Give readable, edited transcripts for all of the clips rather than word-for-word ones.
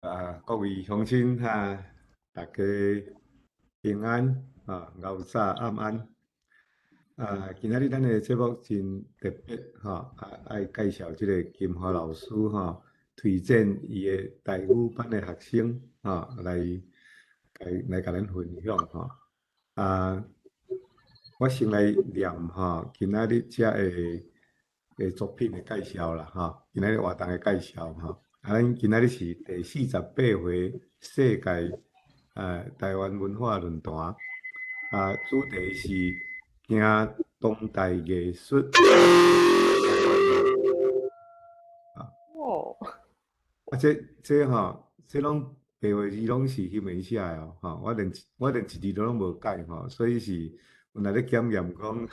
啊，各位鄉親哈，大家平安啊，𠢕早暗安。啊，今仔日咱的節目真特別吼，啊，愛介紹這个金華老師吼，推薦伊的台語班的學生吼來來來共咱分享吼。啊，我先來念吼，今仔日遮的的作品的介紹啦吼，今仔日活動的介紹吼。啊，咱今仔日是第48回世界台灣文化論壇，啊，主題是行當代藝術。啊，哦，啊，這這吼，這攏白話字攏是英文寫的哦，吼，我連一字都攏無改吼，所以是有來咧檢驗講，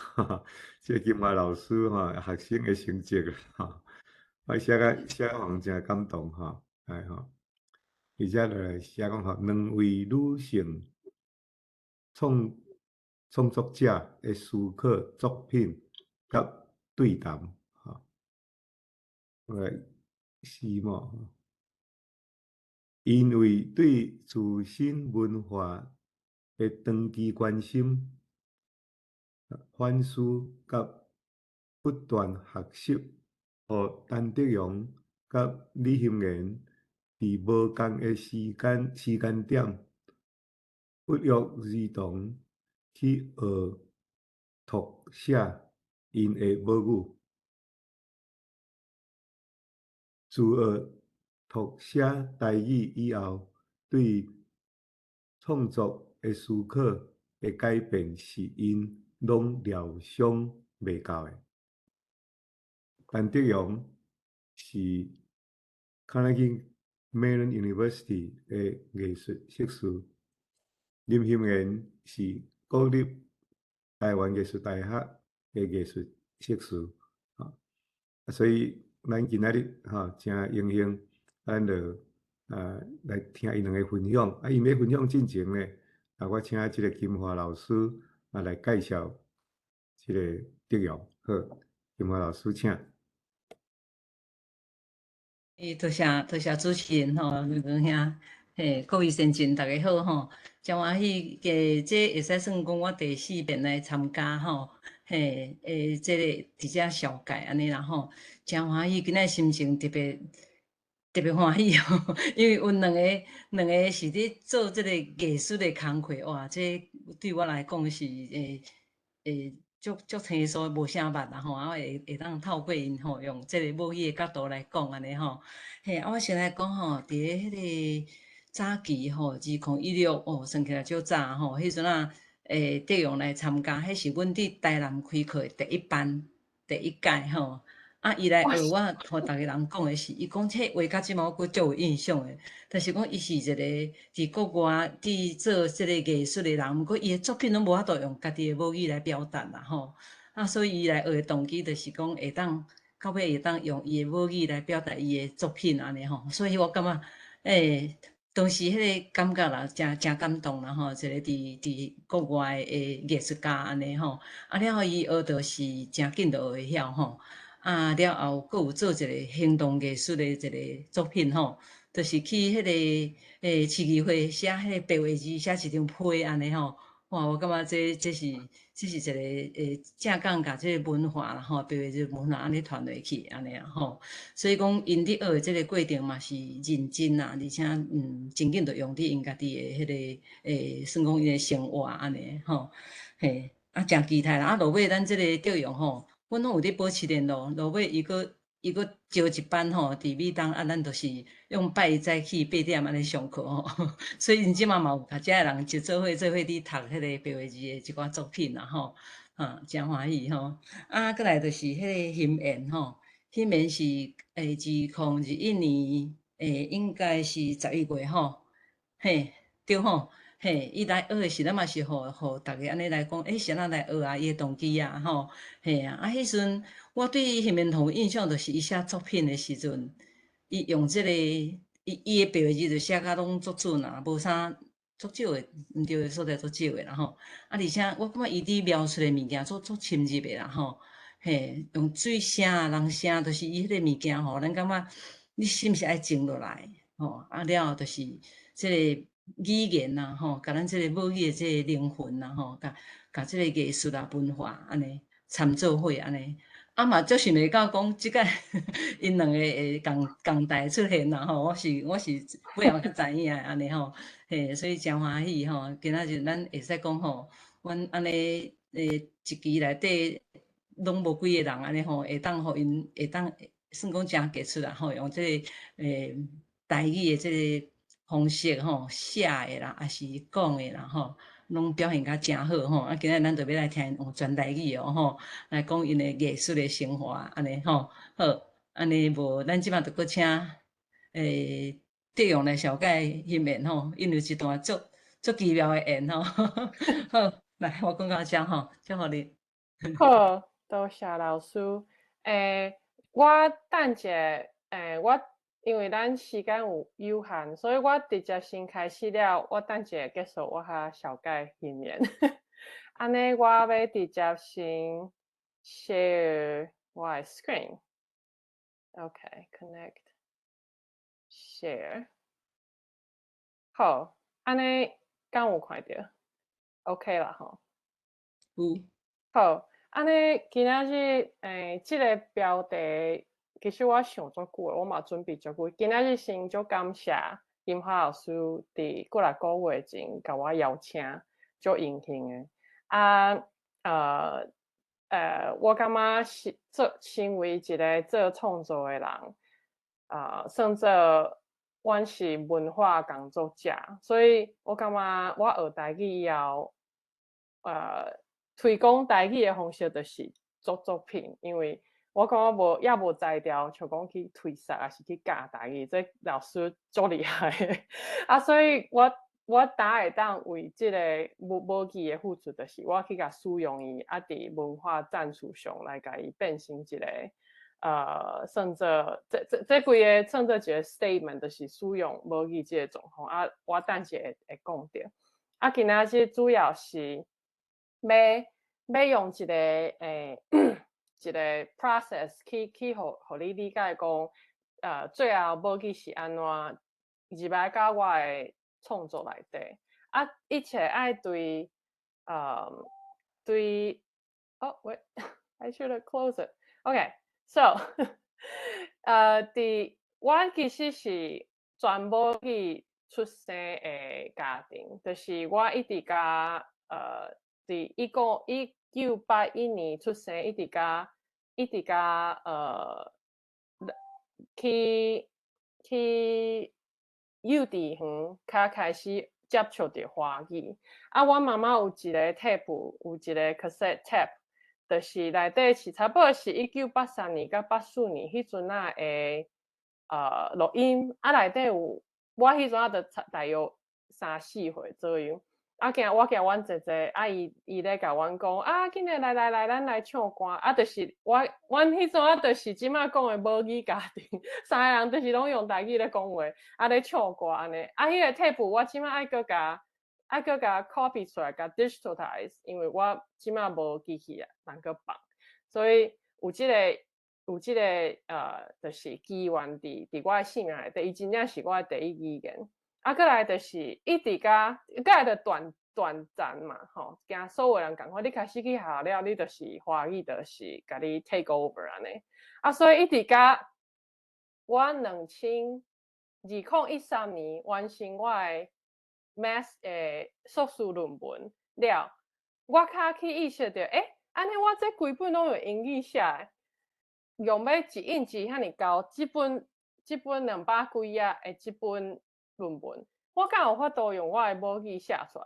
這個金華老師吼學生的成績吼。我寫甲寫予人誠感動吼，哎吼，伊遮就來寫講吼，兩位女性創創作者的思考作品佮對談，吼，我來試嘛，因為對自身文化的長期關心、反思佮不斷學習，予陳德榮佮李欣妍佇無仝的時間點，不約而同去學讀寫𪜶的母語。自學讀寫台語以後，對創作的思考的改變是𪜶攏料想袂到的。陳德榮是 Carnegie Mellon University 的藝術碩士，林欣妍是國立台灣藝術大學的藝術碩士。啊，所以咱今仔日吼誠榮幸，咱就來聽𪜶兩个分享。啊，𪜶欲分享進前呢，啊，我請這个金華老師啊來介紹這个德榮。好，金華老師請。欸，多謝多謝主持人吼，劉光兄，嘿，各位先進，大家好吼，誠歡喜，嘅這會使算講我第四遍來參加吼，嘿，欸，這个佇遮紹介按呢啦吼，誠歡喜，今仔心情特別特別歡喜吼，因為阮兩个兩个是佇做這个藝術的工課，哇，這對我來講是會會足足輕鬆，無啥捌啦吼，啊會會當透過𪜶吼，用這个母語的角度來講按呢吼，嘿，啊我先來講吼，佇咧彼个早期吼，2016哦，算起來足早吼，彼陣啊，欸，德榮來參加，彼是阮佇台南開課的第一班，第一屆吼。啊，伊來學我，予逐个人講的是，伊講這話到這馬我閣足有印象的，就是講伊是一个佇國外佇做這个藝術的人，毋過伊的作品攏無法度用家己的母語來表達啦吼。啊，所以伊來學的動機就是講會當到尾會當用伊的母語來表達伊的作品按呢吼。所以我感覺，欸，當時彼个感覺啦，誠誠感動啦吼，一个佇佇國外的藝術家按呢吼。啊了後伊學著是誠緊就會曉吼。啊，了後閣有做一个行動藝術的一个作品吼，就是去彼个欸市議會寫彼个白話字，寫一張批按呢吼。哇，我感覺這這是這是一个欸正港共這个文化啦吼，白話字文化按呢傳落去按呢啊吼。所以講𪜶佇學的這个過程嘛是認真啦，而且真緊就用佇𪜶家己的彼个欸，算講𪜶的生活按呢吼。嘿，啊，誠期待啦！啊，落尾咱這个德榮吼，阮攏有佇保持聯絡，落尾伊閣伊閣招一班吼，佇美東啊，咱就是用拜一早起8點按呢上課吼，所以𪜶這馬嘛有共遮的人一做伙做伙佇讀彼个白話字的一寡作品啦吼，哈，誠歡喜吼。啊，過來就是彼个欣妍吼，欣妍是2021年，欸，應該是11月吼，嘿，對吼。嘿，伊來學的時，咱嘛是予予逐个按呢來講，欸，是按怎來學啊？伊的動機啊，吼，嘿啊，啊，彼陣我對欣妍有印象，就是伊寫作品的時陣，伊用這个，伊伊的白話字就寫甲攏足準啊，無啥足少的，毋對的所在足少的啦吼。啊，而且我感覺伊佇描述的物件足足深入的啦吼，嘿，用水聲啊、人聲，就是伊彼个物件吼，咱感覺你是毋是愛靜落來？吼，啊了後就是這個語言啊，吼，共咱這個母語的這個靈魂啊，吼，共共這個藝術啊文化按呢摻做伙按呢。啊嘛足想袂到講這擺𪜶兩個會仝仝台出現啦吼，我是尾後才知影按呢吼，嘿，所以誠歡喜吼，今仔日咱會使講吼，阮按呢一期內底攏無幾个人按呢吼，會當予𪜶會當算講誠傑出啦吼，用這個台語的這個方式吼，寫的啦，抑是講的啦吼，攏表現甲誠好吼，啊！今仔日咱就欲來聽𪜶用全台語哦吼，來講𪜶的藝術的生活按呢吼。好，按呢無咱這擺就閣請德榮來紹介欣妍吼，𪜶有一段足足奇妙的緣吼。好，來我講到遮吼，交予你。好，多謝老師。我等一下，我因為咱時間有有限，所以我直接先開始了。我等一下結束，我較紹介欣妍。按呢，我欲直接先 share 我的 screen。OK，connect，share。好，按呢，敢有看著？OK 啦吼。有。好，按呢，今仔日這个標題，其實我想足久的，我嘛準備足久。今仔日先足感謝金花老師佇幾若個月前共我邀請，足榮幸的。啊，我感覺是做身為一個做創作的人，啊，算做阮是文化工作者，所以我感覺我學台語以後，推廣台語的方式就是做作品，因為我感覺無猶無才調，像講去推捒，抑是去教台語，這老師足厲害的。啊，所以我當會當為這個母母語的付出，就是我去共使用伊，啊，佇文化戰術上來共伊變成一個，算做這規個算做一個 statement，就是使用母語這個狀況。啊，我等下會講著。啊，今仔日主要是欲用一個 process 去予你理解講，最後母語是按怎入來到我的創作內底。啊，一切愛對，對，oh wait，I should have closed it. Okay，so，佇我其實是全母語出生的家庭，就是我一直共，佇1981年出生，一直共，去幼稚園較開始接觸著華語。啊，阮媽媽有一個 tape，有一個 cassette tape，就是內底是差不多是1983年佮84年彼陣仔的錄音。啊，內底有我彼陣仔就大約三四歲左右。啊，驚我驚阮姐姐，啊，伊咧共阮講，啊，緊來來來來，咱來唱歌。啊，就是阮彼陣仔就是這擺講的母語家庭，三个人就是攏用台語咧講話，啊咧唱歌按呢。啊，彼個 tape 我這擺愛閣共 copy 出來，共 digitalize，因為我這擺無機器啊，通閣放。所以有這個，就是機緣佇我的生命內底，伊真正是我的第一語言。啊，過來就是一直共，過來就斷斷層嘛，吼，驚所有人仝款，你開始去學校了，你就是華語，就是共你 take over 按呢。啊，所以一直共我2013年完成我的 master 碩士論文了，我較去意識著，欸，按呢我這規本攏用英語寫的，用欲一印一遐爾厚，這本200幾頁的這本論文，我敢有法度用我的母語寫出來？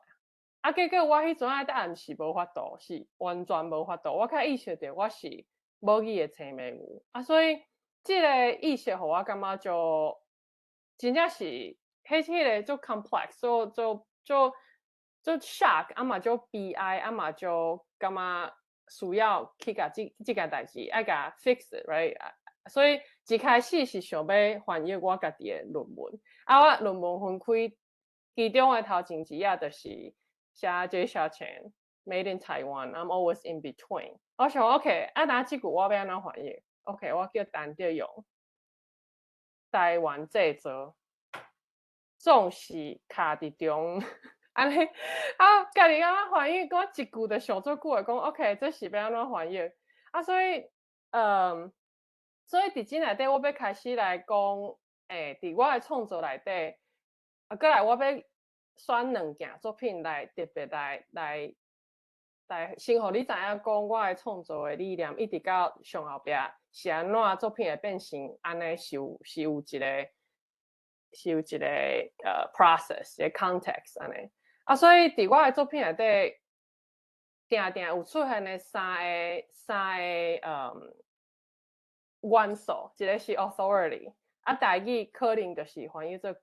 啊，結果我彼陣仔答案是無法度，是完全無法度。我較意識著我是母語的青盲牛，啊，所以這个意識予我感覺就真正是彼個足 complex，足足足足 shock，啊嘛足悲哀，啊嘛足感覺需要去共這件代誌愛共 fix，right？所以一開始是想欲翻譯我家己的論文，啊，我論文分開其中的頭前一頁就是寫 J 小錢 Made in Taiwan，I'm always in between。我想 OK，啊，那這句我欲按怎翻譯？OK，我叫陳德榮台灣製造。總是卡佇中，按呢啊，家己感覺翻譯，我一句就想足久的講，OK，這是欲按怎翻譯？啊，所以佇這內底，我欲開始來講，佇我的創作內底，啊，閣來我欲選兩件作品來特別來先予你知影講，我的創作的理念一直到上後壁是按怎作品會變成按呢，是有一個 process，一個 context 按呢。啊，所以佇我的作品內底，定定有出現的三個元素，一個是 authority，啊，台語可能就是翻譯做權，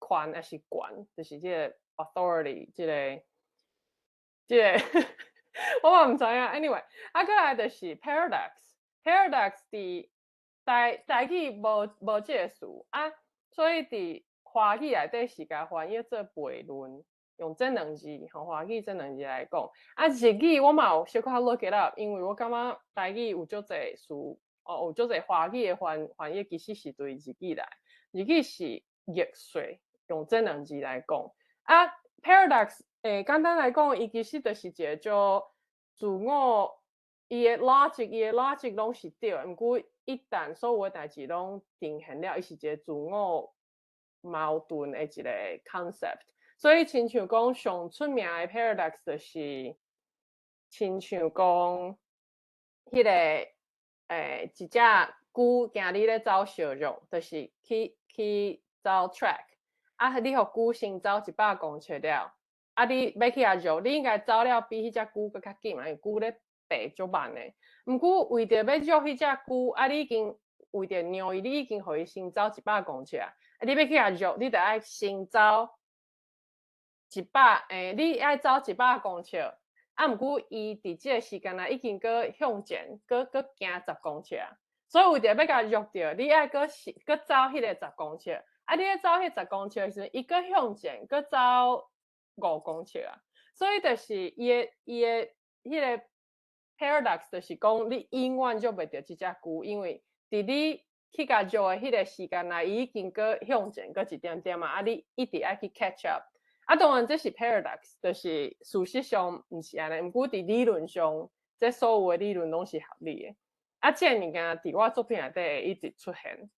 權抑是權，就是這個 authority，這個我嘛毋知影。Anyway，啊，閣來就是 paradox，paradox 佇台語無這個詞啊，所以佇華語內底是共翻譯做悖論，用這兩字，吼，華語這兩字來講。啊，日語我嘛有小可 look it up，因為我感覺台語有足濟詞，哦，有足濟華語的翻譯，其實是對日語來，日語是逆說，用這兩字來講。啊，paradox，簡單來講，伊其實就是一個足自我，伊的 logic 攏是對的，毋過一旦所有的代誌攏定現了，伊是一個自我矛盾的一個 concept。所以親像講上出名的 paradox 就是親像講彼個一隻龜今日咧走小路，就是去走 track，啊，你予龜先走100公尺了，啊，你欲去共繞，你應該走了比彼隻龜閣較緊嘛，因為龜咧爬足慢的。毋過為著欲繞彼隻龜，啊，你已經為著讓伊，你已經予伊先走一百公尺啊，你欲去共繞，你著愛先走一百，你愛走一百公尺，啊，毋過伊佇這個時間內已經閣向前，閣行10公尺啊，所以為著欲共繞著，你愛閣走彼個十公尺，啊，你咧走彼十公尺的時陣，伊閣向前，閣走5公尺啊，所以就是伊的彼個 paradox 就是講，你永遠繞袂著這隻龜，因為佇你去共繞的彼個時間內，伊已經閣向前閣一點點啊，啊，你一直愛去 catch up。啊，當然這是 paradox，就是事實上毋是按呢，毋過佇理論上，這所有的理論攏是合理的。啊，這個物件佇我作品內底會一直出現。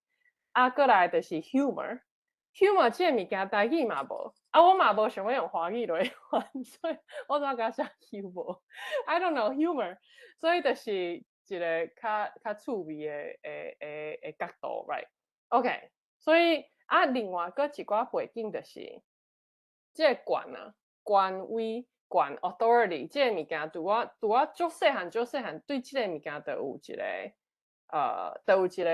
啊，閣來就是 humor，humor 這個物件台語嘛無，啊，我嘛無想欲用華語來翻，所以我怎共寫 humor？I don't know humor，所以就是一個較趣味的角度，right？OK，所以啊，另外閣一寡背景就是，這個權啊，權威、權 authority 這個物件，對我足細漢足細漢，對這個物件就有一個就有一個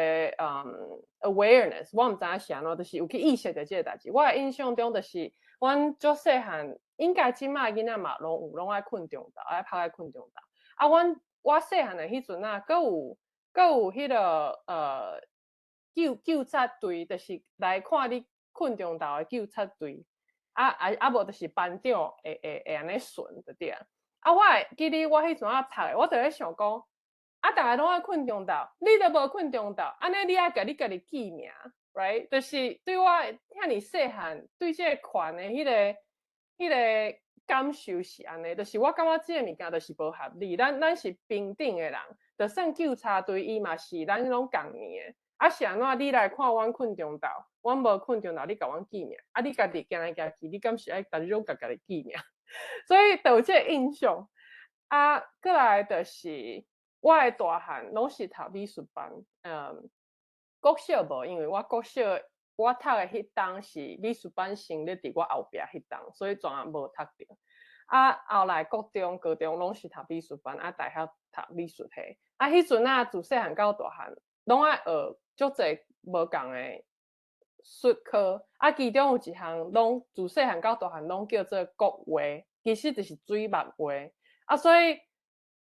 awareness，我毋知影是按怎，就是有去意識著這個代誌。我的印象中就是，阮足細漢，應該這擺囡仔嘛攏有，攏愛睏中晝，愛拍愛睏中晝。啊，阮我細漢的彼陣啊，閣有彼個糾察隊，就是來看你睏中晝的糾察隊。啊無就是班長會按呢巡就對啊。啊，我會記得我彼陣仔讀的，我就咧想講，啊，逐个攏愛睏中晝，你都無睏中晝，按呢你愛共你家己記名，right？就是對我遐爾細漢，對這個權的彼個感受是按呢，就是我感覺這個物件就是無合理。咱是平等的人，就算糾察隊伊嘛是咱攏仝年的。啊，是按怎你來看阮睏中晝，阮無睏中晝，你共阮記名，啊，你家己行來行去，你敢是愛逐日攏共家己記名？所以就有這個印象。啊，閣來就是我的大漢攏是讀美術班，國小無，因為我國小我讀的彼冬是美術班成立佇我後壁彼冬，所以全無讀著。啊，後來國中、高中攏是讀美術班，啊，大學讀美術系。啊，彼陣啊，自細漢到大漢，攏愛學足濟無仝的術科。啊，其中有一項攏自細漢到大漢攏叫做國畫，其實就是水墨畫。啊，所以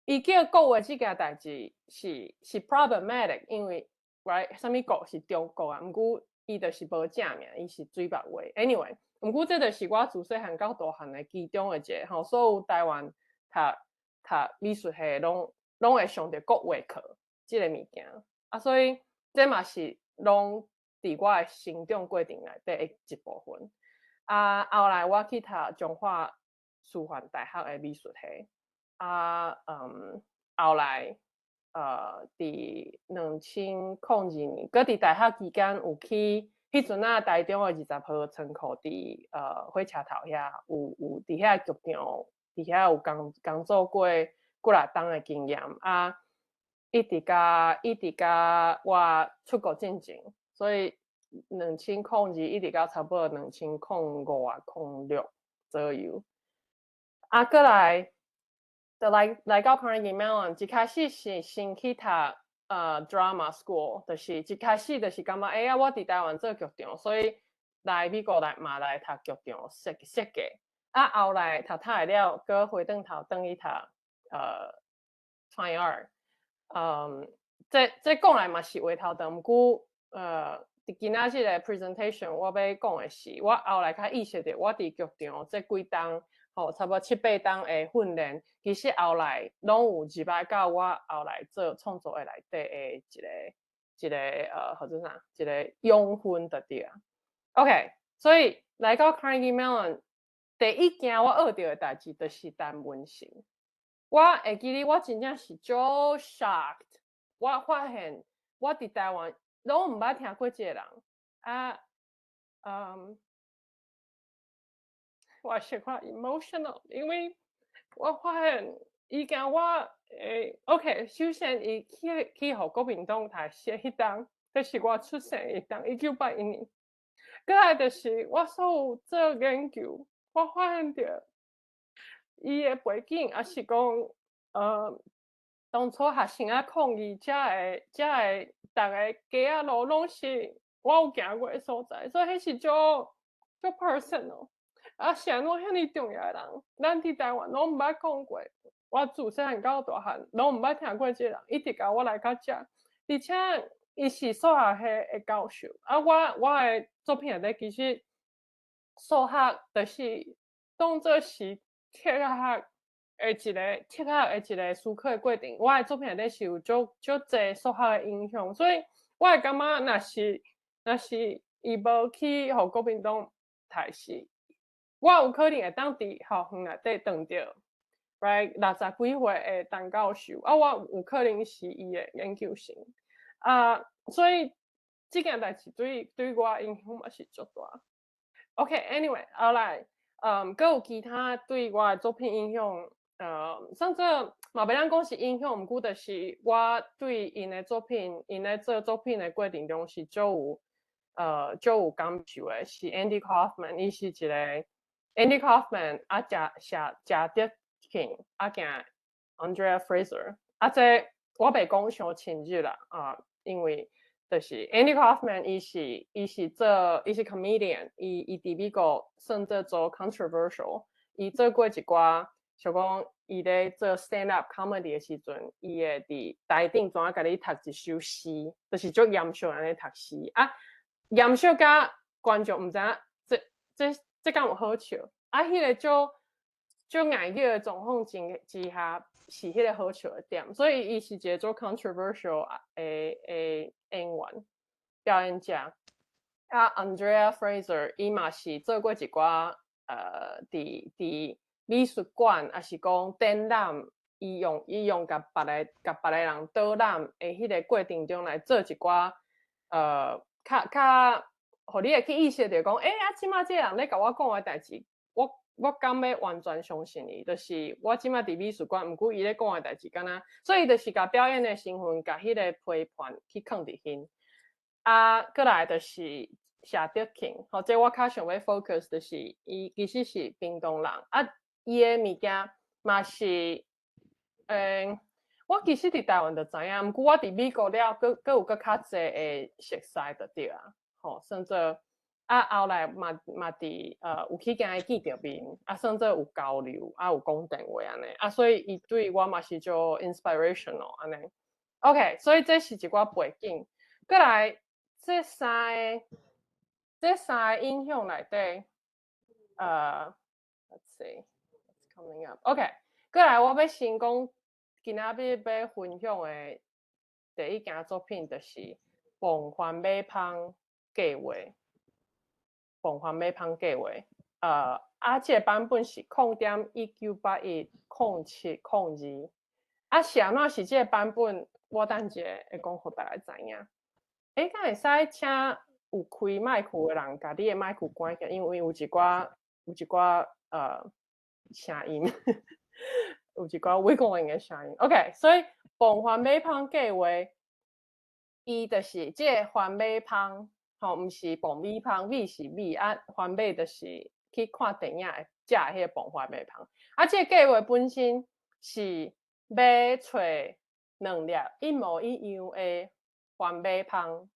伊叫國畫這件代誌是 problematic，因為 right 啥物國是中國啊，毋過伊就是無正名，伊是水墨畫。Anyway，毋過這就是我自細漢到大漢的其中的一個吼，所有台灣讀美術系攏會上著國畫課這個物件。啊，所以這嘛是攏佇我的成長過程內底的一部分。啊，後來我去讀彰化師範大學的美術系。啊，後來，佇2002年，閣佇大學期間有去，彼陣仔台中的20號倉庫佇火車頭遐，有佇遐劇場，佇遐有工作過幾若冬的經驗。啊，一直佮我出國進前，所以2002一直到差不多2005啊，06左右。啊，過來，就來到 Carnegie Mellon，一開始是先去讀drama school，就是一開始就是感覺，欸啊，我佇台灣做劇場，所以來美國來嘛來讀劇場設計。啊，後來讀讀會了，閣回轉頭轉去讀fine art。這講來嘛是話頭長，毋過佇今仔日個 presentation，我欲講的是，我後來較意識著，我佇劇場這幾冬，吼，差不多七八冬的訓練，其實後來攏有入來到我後來做創作的內底的一個號做啥，一個養分就對啊。OK，所以來到 Carnegie Mellon，第一件我學著的代誌就是陳文成。我會記得我真正是足 shocked，我發現我佇台灣攏毋捌聽過這個人啊，我小可 emotional，因為我發現伊驚我會 OK，首先伊去予國民黨刣死彼冬，彼是我出生彼冬，1981年。過來就是我所有做研究，我發現著伊的背景，抑是講，當初學生仔抗議，遮個逐个街仔路攏是我有行過的所在，所以彼是足足 personal。啊，是按怎遐爾重要的人，咱佇台灣攏毋捌講過。我自細漢到大漢，攏毋捌聽過這個人，一直共我來到遮，而且伊是數學系的教授。啊，我的作品內底其實數學就是當做是哲學的一個思考的過程。我的作品內底是有足足濟數學的影響，所以我會感覺，若是伊無去予國民黨刣死，我有可能會當佇校園內底撞著，right 60幾歲的陳教授，啊，我有可能是伊的研究生，啊，所以這件代誌對我影響嘛是足大。OK，anyway，後來，閣有其他對我的作品影響，算做嘛袂當講是影響，毋過就是我對𪜶的作品，𪜶咧做作品的過程中是足有感受的，是 Andy Kaufman，伊是一個 Andy Kaufman，啊，賈賈德汀，啊，兼 Andrea Fraser，啊，這我袂講傷深入啦，啊，因為就是 Andy Kaufman，伊是 comedian，伊佇美國算做做 controversial，伊做過一寡，像講伊咧做 stand up comedy 的時陣，伊會佇台頂怎啊共你讀一首詩，就是足嚴肅按呢讀詩，啊，嚴肅甲觀眾毋知影這敢有好笑？啊，彼個足足硬熱的狀況之下，是彼個好笑的點，所以伊是一個足 controversial 的演員表演者。啊，Andrea Fraser 伊嘛是做過一寡佇美術館，抑是講展覽，伊用共別個人導覽的彼個過程中來做一寡較予你會去意識著講，欸，啊，這擺這個人咧共我講的代誌，我敢欲完全相信伊？就是我這擺佇美術館，毋過伊咧講的代誌，敢若，所以就是共表演的身份，共彼個批判去囥佇彼。啊，過來就是謝德慶，吼，這我較想欲 focus 就是伊其實是屏東人，啊，伊的物件嘛是，我其實佇台灣就知影，毋過我佇美國了，閣有閣較濟的熟似就對啊，吼，算做啊，後來嘛佇有去共伊見著面，啊，算做有交流，啊，有講電話按呢，啊，所以伊對我嘛是足 inspirational 按呢。OK，所以這是一寡背景。過來，這三個影響內底，Let's see，what's coming up？OK，過來我欲先講今仔日欲分享的第一件作品，就是《夢幻馬蜂》。計劃，磅番麥芳計劃。啊，這個版本是0.19810702。啊，是按怎是這個版本？我等一下會講予大家知影。欸，敢會使請有開麥克的人，共你的麥克關起來，因為有一寡聲音，有一寡 wiggling 的聲音。OK，所以磅番麥芳計劃，伊就是這個番麥芳，吼，毋是磅米芳，米是米，啊，番麥就是去看電影會食的彼個磅番麥芳。啊，這個計劃本身是欲揣兩粒一模一樣的番麥芳，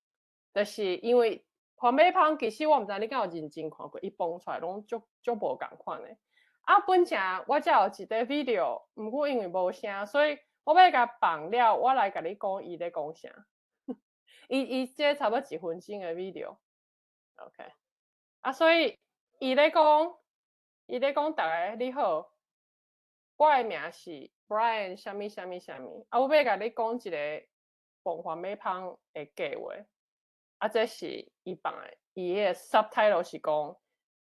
就是因為番麥芳其實我毋知你敢有認真看過，伊磅出來攏足足無仝款的。啊，本前我遮有一個 video，毋過因為無聲，所以我欲共放了，我來共你講伊咧講啥。伊這差不多一分鐘的 video，OK。啊，所以伊咧講逐家你好，我的名是 Brian 啥物啥物啥物，啊，我欲共你講一個磅番麥芳的計劃。啊，這是伊放的，伊的 subtitle 是講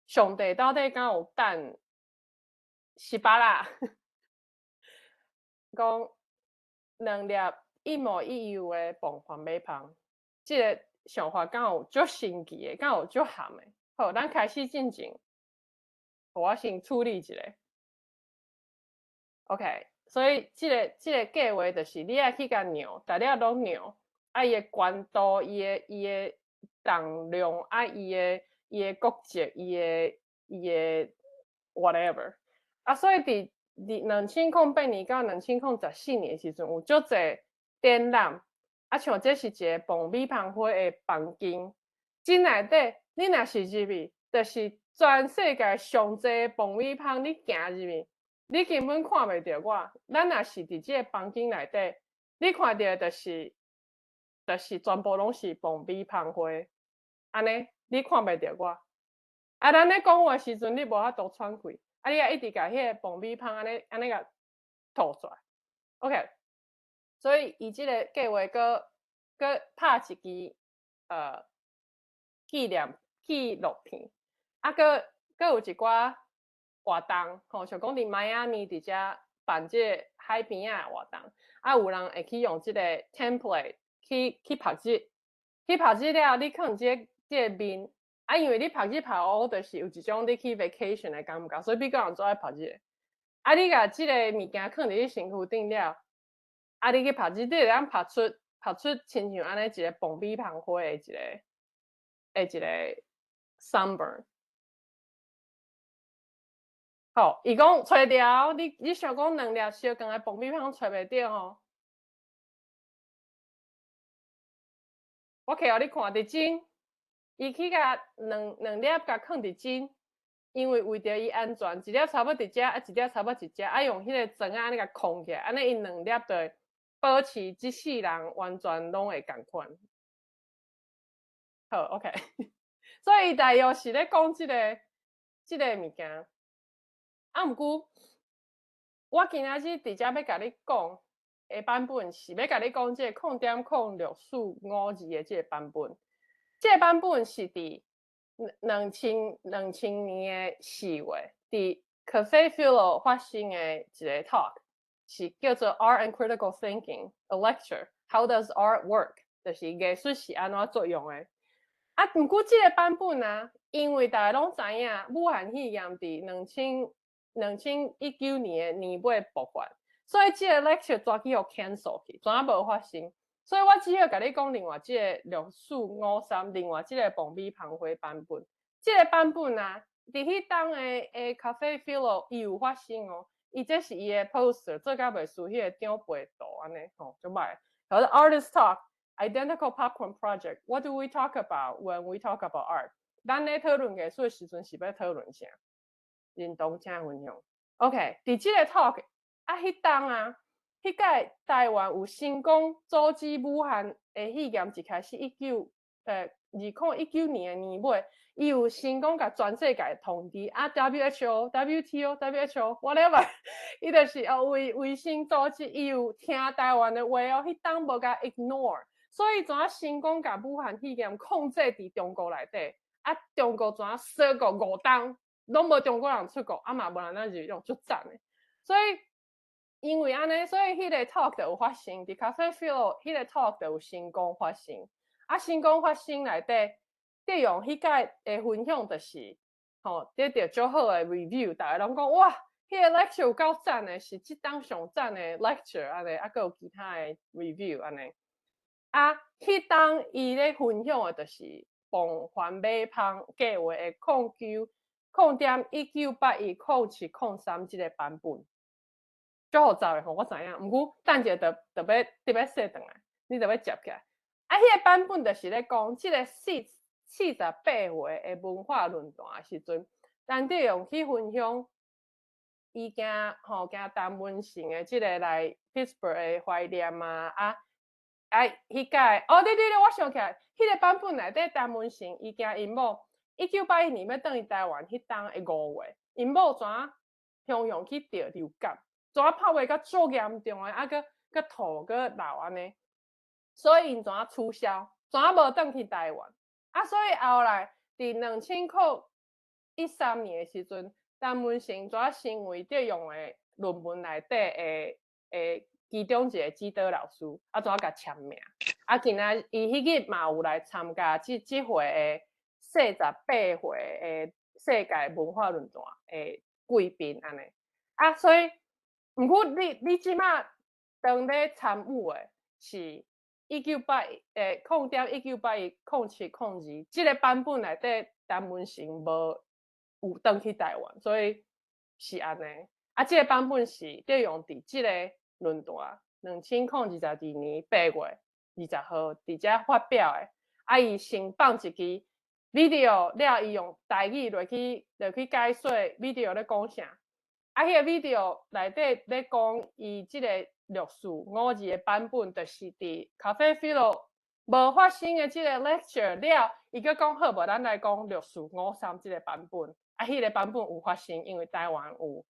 上帝到底敢有等18啦？講兩粒一模一樣的磅番麥芳，這個想法敢有足神奇的，敢有足譀的？好，咱開始進前，我先處理一下。OK，所以這個計劃就是你愛去共量，逐粒攏量，啊，伊的懸度，伊的重量，啊，伊的國籍，伊的 whatever。啊，所以佇2008年到2014年的時陣，有足濟展覽，啊，像這是一個磅米芳花的房間，這內底你若是入去，就是全世界上濟磅米芳，你行入去，你根本看袂著我。咱若是佇這個房間內底，你看著的就是全部攏是磅米芳花，按呢你看袂著我。啊，咱咧講話時陣，你無法度喘氣，啊，你愛一直共彼個磅米芳按呢按呢共吐出來。OK，所以伊這個計劃閣閣拍一支紀念紀錄片，啊，閣有一寡活動，吼，像講佇邁阿密佇遮辦這個海邊仔的活動，啊，有人會去用這個 template 去曝日，去曝日了，你囥這個面，啊，因為你曝日曝烏，就是有一種你去 vacation 的感覺，所以美國人足愛曝日的。啊，你共這個物件囥佇你身軀頂了，啊，你去曝日，你會當曝出親像按呢一個磅米芳花的一個 sunburn。好，伊講揣著，你想講兩粒相仝的磅米芳揣袂著吼？我摕予你看，佇真，伊去共兩兩粒共囥佇真，因為為著伊安全，一粒差不多佇遮，啊一粒差不多佇遮，啊用彼個磚仔按呢共囥起來，按呢𪜶兩粒就會保持這世人完全攏會仝款。好，OK，所以伊大約是咧講這個物件。啊，毋過我今仔日佇遮欲共你講的版本是欲共你講這個0.06452的這個版本。這個版本是佇2000年的4月，佇 Cafe Philo 發生的一個 talk，是叫做 Art and Critical Thinking a lecture. How does art work？就是藝術是按怎作用的。啊，毋過這個版本啊，因為大家攏知影，武漢肺炎佇2019年的年尾爆發，所以這個 lecture 煞去予 cancel 去，全無發生。所以我只好共你講另外這個6453，另外這個磅米芳花版本。這個版本啊，佇彼當的 Cafe Philo 伊有發生哦。伊這是伊的 poster，做甲袂輸彼個長輩圖按呢吼，足歹。好，Artist Talk Identical Popcorn Project. What do we talk about when we talk about art？咱咧討論藝術的時陣是欲討論啥？認同請分享。OK，佇這個 talk 啊，彼當啊，彼屆台灣有成功阻止武漢的肺炎，一開始2019年的年尾，伊有成功共全世界通知啊，WHO、WTO、WHO、whatever，伊就是哦衛生組織，伊有聽台灣的話哦，彼當無共 ignore。所以怎成功共武漢肺炎控制佇中國內底，啊，中國怎鎖國5冬，攏無中國人出國，啊嘛無人通入，用足讚的。所以因為按呢，所以彼個 talk 就有發生，佇 Cafe Philo 彼個 talk 就有成功發生。啊，成功發生內底，德陽彼屆的分享就是，吼，得著足好的 review，逐家攏講哇，彼個 lecture 有夠讚的，是這冬上讚的 lecture 按呢，啊，閣有其他的 review 按呢。啊，彼冬伊咧分享的就是磅環米芳計劃的09.0.19810703這個版本，足複雜的吼，我知影。毋過等者就就欲特欲說轉來，你就欲接起來。啊，彼個版本就是咧講，這個48回的文化論壇的時陣，陳德榮去分享伊行吼行陳文成的這個來 Pittsburgh 的懷念啊，啊啊，彼屆哦，對對對，我想起來，彼個版本內底陳文成伊驚𪜶某1981年欲轉去台灣彼冬的5月，𪜶某怎雄雄去得流感，怎拍袂甲足嚴重的，啊，閣閣吐閣流按呢，所以𪜶怎取消，怎無轉去台灣。啊，所以後來佇2013年的時陣，陳文成怎成為德陽的論文內底的的其中一個指導老師，啊，怎共簽名？啊，今仔伊彼日嘛有來參加這這回的48回的世界文化論壇的貴賓按呢。啊，所以毋過你這馬當咧參與的是1981.0.19810702這個版本內底，陳文成無有轉去台灣，所以是按呢。啊，這個版本是德陽佇這個論壇2022年8月20號佇遮發表的。啊，伊先放一支 video 了，伊用台語落去解說 video 咧講啥。啊，彼個 video 內底咧講伊這個6452的版本，就是佇 Cafe Philo 無發生的這個 lecture 了，伊閣講好無，咱來講6453這個版本。啊，彼個版本有發生，因為台灣有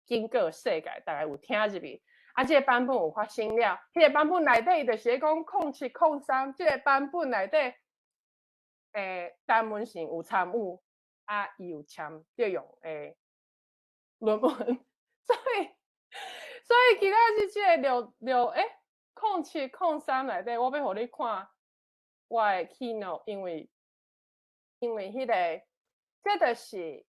經過世界，逐家有聽入去。啊，這個版本有發生了，彼個版本內底伊就是咧講0703，這個版本內底，陳文成有參與，啊，伊有簽德陽的論文，所以今仔日這個六六欸0703內底，我欲予你看我的 keynote，因為彼個這就是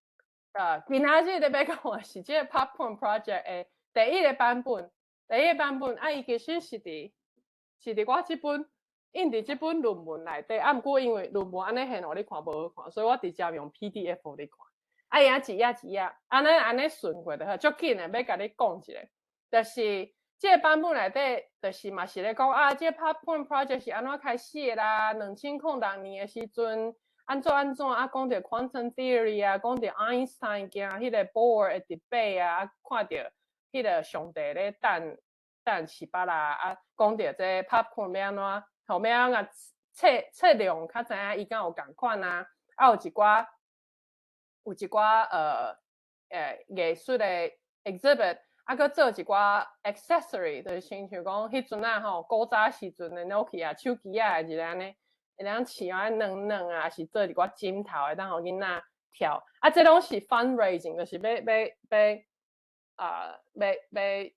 今仔日咧欲講的是這個 Popcorn Project 的第一個版本，第一個版本啊，伊其實是佇我這本印佇這本論文內底，啊，毋過因為論文按呢現予你看無好看，所以我直接用 PDF 予你看。啊，伊一頁一頁，按呢按呢順過就好，足緊的，欲共你講一下，就是這個版本內底，就是嘛是咧講啊，這個 Popcorn Project 是按怎開始的啦？2006年的時陣，按怎按怎啊？講著 quantum theory 啊，講著 Einstein 佮彼個 Bohr 的 debate 啊，看著彼個上帝咧等等士巴啦，啊，講著這 popcorn 欲按怎，後欲按怎測測量，較知影伊敢有仝款啊？啊，有一寡藝術的 exhibit，啊，閣做一寡 accessory，就是親像講彼陣仔吼，古早時陣的 Nokia 手機仔，一個按呢，會當飼按軟軟啊，抑是做一寡枕頭，會當予囡仔跳。啊，這攏是 fundraising，就是欲欲欲啊，欲欲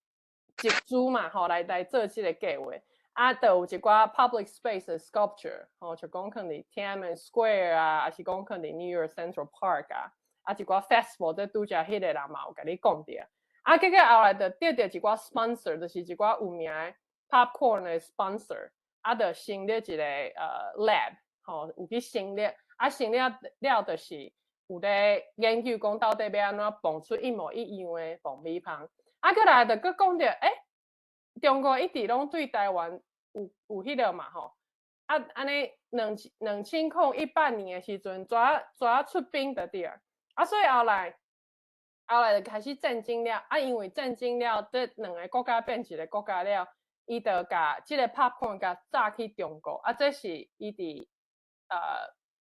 集資嘛，吼，來做這個計劃。啊，就有一寡 public space 的 sculpture，吼，就講可能佇 Tiananmen Square 啊，抑是講可能佇 New York Central Park 啊，啊，一寡 festival，這拄才彼個人嘛有共你講著。啊，結果後來就得著一寡 sponsor，就是一寡有名的 popcorn 的 sponsor，啊，就成立一個lab，吼，有去成立，啊，成立了就是有咧研究講到底欲按怎磅出一模一樣的爆米芳。啊，閣來就閣講著，欸，中國一直攏對台灣有彼個嘛吼，啊，按呢2018年的時陣，怎出兵就對啊，啊，所以後來就開始戰爭了，啊，因為戰爭了，這兩个國家變一個國家了，伊就共這個 popcorn 共炸去中國，啊，這是伊佇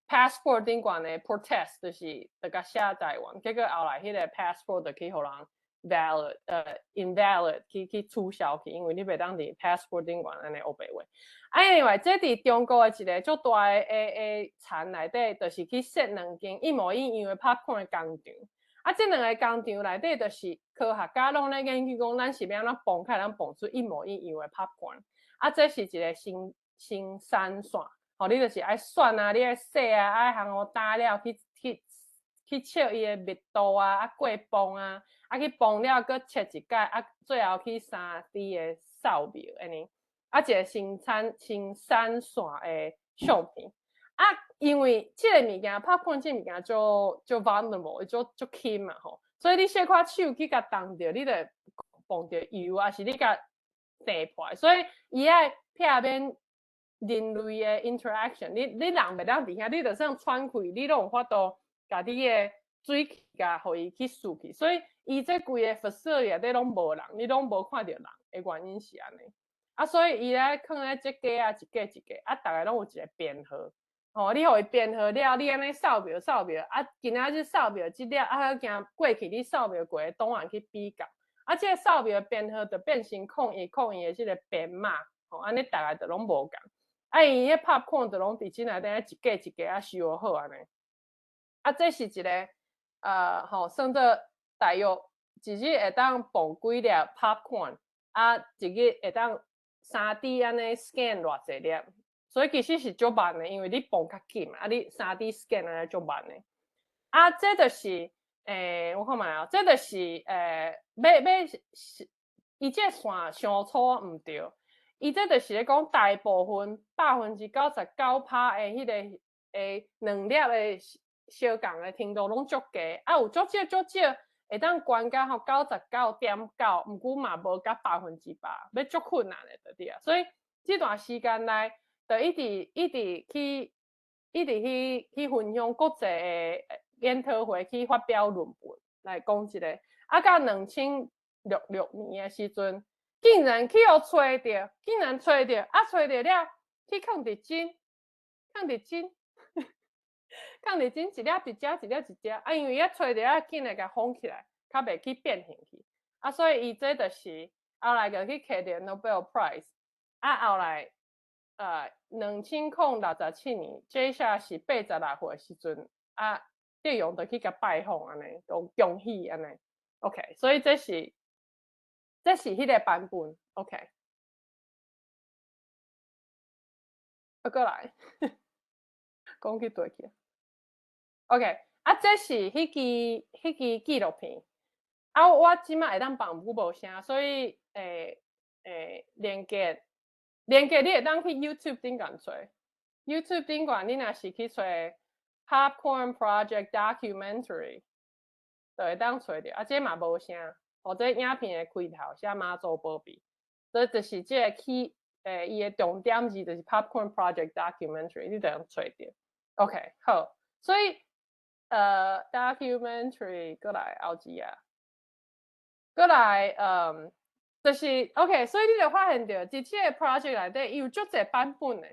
passport 頂懸的 protest，就是就共寫台灣，結果後來彼個 passport 就去予人 valid，invalid 去取消去，因為你袂當佇 passport 頂懸按呢烏白畫。啊，anyway，這佇中國的一个足大的田內底，就是去設兩間一模一樣的 popcorn 的工廠。啊，這兩个工廠內底就是科學家攏咧研究講，咱是欲按怎磅起來，咱磅出一模一樣的 popcorn。啊，這是一个生產線，吼，你就是愛選啊，你愛洗啊，愛烘予焦了去測伊的密度啊，啊過磅啊，啊去磅了，閣切一改，啊最後去3D 的掃描按呢。啊，一个生產線的相片。啊，因為這个物件，popcorn 這个物件足足 vulnerable，足足輕嘛吼，所以你小可手去共動著，你就會碰著油，抑是你共掟破，所以伊愛避免人類的 interaction，你人袂當佇遐，你就算喘氣，你攏有法度共你的嘴氣共予伊去輸去，所以伊這規个 facility 內底攏無人，你攏無看著人的原因是按呢。啊，所以伊咧囥咧這架啊，一架一架，啊，逐个攏有一个編號，吼，你予伊編號了，你按呢掃描掃描，啊，今仔日掃描這粒，啊，驚過去你掃描過的檔案去比較，啊，這个掃描編號就變成0101的這个編碼，吼，按呢逐个就攏無仝。啊，𪜶彼 popcorn 就攏佇這內底一架一架啊收好按呢。啊，這是一个，吼，算做大約一日會當磅幾粒 popcorn，啊，一日會當3D 按呢 scan 偌濟粒，所以其實是足慢的，因為你磅較緊嘛，啊，你3D scan 按呢足慢的。啊，這就是，我看覓啊，這就是，欲欲是，伊這線傷粗毋對，伊這就是咧講大部分99%的彼个的兩粒的相仝的程度攏足低，啊，有足少足少會當懸到吼99.9，毋過嘛無到100%，欲足困難的就對啊。所以這段時間內，就一直一直去一直去分享國際的研討會去發表論文來講這个，啊，到2066年的時陣，竟然去予揣著，竟然揣著，啊，揣著了，去囥佇真，囥佇真，囥佇真，一粒佇遮，一粒佇遮，啊，因為伊揣著啊，緊來共封起來，較袂去變形去，啊，所以伊這就是後來就去摕著 Nobel Prize，啊，後來，2067年，這下是86歲的時陣，啊，德容就去共拜訪按呢，講恭喜按呢，OK，所以這是彼个版本，OK。啊，閣來，講去佗去？OK，啊，這是彼支紀錄片，啊，我這擺會當放，毋過無聲，所以，連結連結你會當去 YouTube 頂懸揣，YouTube 頂懸你若是去揣 Popcorn Project Documentary，就會當揣著，啊，這嘛無聲，哦，這影片的開頭寫媽祖保庇，這就是這个 key，伊的重點字就是 Popcorn Project Documentary，你就通揣著。OK，好，所以，documentary 閣來後一頁，閣來，就是 OK，所以你就發現著，佇這个 project 內底，伊有足濟版本的。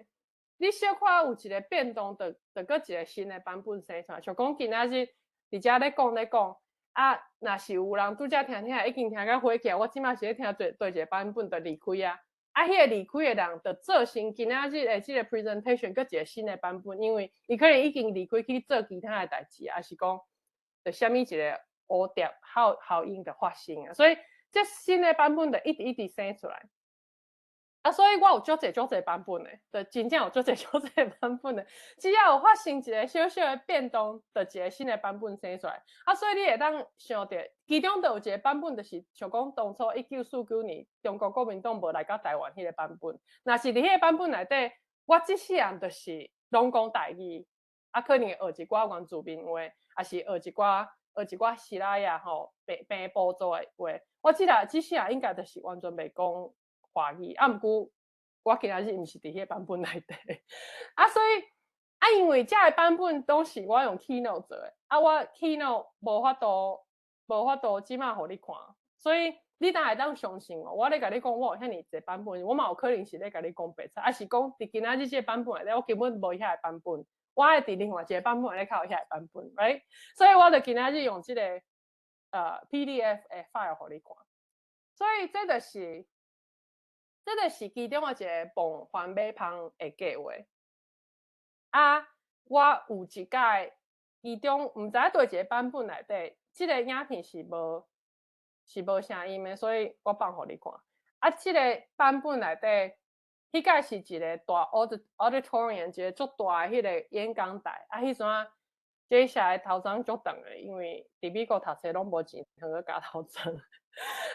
你小可有一个變動，就閣一个新的版本生出來。像講今仔日佇遮咧講咧講，啊，若是有人拄才聽聽，已經聽甲火起來，我這擺是咧聽佗一个版本，就離開啊。啊，彼个離開的人，就造成今仔日的這个 presentation 閣一个新的版本，因為伊可能已經離開去做其他的代誌，抑是講，就啥物一个蝴蝶效應的發生啊，所以這新的版本就一直一直生出來。啊，所以我有足濟足濟版本的，就真正有足濟足濟版本的。只要有發生一个小小的變動，就一个新的版本生出來。啊，所以你會當想著，其中就有一个版本，就是像講當初1949年中國國民黨無來到台灣彼个版本。若是佇彼個版本內底，我這世人就是攏講台語，啊，可能會學一寡原住民話，抑是學一寡西拉雅吼平埔族的話。我這世人應該就是完全袂講華語，啊，毋過我今仔日毋是佇彼個版本內底，啊，所以啊，因為這个版本都是我用 Keynote 做的，啊，我 Keynote 無法度這擺予你看，所以你當會當相信我，我咧共你講，我有遐爾濟版本，我嘛有可能是咧共你講白賊，抑是講佇今仔日這个版本內底，我根本無遐个版本，我會佇另外一个版本內底較有遐个版本，right？所以我就今仔日用這个 PDF 的 file 予你看。所以這就是其中的一個磅環尾芳的計劃。啊，我有一擺其中毋知佗一個版本內底，這個影片是無聲音的，所以我放予你看。啊，這個版本內底，彼擺是一個大 auditorium，一個足大的彼個演講台。啊，彼陣這寫的頭鬃足長的，因為佇美國讀冊攏無錢通去鉸頭鬃。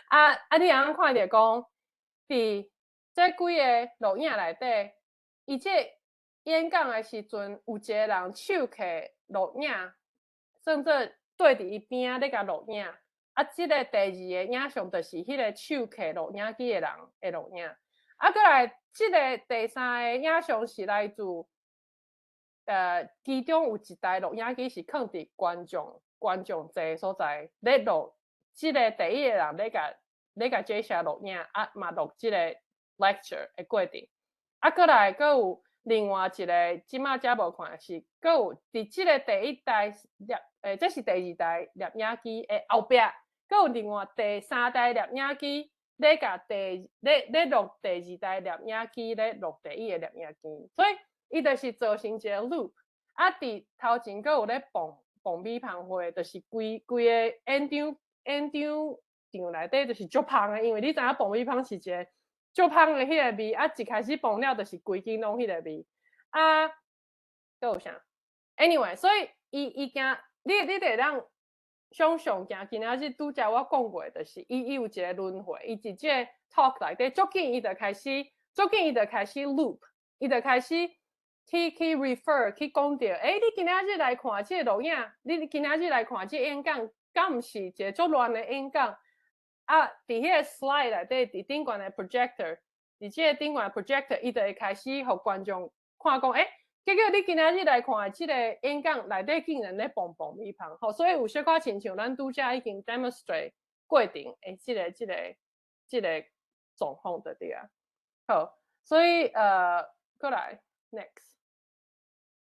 啊啊！你會當看著講，佇這幾个錄影內底，伊這演講的時陣，有一個人手提錄影，算做對佇伊邊仔咧共錄影。啊，這个第二个影像就是彼個手提錄影機的人的錄影。啊，閣來，這个第三个影像是來自，其中有一台錄影機是囥佇觀眾坐所在咧錄，這个第一个人咧共這寫錄影，啊嘛錄這个 lecture 的過程。啊，閣來閣有另外一个，這馬遮無看是，閣有佇這個第一台攝，這是第二台攝影機的後壁，閣有另外第三台攝影機咧共第咧咧錄第二台攝影機咧錄第一个攝影機，所以伊就是造成一個 loop。啊，佇頭前閣有咧磅磅米芳花，就是規規个演講場內底就是足芳的，因為你知影磅米芳是一個足芳的彼个味，啊，一開始磅了就是規間攏彼個味。啊，閣有啥？Anyway，所以伊伊驚你會當想象行今仔日拄才我講過，就是伊有一個輪迴，伊佇這個 talk 內底足緊伊就開始，足緊伊就開始 loop，伊就開始去 refer 去講著，欸，你今仔日來看這個錄影，你今仔日來看這個演講，敢毋是一個足亂的演講？啊，佇彼個 slide 內底，佇頂懸的 projector，佇這個頂懸的 projector，伊就會開始予觀眾看講，欸，結果你今仔日來看的這個演講內底竟然咧磅磅米芳，吼，所以有小可親像咱拄才已經 demonstrate 過程的這個狀況就對啊。好，所以閣來 next，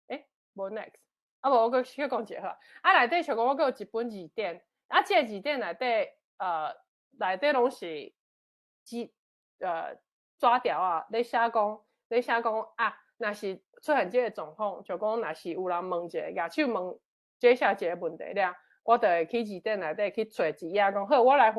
欸，無 next，啊無我閣小講一下好。啊，內底像講我閣有一本字典，啊，這個字典內底攏是紙條仔，咧寫講啊，若是出現這個狀況，就講若是有人問一個舉手問這寫一個問題了，我就會去字典內底去揣一頁，講好，我來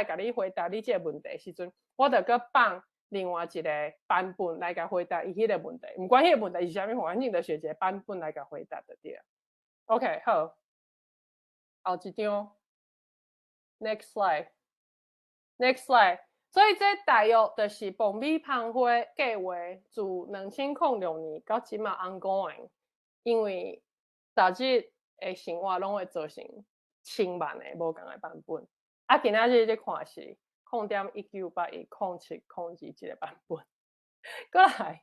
共你回答你這個問題時陣，我就閣放另外一個版本來共回答伊彼個問題，毋管彼個問題是啥物，反正就是一個版本來共回答就對。OK，好，後一張，next slide，next slide。所以這大約就是磅米芳花計劃自2006年到這馬 ongoing，因為逐日的生活攏會造成千萬个無仝的版本。啊，今仔日你看是0.19810702這個版本。閣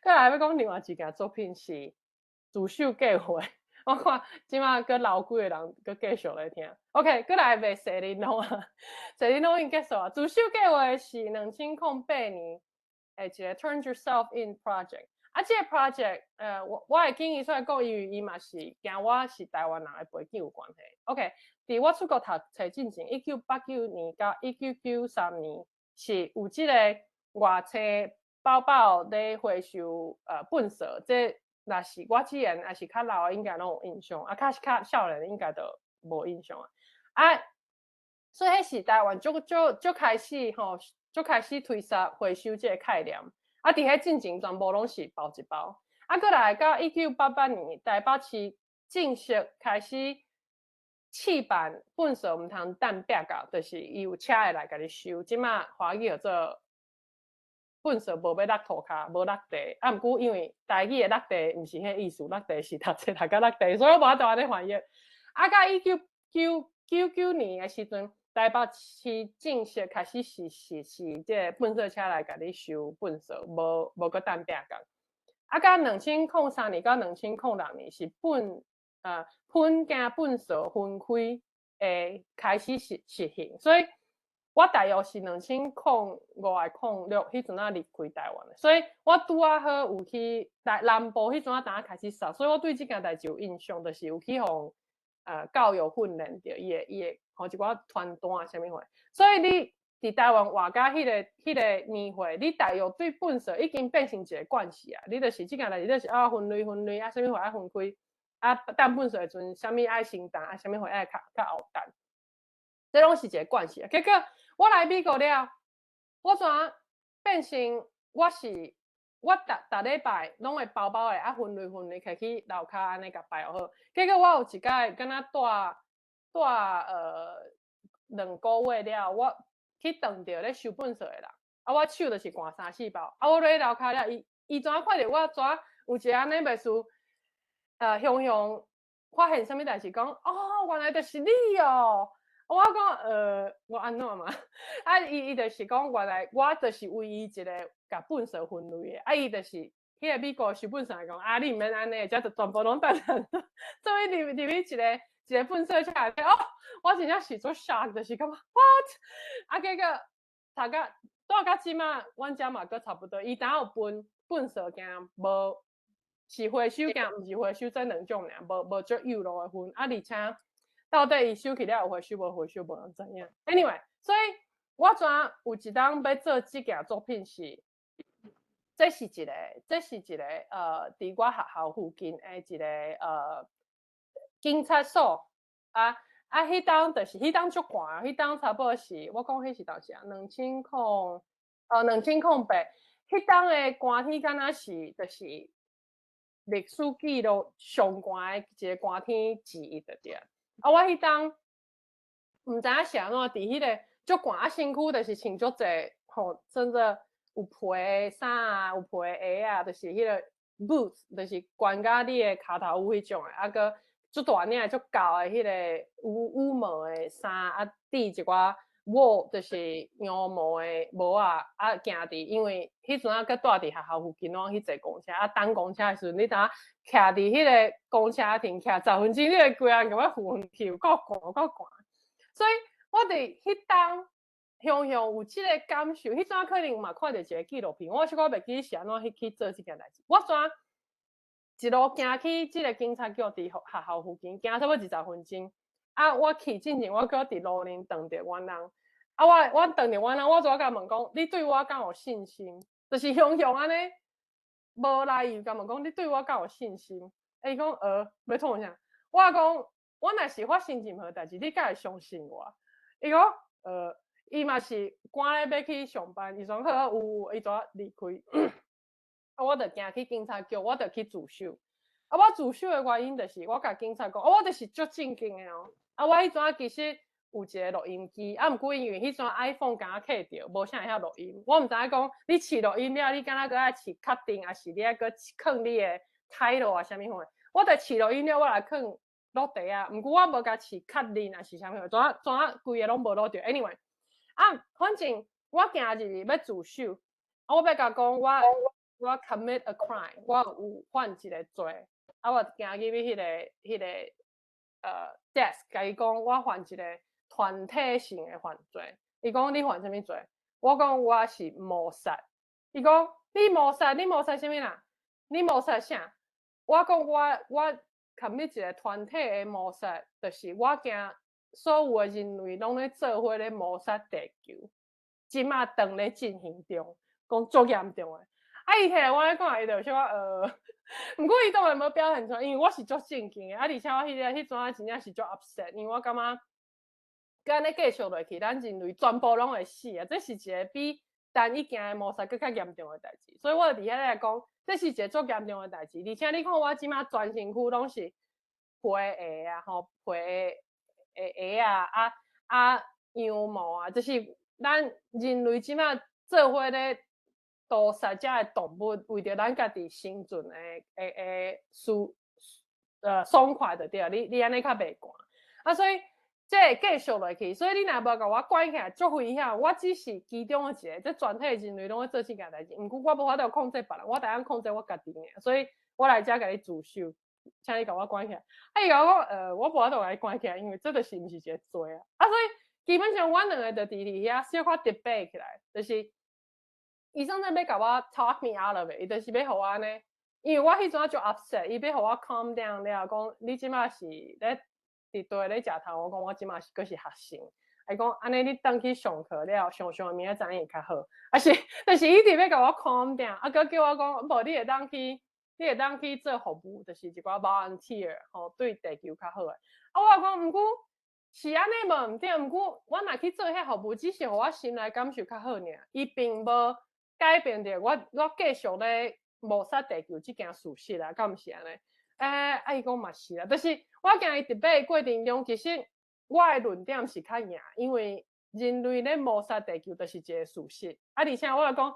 來欲講另外一件作品是自首計劃。我看這馬閣留幾個人閣繼續咧聽。OK，閣來袂踅恁攏啊，踅恁攏已經結束啊。自首計劃是2008年的一個 Turn Yourself In Project。啊，這個 project，我會建議出來講，因為伊嘛是驚我是台灣人的背景有關係。OK，佇我出國讀冊進前，1989年到1993年是有這個外冊包包咧回收糞埽，這若是我之前也是較老的，應該攏有印象，啊，較較少年的應該就無印象啊。啊，所以彼時台灣足足足開始吼，足開始推捒回收這個概念。啊，佇彼進前全部攏是包一包。啊，閣來到1988年，台北市正式開始試辦糞埽毋通擲壁角，就是伊有車會來共你收。這馬華語叫做糞埽無欲落塗跤，無落地。啊，毋過因為台語的落地毋是彼意思，落地是讀冊讀甲落地，所以我無法度按呢翻譯。啊，到1999年的時陣，台北市正式開始實施這個糞埽車來共你收糞埽，無閣擲壁角。啊，到2003年到2006年是噴驚糞埽分開的開始實行，所以我大約是2005抑06彼陣仔離開台灣的，所以我拄仔好有去台南部彼陣仔當開始掃，所以我對這件代誌有印象，就是有去予教育訓練著伊的吼一寡傳單啊啥物貨，所以你佇台灣活甲彼個年歲，你大約對糞掃已經變成一個慣勢啊！你就是這件代誌，就是啊分類分類啊，啥物貨愛分開啊，擲糞掃的時陣，啥物愛先擲啊，啥物貨愛較後擲，這攏是一個慣勢啊。結果我來美國了，我怎變成我是我逐逐禮拜攏會包包的啊分類分類，摕去樓跤按呢共擺好。結果我有一擺敢若蹛2個月了，我去撞著咧收糞掃的人，啊，我手就是寒三四包，啊，我落去樓跤了，伊怎看著我怎有一個按呢袂輸，雄雄發現啥物代誌，講哦，原來就是你哦。我講我按怎嘛？啊，伊就是講原來我就是唯一一個共糞掃分類的，啊，伊就是彼個美國收糞掃講，啊，你毋免按呢，這就全部攏等等，做伙入去一個一個糞掃車內底，哦，我真正是足 shock，就是感覺 what？啊，結果讀甲蹛到這馬，阮遮嘛閣差不多，伊當有分糞掃件無是回收件，毋是回收這兩種爾，無足幼路的分，啊，而且到底伊收起了有回收無回收，無人知影。Anyway，所以我怎有一當欲做這件作品是，這是一個，佇我學校附近的一個警察所啊啊，彼當就是彼當足寒，彼當差不多是我講彼是當時啊，2008，彼當的寒天敢若是就是歷史記錄上寒的一個寒天之一就對。啊，我彼當毋知影是按怎，佇彼個足寒啊，身軀就是穿足濟吼，穿做有皮的衫啊，有皮的鞋啊，就是彼個 boots，就是懸甲你的跤頭趺彼種的，啊閣足大領足厚的彼個羽毛的衫，啊，戴一寡 wool，就是羊毛的帽仔，啊，行佇，因為彼陣啊閣蹛佇學校附近，攏去坐公車，啊，等公車的時陣，你知影徛佇彼個公車停徛10分鐘，你會規个人感覺昏去，有夠寒，有夠寒。所以我佇彼當雄雄有這個感受，彼陣可能嘛看著一個紀錄片，我小可袂記是按怎去做這件代誌。我怎一路行去這個警察局，佇學校附近，行差不多20分鐘。啊，我去進前，我閣佇路面撞著阮翁。啊，我撞著阮翁，我怎共問講，你對我敢有信心？就是雄雄按呢，無來由共問講，你對我敢有信心？啊，伊講欲創啥？我講，我若是發生任何代誌，你敢會相信我？伊講，伊嘛是趕咧欲去上班，伊講好有，伊就離開。啊，我就行去警察局，我就去自首。啊，我自首的原因就是，我共警察講，我就是足正經的哦。啊，我彼陣其實有一個錄音機，啊，毋過因為彼陣 iPhone 敢若揢著，無啥會曉錄音。我毋知影講，你試錄音了，你敢若閣愛試確定，抑是你愛閣囥你的 title 啊，啥物款？我著試錄音了，我來囥落地啊，毋過我無共試確認，抑是啥物款，怎怎規個攏無錄著。Anyway，啊，反正我行入去欲自首，啊，我欲共講我 commit a crime，我有犯一個罪，啊，我行入去彼個 desk，共伊講我犯一個團體性的犯罪。伊講你犯啥物罪？我講我是謀殺。伊講你謀殺，你謀殺啥物啦？你謀殺啥？我講我 commit 一個團體的謀殺，就是我驚所有的人類攏咧做伙咧謀殺地球，這馬當咧進行中，講足嚴重的。啊，伊聽我咧講，伊就小可毋過伊當然無表現出來，因為我是足正經的，啊，而且我彼陣真正是足 upset，因為我感覺，按呢繼續落去，咱人類全部攏會死啊！這是一個比單一件的謀殺閣較嚴重的代誌，所以我就佇遐咧講，這是一個足嚴重的代誌，而且你看我這馬全身軀攏是皮鞋啊，吼，皮的鞋啊，啊啊羊毛啊，這是咱人類這馬做伙咧屠殺遮的動物，為著咱家己生存的爽快就對，你按呢較袂寒啊，所以這會繼續落去，所以你若無共我關起來，足危險。我只是其中的一個，這全體人類攏咧做這件代誌，毋過我無法度控制別人，我會當控制我家己爾，所以我來遮共你自首，請你共我關起來。啊，伊共我講，我無法度共你關起來，因為這就是毋是一個罪啊。啊，所以基本上阮兩個就佇遐小可 debate 起來，就是伊算欲共我 talk me out of it，伊就是欲予我按呢，因為我彼陣足 upset，伊欲予我 calm down 了，講你這馬是咧佇地咧食頭，我講我這馬是閣是學生。伊講按呢你轉去上課了，上上明仔載會較好。啊是，但是伊一直欲共我 calm down，啊閣叫我講，無你會當去，你會當去做服務，就是一寡 volunteer 吼，對地球較好的。啊，我講毋過是按呢無毋對，毋過我若去做遐服務，只是予我心內感受較好爾，伊並無改變著我繼續咧謀殺地球這件事實啊，敢毋是按呢？啊，伊講嘛是啦，就是我驚伊 debate 過程中，其實我的論點是較贏，因為人類咧謀殺地球就是一個事實。啊，而且我就講，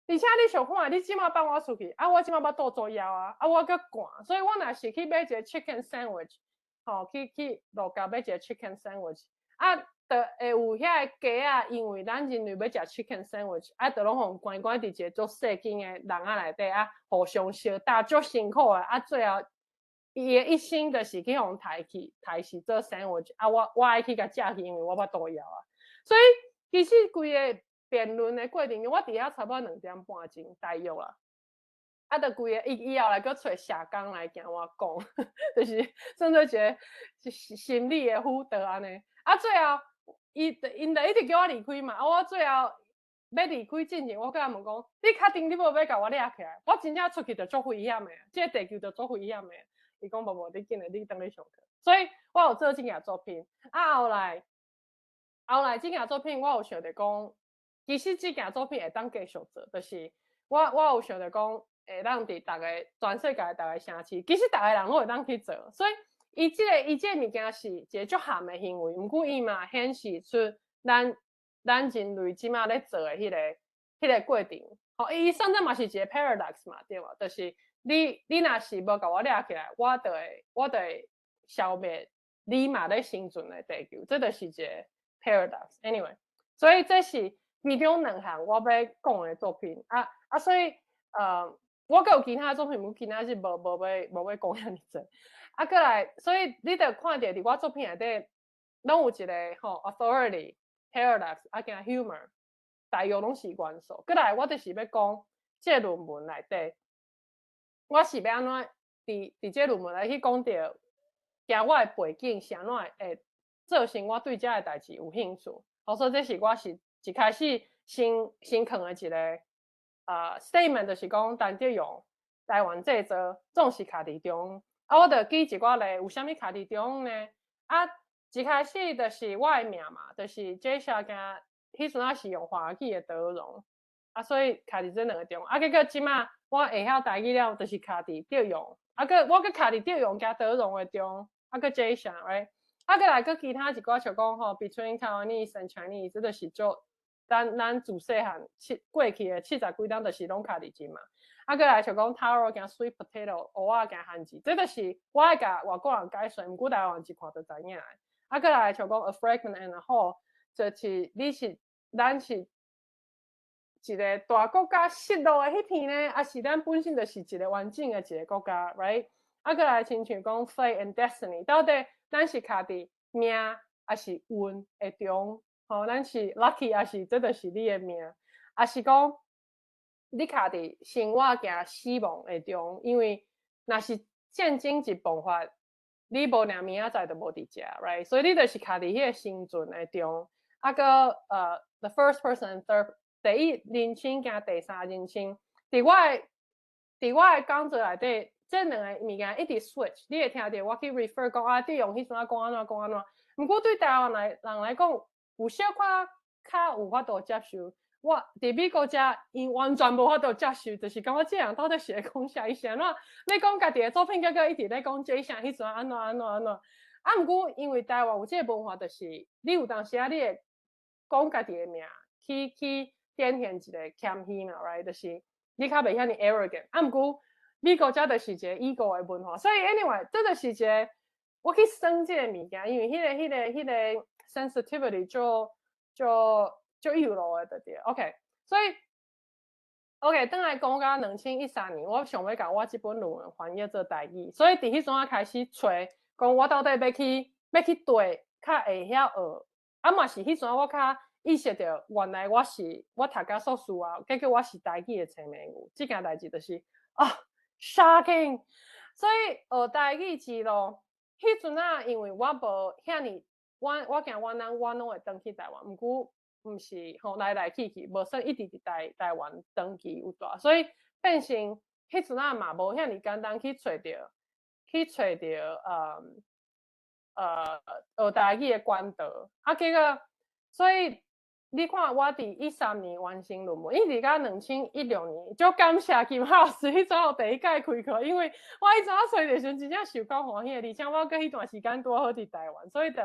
而且你想看，你這馬放我出去，啊，我這馬腹肚作枵啊，啊，我閣寒，所以我若是去買一個 chicken sandwich，吼，去路邊買一個 chicken sandwich，啊，就會有遐個雞仔，因為咱人類欲食 chicken sandwich，啊，就攏予關關佇一個足細間的籠仔內底，啊，互相相打，足辛苦的，啊，最後伊的一生就是去予刣去，刣死做 sandwich，啊，我愛去共食去，因為我腹肚枵啊。所以其實規個辯論的過程中，我佇遐差不多2點半鐘大約啦。啊，就規个伊後來閣揣社工來驚我講，就是算做一個是心理的輔導按呢。啊，最後伊𪜶就一直叫我離開嘛，啊，我最後欲離開進前，我閣共問講：你確定你無欲共我掠起來？我真正出去就足危險的，這個地球就足危險的。伊講無無，你緊來，你轉去上課。所以我有做這件作品。啊，後來這件作品，我有想著講，其實這件作品會當繼續做，就是我有想著講，會當佇逐个全世界逐个城市，其實逐个人攏會當去做。所以伊這個物件是一個足譀的行為，毋過伊嘛顯示出咱人類這馬咧做的彼個過程。吼，伊算做嘛是一個 paradox 嘛，對無？就是你若是無共我掠起來，我就會消滅你嘛咧生存的地球，這就是一個 paradox。 Anyway，所以這是其中兩項我欲講的作品。啊啊，所以我閣有其他作品，毋過今仔日無欲講遐爾濟。啊，閣來，所以你著看著佇我作品內底，攏有一個吼 authority、paradox 啊，加 humor，大約攏是元素。閣來，我就是欲講這個論文內底，我是欲按怎佇這個論文內去講著，加我的背景是按怎會造成我對這个代誌有興趣。好，所以這是我是一開始先囥的一個statement，就是講陳德榮台灣製造總是徛佇中。啊，我就舉一寡例，有啥物徛佇中呢？啊，一開始就是我的名嘛，就是這寫加彼陣仔是用華語的德榮，啊，所以徛佇這兩个中。啊，結果這馬我會曉台語了，就是徛佇德榮，啊，閣我閣徛佇德榮加德榮的中，啊，閣這寫，right？啊，閣來閣其他一寡像講吼，between Taiwanese and Chinese，這就是做咱自細漢過去的70幾冬，就是攏徛佇這嘛。啊，閣來像講 taro 加 sweet potato，芋仔加番薯，這就是我愛共外國人解說，毋過台灣人一看就知影的。啊，閣來像講 a fragment and a whole，就是你是咱是一個大國家失落的彼片呢，抑是咱本身就是一個完整的一個國家，right？啊，閣來親像講 fate and destiny，到底咱是徛佇命抑是運的中？吼，咱是 lucky 抑是這就是你的命？抑是講你徛佇生活加死亡的中？因為若是戰爭一爆發，你無掠明仔載就無佇遮，right？所以你就是徛佇彼個生存的中。啊，閣the first person third 第一人稱加第三人稱，佇我的講座內底，這兩个物件一直 switch，你會聽著我去 refer 講啊，德榮彼陣仔講按怎講按怎。毋過對台灣人來講，有小可較有法度接受。我佇美國遮，𪜶完全無法度接受，就是感覺這人到底是咧講啥？伊是按怎咧講家己的作品，結果一直咧講這啥彼陣按怎按怎按怎。啊，毋過因為台灣有這个文化，就是你有當時仔你會講家己的名，去展現一個謙虛嘛，right？就是你較袂遐爾 arrogant。啊，毋過美國遮就是一個 ego 的文化，所以 anyway，這就是一個我去算這个物件，因為彼個 sensitivity 就有路的對。OK，所以 OK，轉來講到2013年，我想欲共我這本論文翻譯做台語，所以佇彼陣仔開始揣，講我到底欲去佗較會曉學，啊嘛是彼陣我較意識著，原來我是我讀甲碩士啊，結果我是台語的青盲牛，這件代誌就是啊，shocking。所以學台語之路，彼彼陣啊，因為我無遐爾，我驚我翁我攏會轉去台灣，毋過毋是吼來來去去，無算一直佇台灣長期有蹛，所以變成彼陣啊嘛無遐爾簡單去揣著學台語的管道，啊結果，所以你看我佇13年完成論文，一直到2016年，足感謝金老師彼陣有第一屆開課，因為我彼陣揣著時陣真正受夠歡喜的，而且我閣彼段時間拄好佇台灣，所以就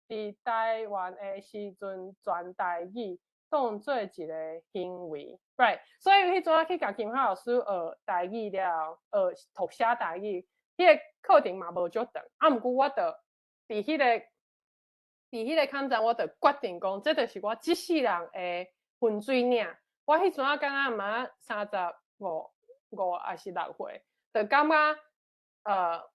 佇台灣的時陣全台語當做一個行為，right？所以彼陣去共金老師學台語了後，學讀寫台語，彼個課程嘛無足長，啊，毋過我就佇彼個坎站，我就決定講，這就是我這世人的分水嶺。我彼陣仔敢若嘛35抑是六歲，就感覺，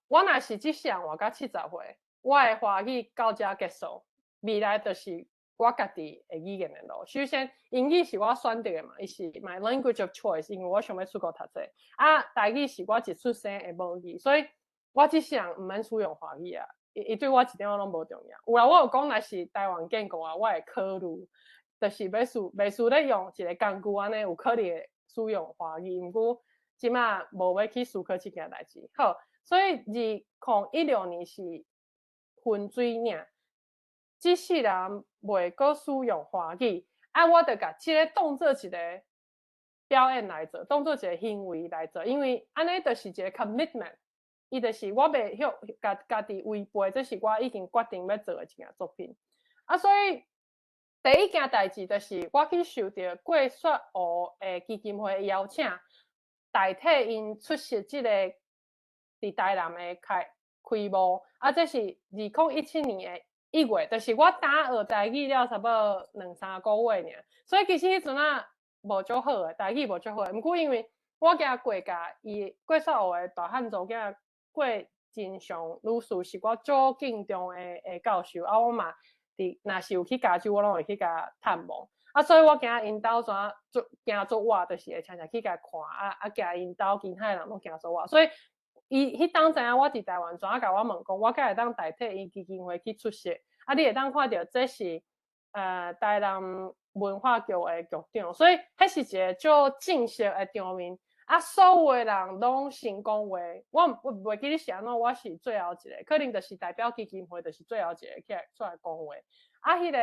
我若是這世人活到70歲，我的華語到遮結束，未來就是我家己的語言的路。首先，英語是我選擇的嘛，伊是 my language of choice，因為我想欲出國讀冊。啊，台語是我一出生的母語，所以我這世人毋免使用華語啊。伊對我一點仔攏無重要。有啦，我有講若是台灣建國啊，我會考慮，就是欲試袂輸咧用一個工具按呢，有可能會使用華語。毋過這馬無欲去思考這件代誌。好，所以2016年是分水嶺，這世人袂閣使用華語，啊，我就共這个當做一個表演來做，當做一個行為來做，因為按呢就是一個 commitment。伊就是我袂許家家己違背，這是我已經決定欲做的一件作品。啊，所以第一件代誌就是我去受著過雪湖的基金會的邀請，代替𪜶出席這个佇台南的開幕。啊，這是2017年的1月，就是我剛學台語了差不多兩三個月爾。所以其實彼陣仔無足好的，台語無足好的。毋過因為我驚郭家伊郭雪湖的大漢查某囝郭真祥女士是我足敬重的教授，啊，我嘛佇若是有去加州，我攏會去共探望。啊，所以我行𪜶兜怎足行足倚，就是會常常去共看，啊啊行𪜶兜其他的人攏行足倚。所以伊彼當知影我佇台灣，怎共我問講，我敢會當代替𪜶基金會去出席？啊，你會當看著這是台南文化局的局長，所以彼是一個足正式的場面。啊，所有的人攏先講話，我袂記得是按怎，我是最後一個，可能就是代表基金會，就是最後一個起來出來講話。啊，彼個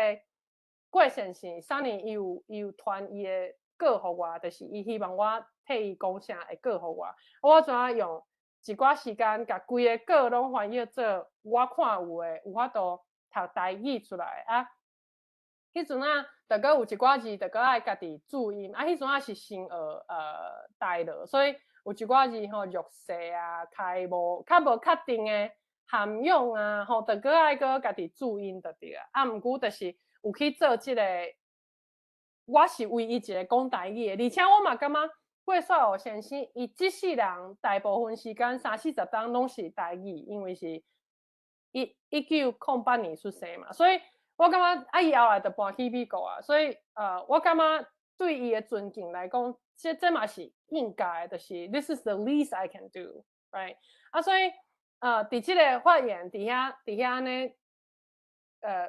郭先生啥年伊有傳伊的稿予我，就是伊希望我替伊講啥的稿予我。我怎用一寡時間，共規个稿攏翻譯做我看有的，有法度讀台語出來啊。彼陣啊，就閣有一寡字，就閣愛家己注音。啊，彼陣啊是先學台樂，所以有一寡字吼，弱勢啊、開無較無確定的涵養啊，吼，就閣愛閣家己注音就對啊。啊，毋過就是有去做這个，我是唯一一個講台語的，而且我嘛感覺郭雪湖先生伊這世人大部分時間三四十冬攏是台語，因為是1908年出生嘛，所以我感覺啊，伊後來就搬去美國啊，所以我感覺對伊的尊敬來講，這嘛是應該的，就是 This is the least I can do，right？啊，所以佇這个發言佇遐按呢，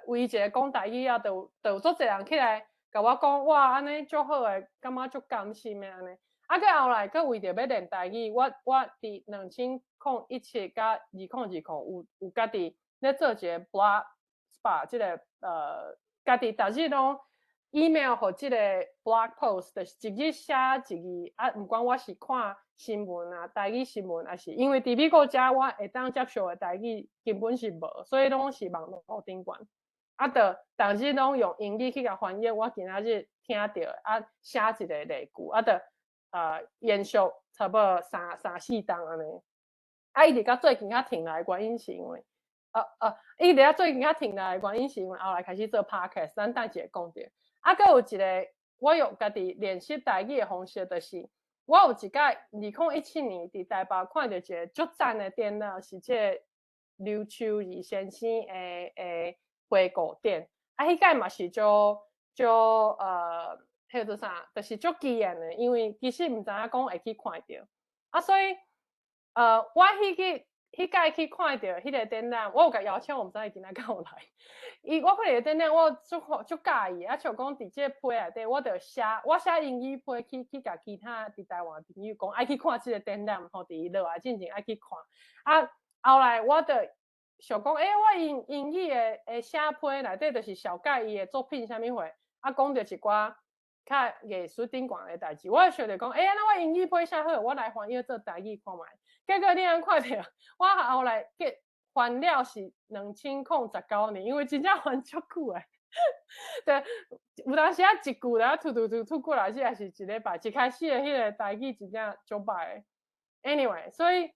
唯一一個講台語啊，就有足濟人起來共我講，哇，按呢足好的，感覺足甘心的按呢。啊，閣後來閣為著欲練台語，我佇2017佮2020有家己咧做一個 blog spot，這個家己逐日攏 email 予這个 blog post，就是一日寫一字啊，毋管我是看新聞啊，台語新聞，抑是因為佇美國遮我會當接受的台語根本是無，所以攏是網路頂懸。啊，就逐日攏用英語去共翻譯，我今仔日聽著啊，寫一个例句，啊，就延續差不多三四冬按呢。啊，一直到最近才停來的原因是因為，一直到最近才停來的原因是因為後來開始做 podcast，咱等一下講著。啊，閣有一个我用家己練習台語的方式，就是我有一擺2017年佇台北看著一个足讚的展覽，是這个劉秋怡先生的回顧展。啊，彼擺嘛是足足彼个做啥，就是足機緣的，因為其實毋知影講會去看著。啊，所以我彼個彼擺去看著彼个展覽，我有共邀請，我毋知伊今仔敢有來。伊我看著展覽，我足足佮意，啊，像講佇這個批內底，我著寫我寫英語批去共其他佇台灣朋友講，愛去看這个展覽吼，佇伊落來進前愛去看。啊，後來我著想講，欸，我英語的寫批內底就是紹介伊的作品啥物貨，啊，講著一寡較藝術頂懸的代誌，我就想著講，欸，那我英語批寫好，我來翻譯做台語看覓。結果你通看著，我後來結翻了是2019年，因為真正翻足久的。對，有當時啊，一句咧吐吐吐吐過來，是也是一禮拜。一開始的彼个台語真正足歹的。Anyway，所以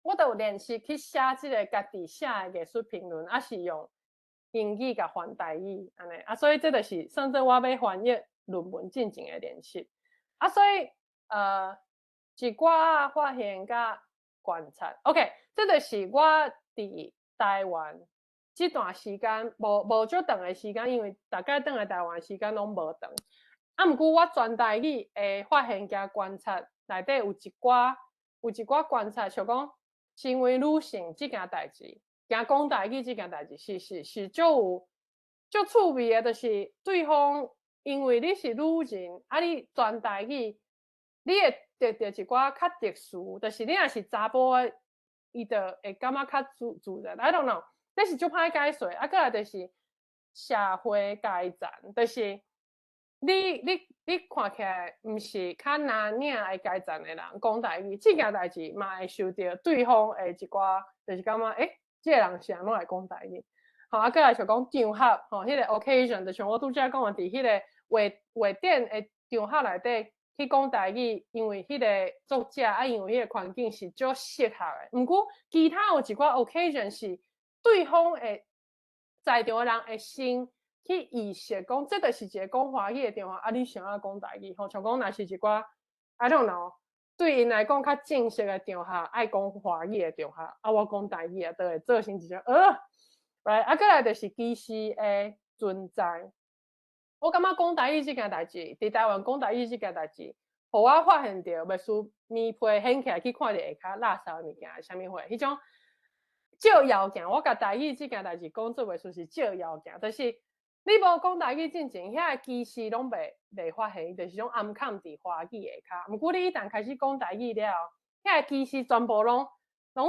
我就有練習去寫這个家己寫的藝術評論，抑是用英語共翻台語按呢。啊，所以這就是算做我欲翻譯論文進前的練習。啊，所以一寡發現佮觀察，OK，這就是我佇台灣這段時間無足長的時間，因為逐擺轉來台灣時間攏無長。啊，毋過我全台語的發現加觀察內底有一寡觀察，像講身為女性這件代誌，驚講台語這件代誌，是足有足趣味的，就是對方因為你是女人，啊，你全台語，你會得著一寡較特殊，就是你若是查埔的，伊就會感覺較自然。I don't know，這是足歹解說。啊，閣來就是社會階層，就是你看起來毋是較藍領的階層的人講台語，這件代誌嘛會受著對方的一寡，就是感覺欸，這個人是按怎會講台語？吼，啊，閣來就講場合，吼，彼個 occasion，就像我拄才講的，佇彼個畫畫展的場合內底去講台語，因為彼個作者啊，因為彼個環境是足適合的。毋過其他有一寡 occasion 是對方會在場的人會先去意識講，這就是一個講華語的場合，啊，你啥愛講台語？吼，像講若是一寡 I don't know，對𪜶來講較正式的場合，愛講華語的場合，啊，我講台語啊，都會造成一種right，啊，閣來就是歧視的存在。我感覺講台語這件代誌，佇台灣講台語這件代誌，予我發現著，袂輸棉被掀起來去看著下跤垃圾物件，啥物貨，彼種照妖鏡。我共台語這件代誌講做袂輸是照妖鏡，就是你無講台語進前，遐个歧視攏袂發現，就是種暗崁佇華語下跤。毋過你一旦開始講台語了，遐个歧視全部攏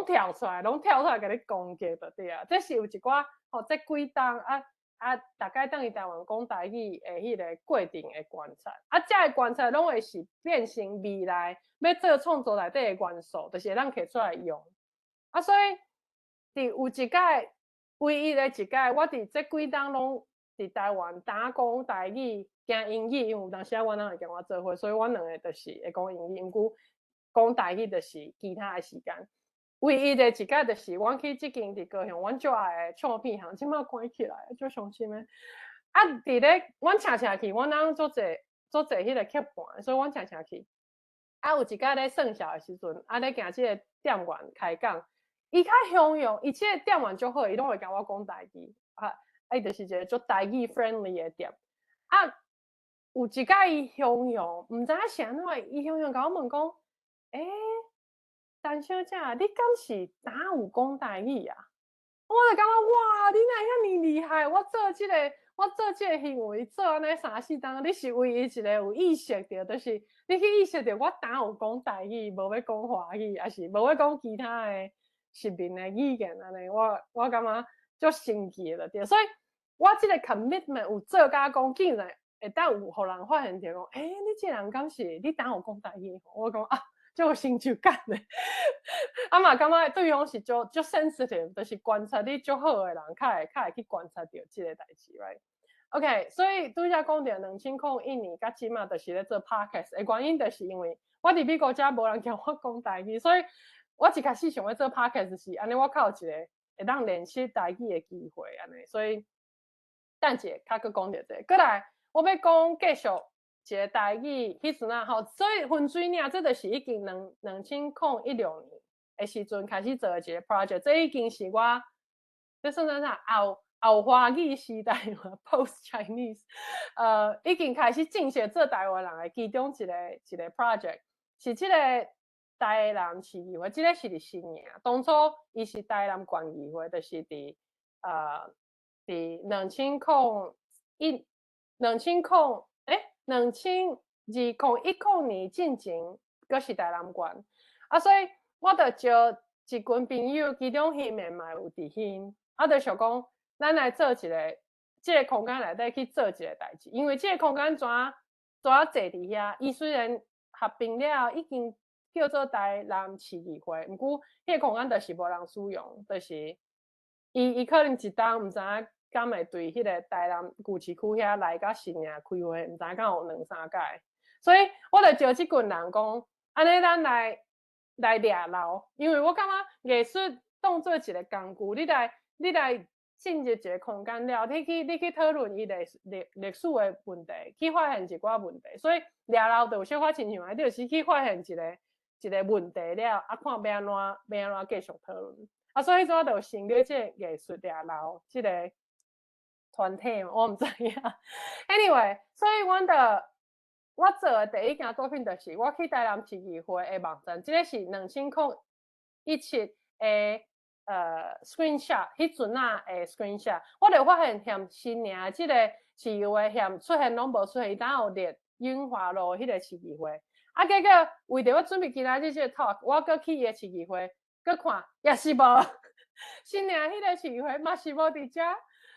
跳出來，攏跳出來共你攻擊就對啊。這是有一寡吼，這幾冬啊。啊，逐擺轉去台灣講台語的彼个過程的觀察，啊，這个觀察攏會是變成未來欲做創作內底的元素，就是會當摕出來用。啊，所以佇有一擺，唯一的一擺，我佇這幾冬攏佇台灣焦講台語兼英語，因為有當時仔阮翁會共我做伙，所以阮兩个就是會講英語，毋過講台語就是其他的時間。唯一的一擺就是阮去這間佇高雄，阮足愛的唱片行，這擺關起來，足傷心的。啊，佇咧阮車車去，阮翁足濟足濟彼个刻盤，所以阮車車去。啊，有一擺咧算數的時陣，啊咧共這个店員開講，伊較雄勇，伊這个店員足好，伊攏會共我講台語，啊，啊伊就是一个足台語 friendly 的店。啊，有一擺伊雄勇，毋知影是按怎，伊雄勇共我問講，欸，陳小姐，你敢是焦有講台語啊？我就感覺哇，你哪會遐爾厲害？我做這个行為做按呢三四冬，你是唯一一个有意識著，就是你去意識著我焦有講台語，無欲講華語，抑是無欲講其他的殖民的語言按呢，我感覺足神奇的對。所以我這个 commitment 有做甲講，竟然會當有予人發現著講，欸，你這个人敢是你焦有講台語？我講啊，足有成就感的。啊嘛感覺對方是足足 sensitive，就是觀察你足好的人，較會去觀察著這个代誌，right？OK，所以拄才講著2001年到這馬就是咧做 podcast 的原因，就是因為我佇美國遮無人共我講台語，所以我一開始想欲做 podcast 是按呢，我較有一个會當練習台語的機會按呢，所以等一下較閣講著這个。閣來，我欲講繼續一个台語，彼陣啊吼，所以分水嶺這就是已經2016年的時陣開始做的一个 project，這已經是我這算啥啥後後華語時代嘛，post Chinese，已經開始正式做台灣人的其中一个一个 project，是這个台南市議會，這个是佇新營。當初伊是台南縣議會，就是佇20012000欸2010年進前，閣是台南縣。啊，所以我就招一群朋友，其中彼面嘛有佇彼，啊，就想講，咱來做一个這个空間內底去做一个代誌，因為這个空間怎怎坐佇遐，伊雖然合併了，已經叫做台南市議會，毋過彼个空間就是無人使用，就是伊可能一冬毋知影敢會對彼个台南舊市區遐來佮新營開會，毋知影敢有兩三擺，所以我就招這群人講，按呢咱來掠流，因為我感覺藝術當做一个工具，你來進入一个空間了，你去討論伊歷史的問題，去發現一寡問題，所以掠流就有小可親像，你就是去發現一個問題了，啊，看欲按怎繼續討論。啊，所以彼陣就成立這个藝術掠流這个團體，我毋知影。Anyway，所以阮就我做的第一件作品就是我去台南市議會的網站，這个是2017的screenshot，彼陣仔的 screenshot，我就發現諳新營這个市議會諳出現攏無出現，伊當有列永華路彼个市議會。啊，結果為著我準備今仔日這个 talk，我閣去伊的市議會，閣看也是無，新營彼个市議會嘛是無佇遮。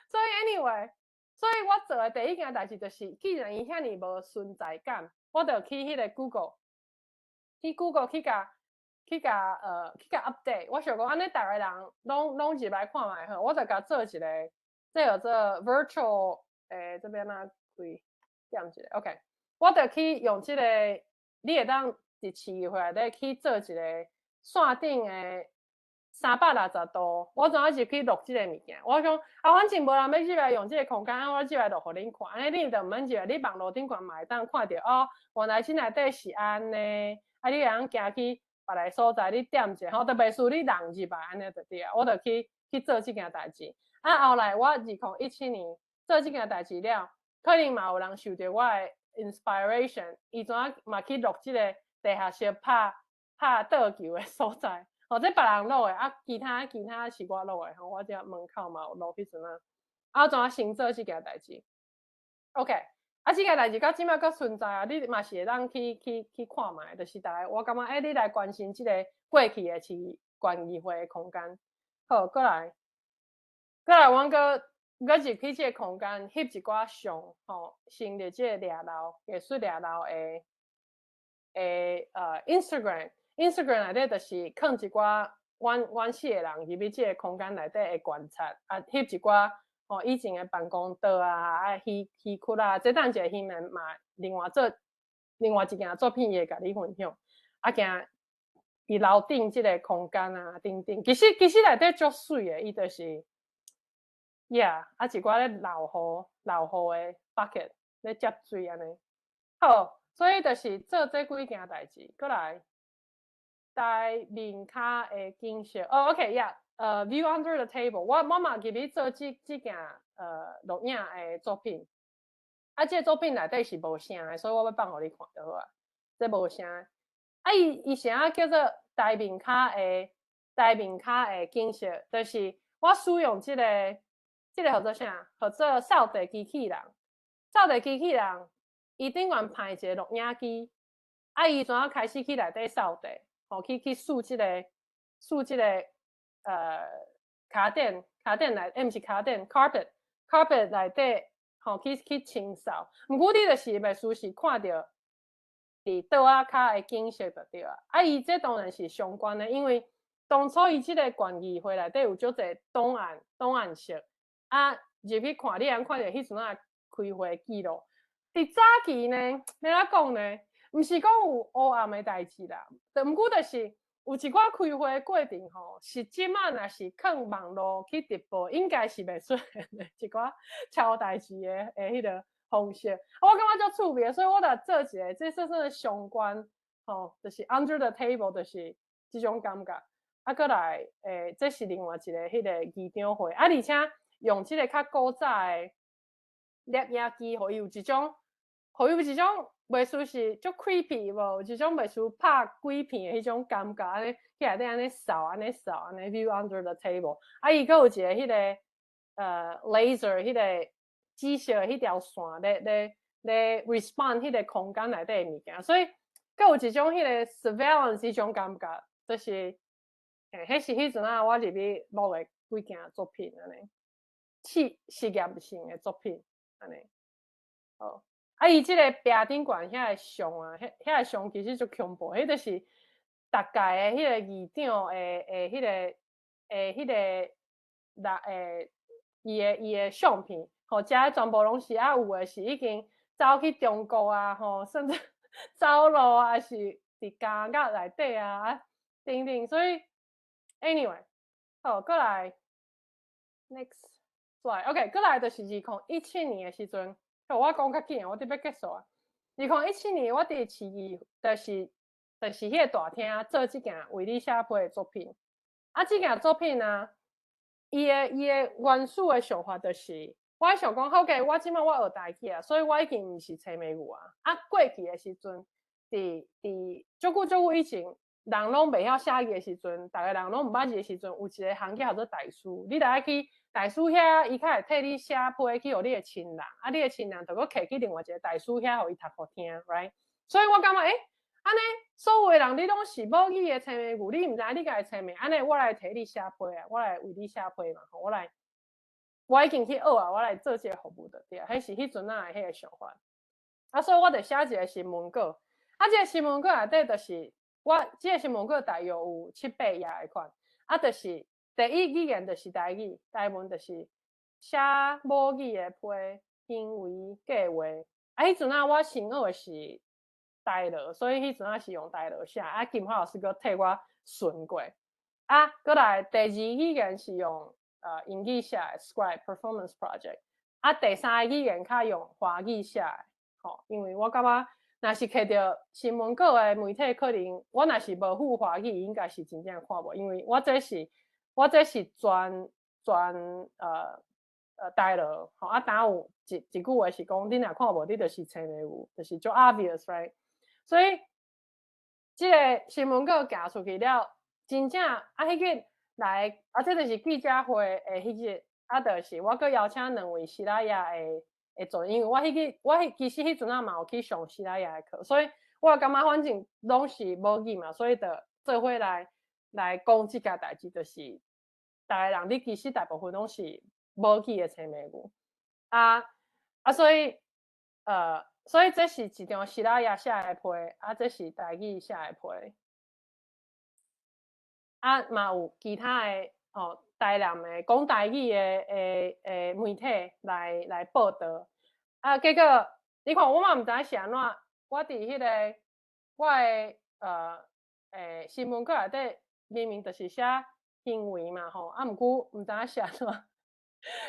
所以 anyway，所以我做的第一件代誌就是，既然伊遐爾無存在感，我就去彼个 Google，去 Google 去共 update。我想講按呢，逐个人攏入來看覓好，我就共做一个，這叫做 virtual，欸，這欲按怎開？點一下，OK。我就去用這个，你會當佇市議會內底去做一个線頂的360度，我怎入去錄這个物件？我講啊，反正無人欲入來用這个空間，啊，我入來錄予恁看，按呢恁就毋免入來，你網路頂懸嘛會當看著哦，原來這內底是按呢，啊，你會當行去別个所在，你點一下吼，就袂輸你人入來按呢就對啊。我就去做這件代誌。啊，後來我2017年做這件代誌了，可能嘛有人受著我的 inspiration，伊怎嘛去錄這个地下室拍桌球的所在。哦，這別人錄的，啊，其他是我錄的，吼，我這門口嘛有錄彼陣啊。啊，我怎先做這件代誌？OK，啊，這件代誌到這擺閣存在啊，你嘛是會當去看覓，就是逐个我感覺，欸，你來關心這個過去的市縣議會的空間。好，過來，過來，阮閣入去這個空間，翕一寡相，吼，成立這個掠流藝術掠流的Instagram。Instagram 內底就是放一寡阮四個人入去這個空間內底的觀察，啊，翕一寡吼以前的辦公桌啊，啊，魚骨啊，這等一下彼面嘛，另外做另外一件作品，伊會共你分享。啊，行佇樓頂這个空間啊，等等，其實內底足媠的，伊就是，yeah，啊，一寡咧落雨的 bucket 咧接水按呢。好，所以就是做這幾件代誌，過來。台面跤的景色，哦，OK，yeah，view under the table，我嘛入去做這件錄影的作品，啊，這个作品內底是無聲的，所以我欲放予你看就好啊。這無聲，啊，伊啥叫做台面跤的景色，就是我使用這个號做啥？號做掃地機器人，掃地機器人，伊頂懸捧一个錄影機，啊，伊怎開始去內底掃地？吼，去掃這个跤墊內，欸，毋是跤墊，carpet 內底，吼，去清掃。毋過你就是袂輸是看著佇桌仔跤的景色就對啊。啊，伊這當然是相關的，因為當初伊這个縣議會內底有足濟檔案室，啊，入去看，你通看著彼陣仔開會記錄。佇早期呢，欲按怎講呢？毋是講有黑暗的代誌啦，但毋過就是有一寡開會過程吼，是這擺若是囥網路去直播，應該是袂出現的一寡超代誌的彼个方式。我感覺足趣味的，所以我就做一个這算算相關吼，就是 under the table，就是這種感覺。啊，閣來，欸，這是另外一个彼个議長會，啊，而且用這个較古早的攝影機，予伊有一種，予伊有一種。袂輸是足 creepy 無？有一種袂輸拍鬼片的彼種感覺，按呢去內底按呢掃，按呢掃，按呢 view under the table。啊，伊閣有一個彼個laser 彼個紫色的彼條線咧 respond 彼個空間內底的物件，所以閣有一種彼個 surveillance 彼種感覺，就是，嘿，彼是彼陣仔我入去錄的幾件作品按呢，試實驗性的作品按呢。好，啊，伊這個壁頂懸遐个相啊，遐個相其實足恐怖，彼就是逐屆的彼個議長的彼個人伊的相片，吼，遮全部攏是啊，有的是已經走去中國啊，吼，甚至走路啊，抑是佇監獄內底啊，等等，所以 anyway，好，過來 next slide，OK，過來就是2017年的時陣，我講較緊，我得欲結束啊。2017年，我佇市議，就是彼個大廳做這件為你寫批的作品。啊，這件作品啊，伊的原始的想法就是，我想講，好嘅，我這擺我學台語啊，所以我已經毋是青梅語啊。啊，過去的時陣，佇足久足久以前，人攏袂曉寫字的時陣，逐个人攏毋捌字的時陣，有一個行叫做代書。你著愛去代書遐，伊較會替你寫批去予你的親人，啊，你的親人就閣摕去另外一個代書遐，予伊讀予聽，right？所以我感覺，欸，按呢，所有的人你攏是母語的青梅語，你毋知你家的青梅，按呢我來替你寫批啊，我來為你寫批嘛，我來，我已經去學啊，我來做這個服務就對啊，彼是彼陣仔的彼個想法。啊，所以我就寫一個新聞稿，啊，這個新聞稿內底就是，我這個新聞稿大約有七八頁的款，啊，就是第一語言就是台語，台文就是寫母語的批行為計劃。啊，彼陣仔我先學的是台羅，所以彼陣仔是用台羅寫，啊，金華老師閣替我順過。啊，閣來第二語言是用英語寫的 Scribe Performance Project，啊，第三個語言較用華語寫的，吼，因為我感覺若是摕著新聞稿的媒體，可能我若是無附華語，應該是真正看無，因為我這是全台羅，吼，啊，當有一句話是講，你若看無，你就是青梅語，就是足 obvious，right？所以這個新聞稿寄出去了，真正啊，彼日來啊，這就是記者會的彼日，啊，就是我閣邀請兩位西拉雅的做，因為我彼日我彼其實彼陣仔嘛有去上西拉雅的課，所以我感覺反正攏是母語嘛，所以就做伙來講這件代誌，就是逐个人你其實大部分攏是母語的青梅語，啊，所以這是一張西拉雅寫的批，啊，這是台語寫的批，啊，嘛有其他的吼，台南的講台語的媒體來報導，啊，結果你看我嘛毋知影是按怎，我佇彼個我的新聞稿內底明明就是寫行為嘛吼，啊，毋過毋知影是按怎，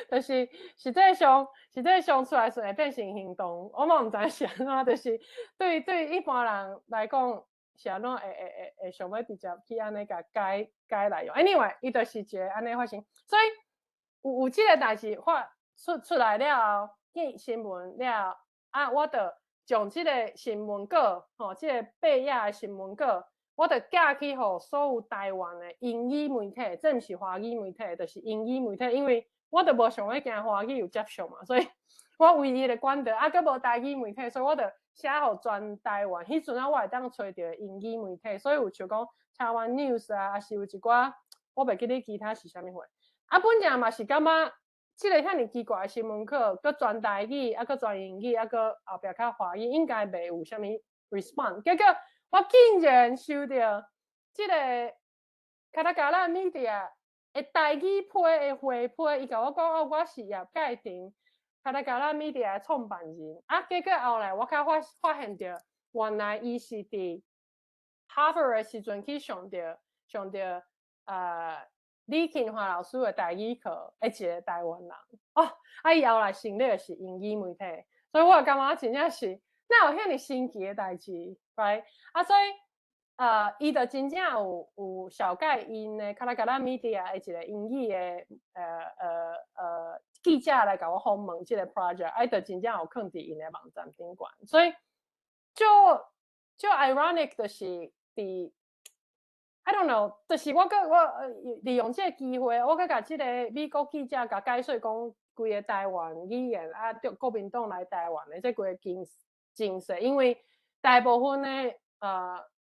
就是實際上出來時會變成行動，我嘛毋知是按怎，就是對一般人來講是按怎會想欲直接去按呢共改改來用。Anyway，伊就是一個按呢發生，所以有這個代誌發出來了後，見新聞了後，啊，我就將這個新聞稿，吼，這個八頁的新聞稿，我就寄去予所有台灣的英語媒體，這毋是華語媒體，就是英語媒體，因為我就無想欲驚華語有接受嘛，所以我唯一的管道啊，閣無台語媒體，所以我就寫予全台灣。彼陣仔我會當揣著英語媒體，所以有像講台灣 News 啊，抑是有一寡我袂記得其他是啥物貨。啊，本正嘛是感覺這個遐爾奇怪的新聞稿，閣全台語，啊，閣全英語，啊，閣後壁較華語，應該袂有啥物 response。結果我竟然收著這個卡達加拉 media 的台語批的回批，伊共我講哦，我是葉介廷卡達加拉 media 的創辦人。啊，結果後來我較發現著，原來伊是佇哈佛的時陣去上著李勤華老師的台語課的一個台灣人。哦，啊，伊後來成立的是英語媒體，所以我感覺真正是哪有遐爾神奇的代誌，right？啊，所以伊就真正有紹介𪜶的卡拉卡拉 media 的一個英語的記者來共我訪問這個 project，啊，伊就真正有囥佇𪜶的網站頂懸，所以足足 ironic 就是佇 I don't know，就是我閣我利用這个機會，我閣共這个美國記者共解說講規个台灣語言啊，對國民黨來台灣的這規个情情勢，因為大部分的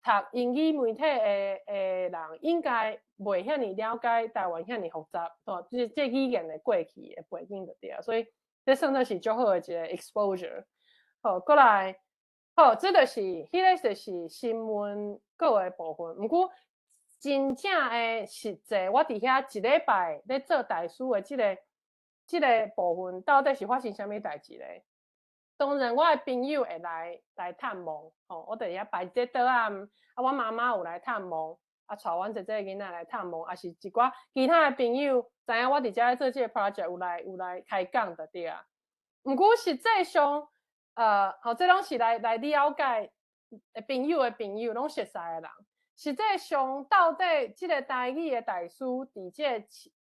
讀英語媒體的人應該袂遐爾了解台灣遐爾複雜，吼，這語言的過去的背景就對啊，所以這算做是足好的一个 exposure。好，過來，好，這就是，彼个就是新聞稿的部分。毋過真正的實際，我佇遐一禮拜咧做大使的這个部分，到底是發生啥物代誌咧？當然，我的朋友會來探望，吼，我佇遐擺這桌仔，啊，阮媽媽有來探望，啊，帶阮姐姐囡仔來探望，也是一寡其他的朋友知影我佇遮咧做這个 project，有來開講就對啊。毋過實際上，吼，這攏是來了解朋友的朋友，攏熟似的人。實際上，到底這个台語的大使佇這个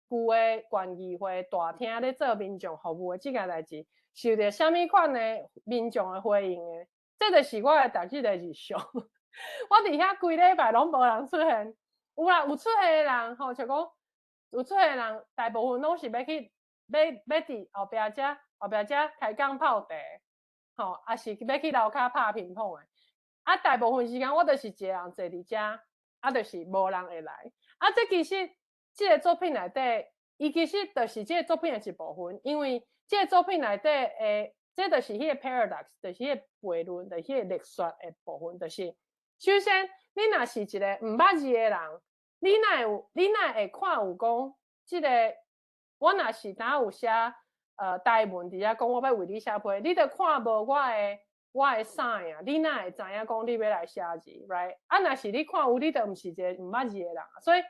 舊的縣議會大廳咧做民眾服務的這件代誌，受著啥物款的民眾的回應的？這就是我的逐日的日常。我佇遐規禮拜攏無人出現，有啦，有出現的人吼，像講有出現的人，大部分攏是欲去欲欲佇後壁遮後壁遮開講泡茶，吼，抑是欲去樓跤拍乒乓的。啊，大部分時間我就是一个人坐佇遮，啊，就是無人會來。啊，這其實這个作品內底，伊其實就是這个作品的一部分，因為這個作品內底的，這就是彼個 paradox，就是彼個悖論，就是彼個力說的部分，就是首先，你若是一个毋捌字的人，你哪會看有講，這个我若是當有寫台文佇遐講我欲為你寫批，你著看無我的 sign 啊，你哪會知影講你欲來寫字，right？啊，若是你看有，你著毋是一個毋捌字的人，所以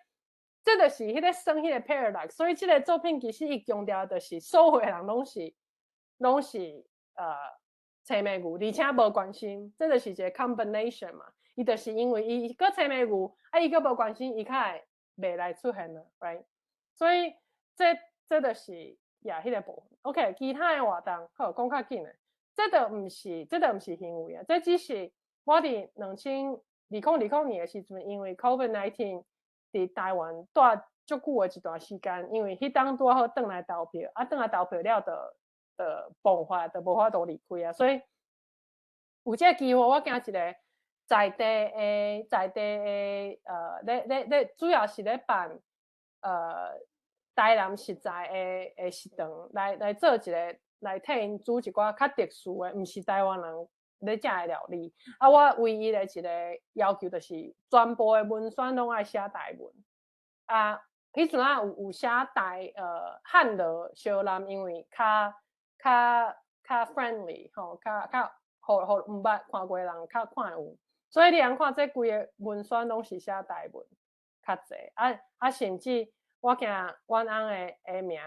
這就是彼個耍彼個 paradox。所以這个作品其實伊強調就是所有的人攏是青牯牛，而且無關心，這就是一個 combination 嘛。伊就是因為伊閣青牯牛，啊，伊閣無關心，伊較會袂來出現啦，right？所以這就是也彼個部分。OK，其他的活動好講較緊的。這著毋是行為啊！這只是我佇202020年的時陣，因為 COVID-19 佇台灣蹛足久的一段時間，因為彼當拄好轉來投票，啊，轉來投票了，就爆發，就無法度離開啊，所以有這個機會，我行一个在地的，咧咧咧，主要是咧辦台南食材的食堂，來做一个，來替𪜶煮一寡較特殊的，毋是台灣人咧食的料理。啊，我唯一的一个要求就是，全部的文宣攏愛寫台文。啊，彼陣仔有寫漢羅相南，因為較 friendly 吼，較予毋捌看過的人較看會有。所以你通看這規个文宣攏是寫台文較濟。啊啊，甚至我驚阮翁的名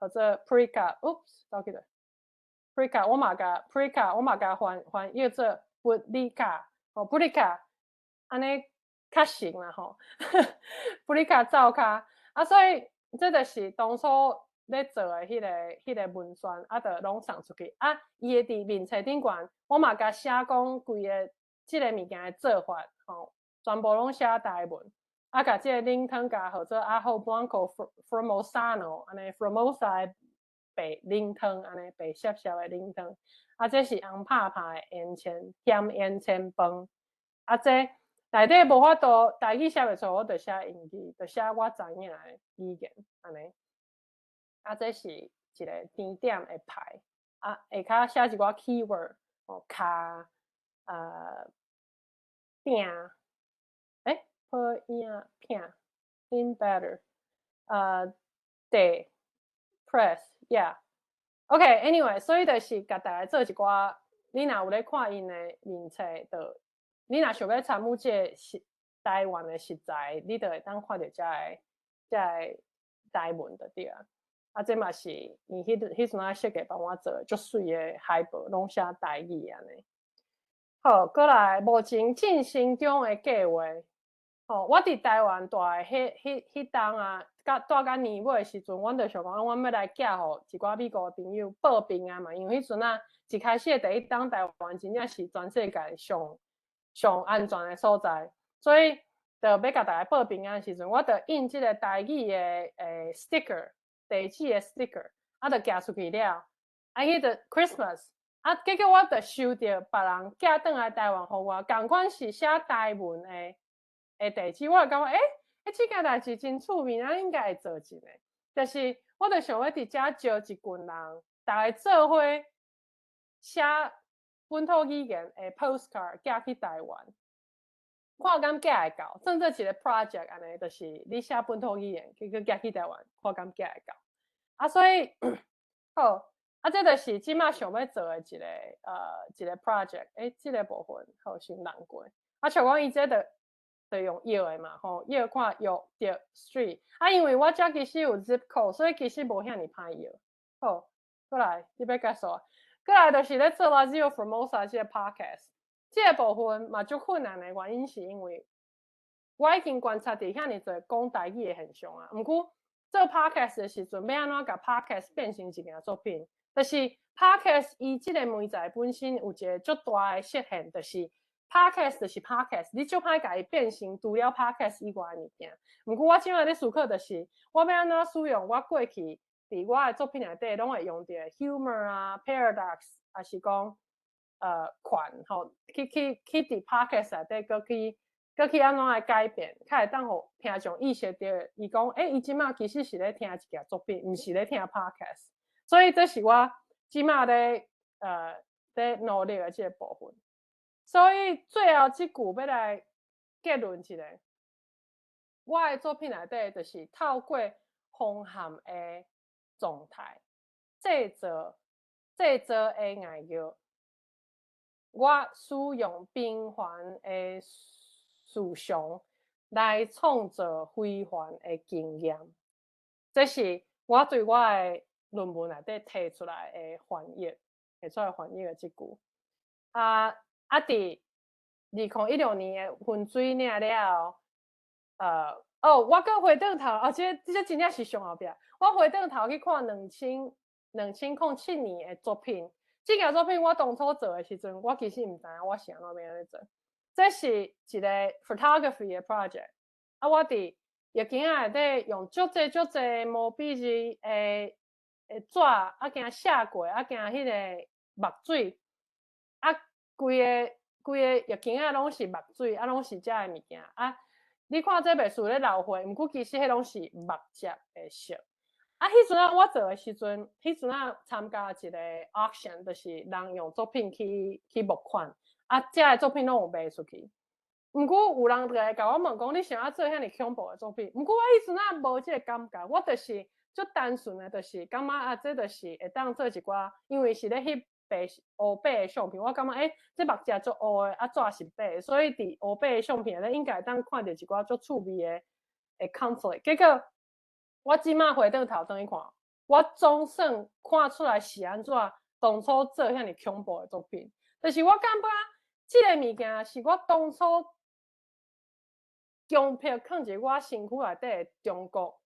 叫做 Prika，oops，倒去了？Prika，我嘛共 Prika，我嘛共翻譯做布里卡，吼，布里卡，按呢較順啦吼，布里卡灶跤，啊，所以這就是當初咧做的彼个文宣，啊，就攏送出去。啊，伊會佇面冊頂懸，我嘛共寫講規个這个物件的做法，吼，全部攏寫台文。啊，共這个奶湯共號做 Ajo Blanco Formosano，按呢 Formosa 的白奶湯，按呢白澀澀的奶湯。啊，這是紅拍拍的煙腸鹹煙腸飯。啊，這內底無法度台語寫袂出，我就寫英語，就寫我知影的語言，按呢。啊，這是一个甜點的牌。啊，下跤寫一寡 keyword，哦，跤，餅，欸，泡影片，in better，地，press，yeah，OK，anyway，所以就是共大家做一寡，你若有咧看𪜶的面冊，就你若想欲參與這个食台灣的食材，你就會當看著這个台文就對啊。啊，這嘛是伊彼陣仔設計幫我做的，足媠的海報，攏寫台語按呢。好，過來目前進行中的計劃，吼，我佇台灣蹛的彼冬啊，佮蹛到年尾的時陣，阮就想講，阮欲來寄予一寡美國的朋友報平安嘛，因為彼陣啊，一開始的第一冬，台灣真正是全世界上上安全的所在，所以就欲共大家報平安的時陣，我就印這个台語的sticker，地址的 sticker，啊，就寄出去了。啊，彼個 Christmas，啊，結果我就收著別人寄轉來台灣予我，仝款是寫台文的地址，我就感覺，這件代誌真趣味，咱應該會做一个。就是我就想欲佇遮招一群人，逐家做伙寫本土語言的 postcard 寄去台灣，看敢寄會到，算做一个 project 按呢，就是你寫本土語言，結果寄去台灣，看敢寄會到。啊，所以好，啊，這就是這擺想欲做的一个 project。這个部分好先難過。啊，像講伊這就用約的嘛，吼，約看約著 street。啊，因為我遮其實有 zip code，所以其實無遐爾歹約。好，過來，你欲結束啊？過來就是咧做 Lazio Formosa 這个 podcast，這个部分嘛足困難的原因是因為我已經觀察著遐爾濟講台語的現象啊。毋過做 podcast 的時陣，欲按怎共 podcast 變成一件作品？就是 podcast 伊這个媒材本身有一个足大的設限，就是 podcast 就是 podcast，你足歹共伊變成除了 podcast 以外的物件。毋過我這擺咧思考，就是我欲按怎使用我過去佇我的作品內底攏會用著 humor 啊、paradox，抑是講款吼，去佇 podcast 內底閣去按怎來改變，較會當予聽眾意識著，伊講，伊這擺其實是咧聽一件作品，毋是咧聽 podcast。所以這是我這擺咧努力的這个部分。所以最後這句欲來結論一下，我的作品內底就是透過風瀚的狀態製造的藝玉，我使用平凡的思想來創造非凡的經驗。這是我對我的論文內底提出來的翻譯，提出來翻譯的這句。啊！佇2016年的分水嶺了後，哦，我閣回轉頭，哦，這真正是上後壁。我回轉頭去看2007年的作品，這件作品我當初做的時陣，我其實毋知影我是按怎欲按呢做。這是一个 photography 的 project。啊，我佇浴巾仔內底用足濟足濟毛筆字的紙，啊，驚寫過，啊，驚彼个墨水，啊，規个浴巾仔攏是墨水，啊，攏是遮个物件。啊，你看這袂似咧流血，毋過其實彼攏是墨汁的色。啊，彼陣仔我做的時陣，彼陣仔參加一个 auction，就是人用作品去募款，啊，遮个作品攏有賣出去。毋過有人就來共我問講，你想欲做遐爾恐怖的作品？毋過我彼陣仔無這个感覺，我就是足單純的，就是感覺啊，這就是會當做一寡，因為是咧翕白烏白的相片，我感覺這墨汁足烏的，啊紙是白的，所以佇烏白的相片內底應該會當看著一寡足趣味的 conflict。結果我這擺回轉頭轉去看，我總算看出來是按怎當初做遐爾恐怖的作品，就是我感覺這个物件是我當初強迫囥佇我身軀內底的中國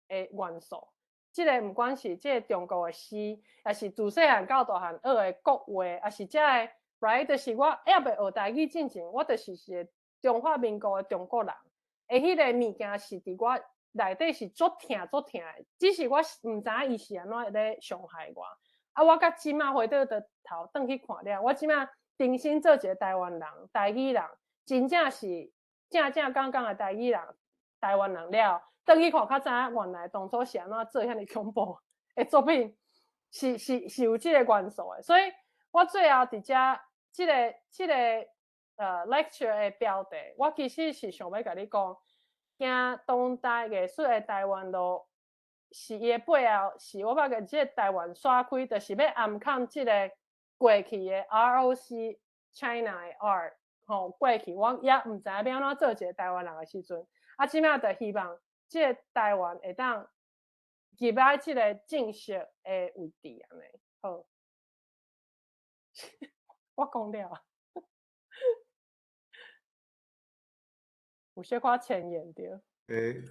的元素。這个毋管是這个中國的詩，抑是自細漢到大漢學的國話，抑是遮个 right，就是我猶未學台語進前，我就是一個中華民國的中國人。的彼个物件是佇我內底是足疼足疼的，只是我毋知影伊是按怎咧傷害我。啊，我到這擺回轉頭轉去看了，我這擺重新做一个台灣人、台語人，真正是正正港港的台語人、台灣人了。轉去看，較知影原來當初是按怎做遐爾恐怖的作品，是有這个元素的。所以我最後佇遮這个 lecture 的標題，我其實是想欲共你講，行當代藝術的台灣路，是伊的背後，是我欲共這个台灣刷開，就是欲暗崁這个過去的 ROC China 的 art 吼，過去我猶毋知影欲按怎做一个台灣人的時陣，啊，這擺就希望這個台灣會當入來這个正式的位置按呢。好，我講了。有有小可前言著。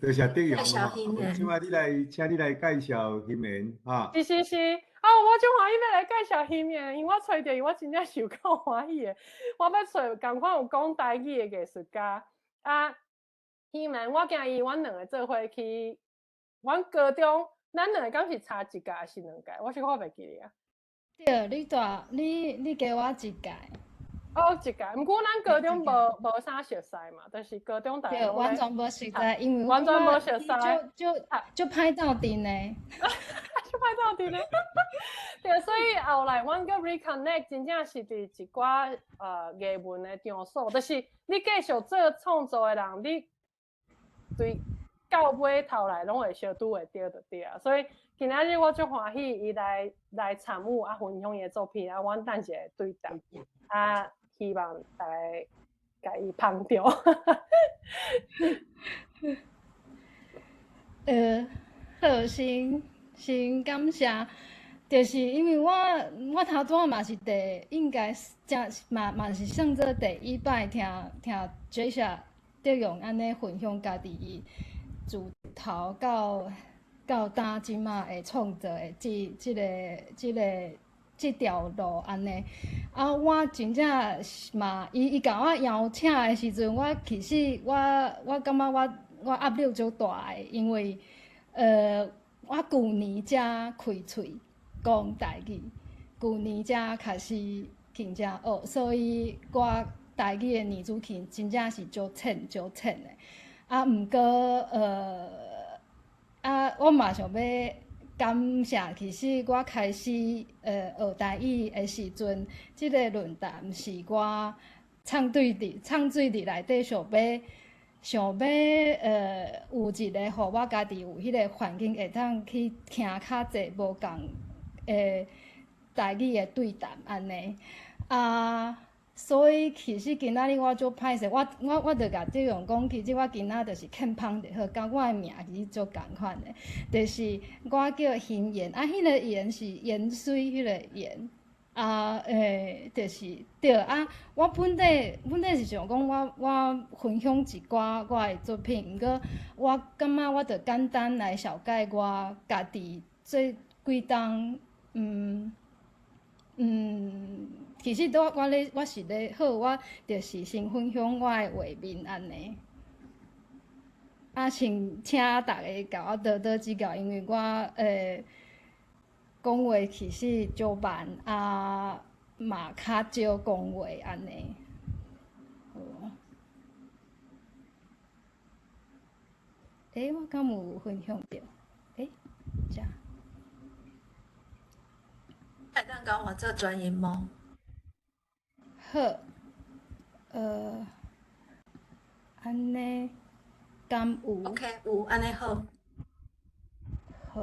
多謝德榮介紹吼，這擺你來，請你來介紹欣妍哈。是是是，啊，我足歡喜欲來介紹欣妍，因為我揣著伊，我真正是有夠歡喜的。我欲揣仝款有講台語的藝術家，啊，欣妍，我驚伊，阮兩个做伙去，阮高中，咱兩个敢是差一屆抑是兩屆？我小可袂記得啊。對，你大，你加我一屆。哦，一屆，毋過咱高中無啥熟似嘛，就是高中逐對，完全無熟似，因為完全無熟似，就就歹鬥陣呢，就歹鬥陣呢。對，所以後來阮閣 reconnect，真正是佇一寡藝文的場所，就是你繼續做創作的人，你對到尾頭來攏會相拄會著就對啊。所以今仔日我足歡喜伊來參與啊，分享伊的作品啊，阮等一下對談啊。希望大家共伊捧著。好，先感謝，就是因為我頭拄仔嘛是應該正嘛是算做第一擺聽 Jessia 德榮按呢分享家己伊自頭到今這馬的創作的這條路按呢，啊，我真正嘛，伊共我邀請的時陣，我其實我感覺我壓力足大的，因為我舊年才開喙講台語，舊年才開始真正學，所以我台語的年資氣真正是足淺足淺的。啊，毋過啊，我嘛想欲感謝，其實我開始學台語的時陣，這个論壇是我藏水佇內底想欲有一個予我家己有彼個環境，會當去聽較濟無仝的台語的對談按呢。啊，所以其實今仔日我足歹勢，我就共德榮講，其實我今仔就是欠芳就好，佮我的名其實足仝款的，就是我叫欣妍，啊，彼个妍是鹽水彼个鹽，啊，就是對啊，我本底是想講我分享一寡我的作品，毋過我感覺我就簡單來紹介我家己這幾冬，其實都我咧，我是咧好，我就是先分享我的畫面按呢。啊，先請大家共我多多指教，因為我講話其實足慢，啊嘛較少講話按呢。好。我敢有分享著？遮。會當共我做轉音無？好，按呢敢有？OK，有，按呢好。好，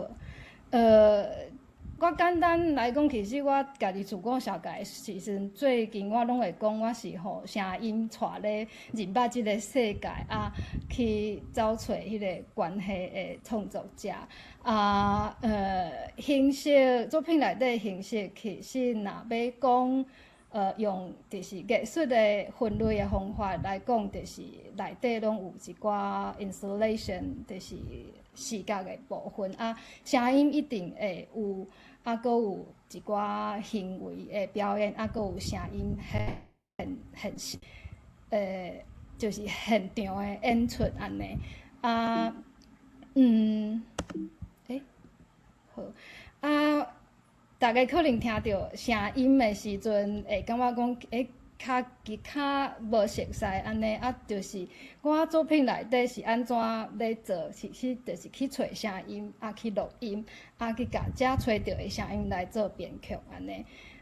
我簡單來講，其實我家己自我紹介時陣，最近我攏會講我是予聲音帶咧入捌這个世界啊，去找揣彼个關係的創作者啊，形式作品內底形式，其實若欲講，用就是藝術的分類的方法來講，就是內底攏有一寡 installation，就是視覺的部分啊，聲音一定會有，啊，閣有一寡行為的表演，啊，閣有聲音現實，就是現場的演出按呢，啊，好，啊。大家可能聽著聲音的時陣，會感覺講，較無熟似按呢，啊，就是我作品內底是按怎咧做？其實就是去揣聲音，啊，去錄音，啊，去共遮揣著的聲音來做編曲按呢。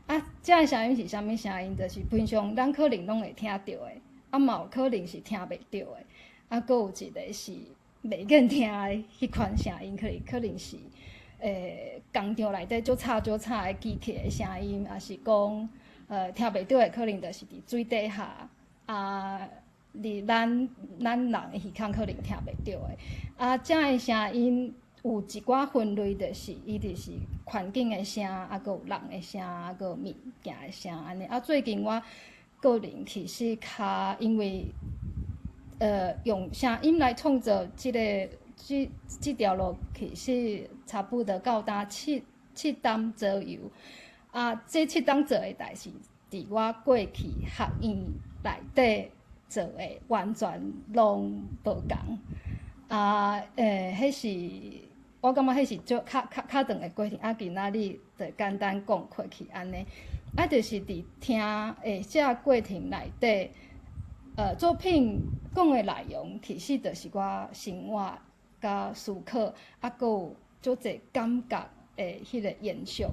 啊，遮的聲音是啥物聲音？就是平常咱可能攏會聽著的，啊，嘛有可能是聽袂著的，啊，閣有一个是袂見聽的彼款聲音，可能是。工廠內底足吵足吵的機器的聲音，抑是講，聽袂著的，可能就是佇水底下，啊，佇咱人的耳孔可能聽袂著的。啊，遮的聲音有一寡分類，就是伊就是環境的聲，啊，閣有人的聲，啊，閣有物件的聲按呢。啊，最近我個人其實較因為，用聲音來創作這條路，其實差不多到今七冬左右。啊，這七冬做的代誌，佇我過去學院內底做的完全攏無仝。啊，彼是我感覺彼是足較長的過程，啊，今仔日就簡單講過去按呢。啊，就是佇聽的這個過程內底，作品講的內容其實就是我生活佮思考，啊，閣有足濟感覺的彼個延續。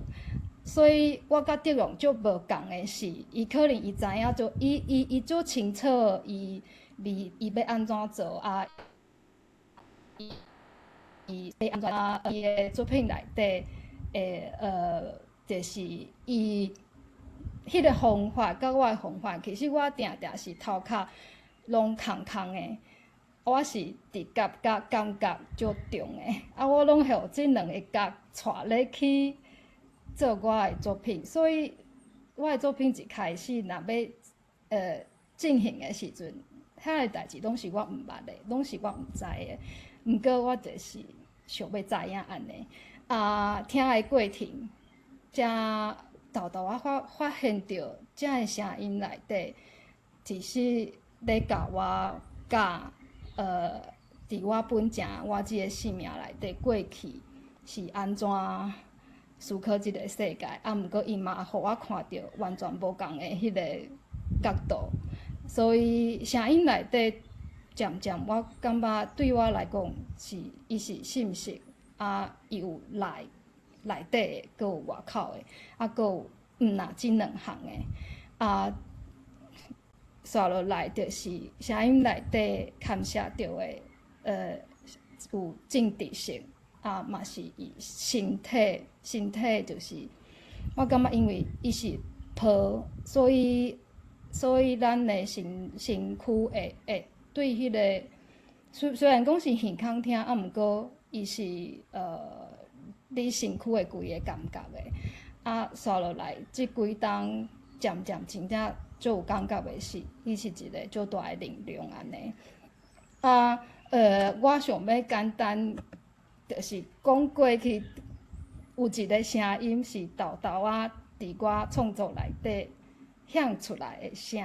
所以我佮德榮足無仝的是，伊可能伊知影足，伊足清楚，伊欲按怎做啊？伊欲按怎啊？伊的作品內底，就是伊彼個方法佮我的方法，其實我定定是頭殼攏空空的，我是直覺佮感覺足重的，啊，我攏予這兩个覺帶咧去做我的作品，所以我的作品一開始若欲進行的時陣，遐个代誌攏是我毋捌的，攏是我毋知的。毋過我就是想欲知影按呢。啊，聽的過程，才沓沓仔發現著，這个聲音內底，其實咧教我教佇我本前我這个生命內底過去是按怎思考這个世界，啊，毋過伊嘛予我看著完全無仝的彼個角度，所以聲音內底漸漸我感覺對我來講是伊是信息，啊，伊有內底的，閣有外口的，啊，閣有毋若這兩項的，啊，紲落來就是聲音內底牽涉著的，有政治性，啊，嘛是伊身體就是我感覺因為伊是泡，所以咱的身軀會對彼個雖然講是耳孔聽，啊，毋過伊是你身軀的規个感覺的。啊，紲落來這幾冬漸漸真正足有感覺的是，伊是一個足大的能量按呢。啊，我想欲簡單，就是講過去有一個聲音是沓沓仔佇我創作內底響出來的聲，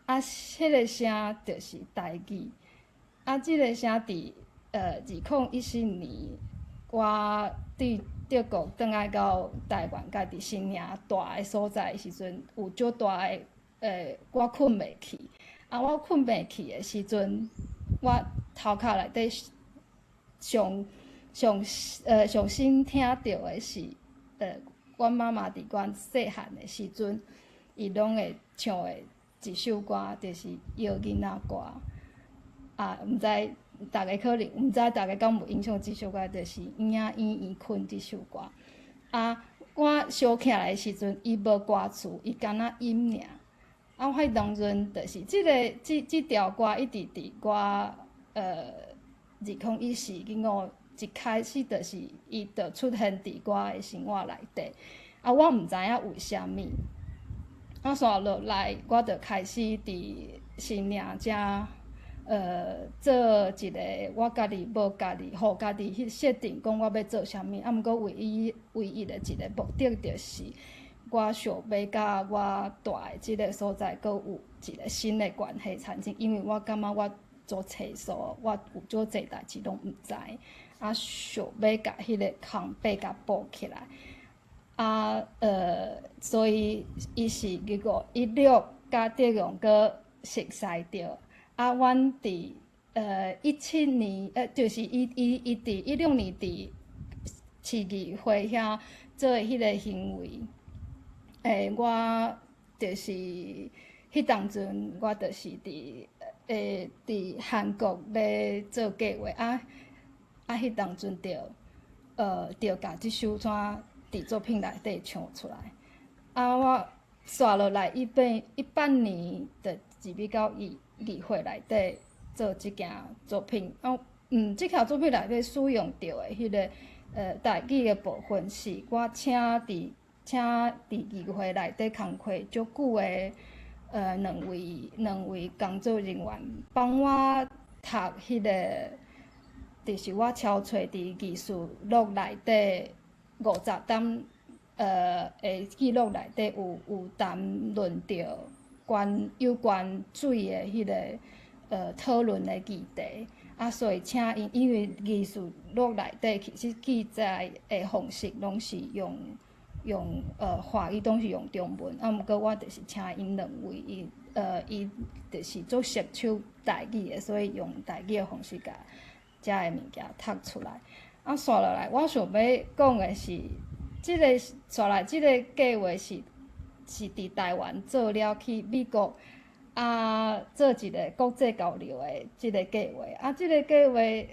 啊，彼個聲就是台語。啊，這個聲佇2014年，我對德國轉來到台灣，家己新營蹛的所在的時陣，有足大的我睏袂去。啊，我睏袂去的時陣，我頭殼內底上先聽著的是，阮媽媽佇阮細漢的時陣，伊攏會唱的一首歌，就是《搖囡仔歌》。啊，毋知逐家可能毋知逐家敢有印象，這首歌就是《圓仔圓圓睏》這首歌。啊，我想起來的時陣，伊無歌詞，伊干焦音爾。啊，我彼當陣就是這條歌一直佇我2014、15一開始就是伊就出現佇我的生活內底。啊，我毋知影為啥物。啊，紲落來，我就開始佇新營遮做一個我家己無家己，予家己去設定講我欲做啥物。啊，毋過唯一的一個目的就是，我想欲佮我蹛的這個所在，閣有一個新的關係產生，因為我感覺我做冊數，我有足濟代誌攏毋知，啊，想欲共彼個空白共補起來。啊，所以伊是2516佮德榮閣熟似著。啊，阮佇17年，就是伊佇16年佇市議會遐做的彼個行為，我就是彼當陣，我就是佇韓國咧做計劃，啊，彼當陣就共這首歌佇作品內底唱出來。啊，我紲落來18年，就入去到議會內底做這件作品。啊，這件作品內底使用著的彼個台語的部分，是我請佇議會內底工課足久的兩位工作人員幫我讀彼個，就是我抄揣佇議事錄內底50點的記錄內底有談論著有關水的彼個討論的議題，啊，所以請𪜶，因為議事錄內底其實記載的方式攏是用華語，攏是用中文，啊，毋過我就是請𪜶兩位，伊就是足熟手台語的，所以用台語的方式共遮的物件讀出來。啊，紲落來，我想欲講的是，這个紲來這个計畫是佇台灣做了去美國啊，做一个國際交流的這个計畫。啊，這个計畫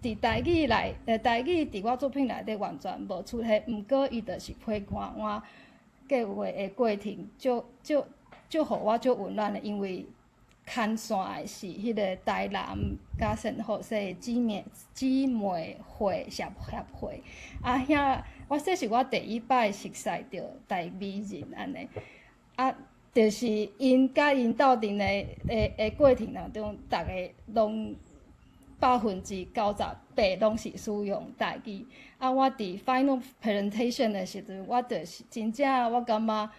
佇台語內，台語佇我作品內底完全無出現，毋過伊就是陪伴我計畫的過程，足足足予我足溫暖的，因為牽線的是彼个台南佮聖荷西姊妹會協會，啊遐我這是我第一擺熟似著台美人按呢，啊，就是𪜶佮𪜶鬥陣的過程當中，逐个攏98%攏是使用台語。啊，我佇 final presentation 的時陣，我就是真正我感覺，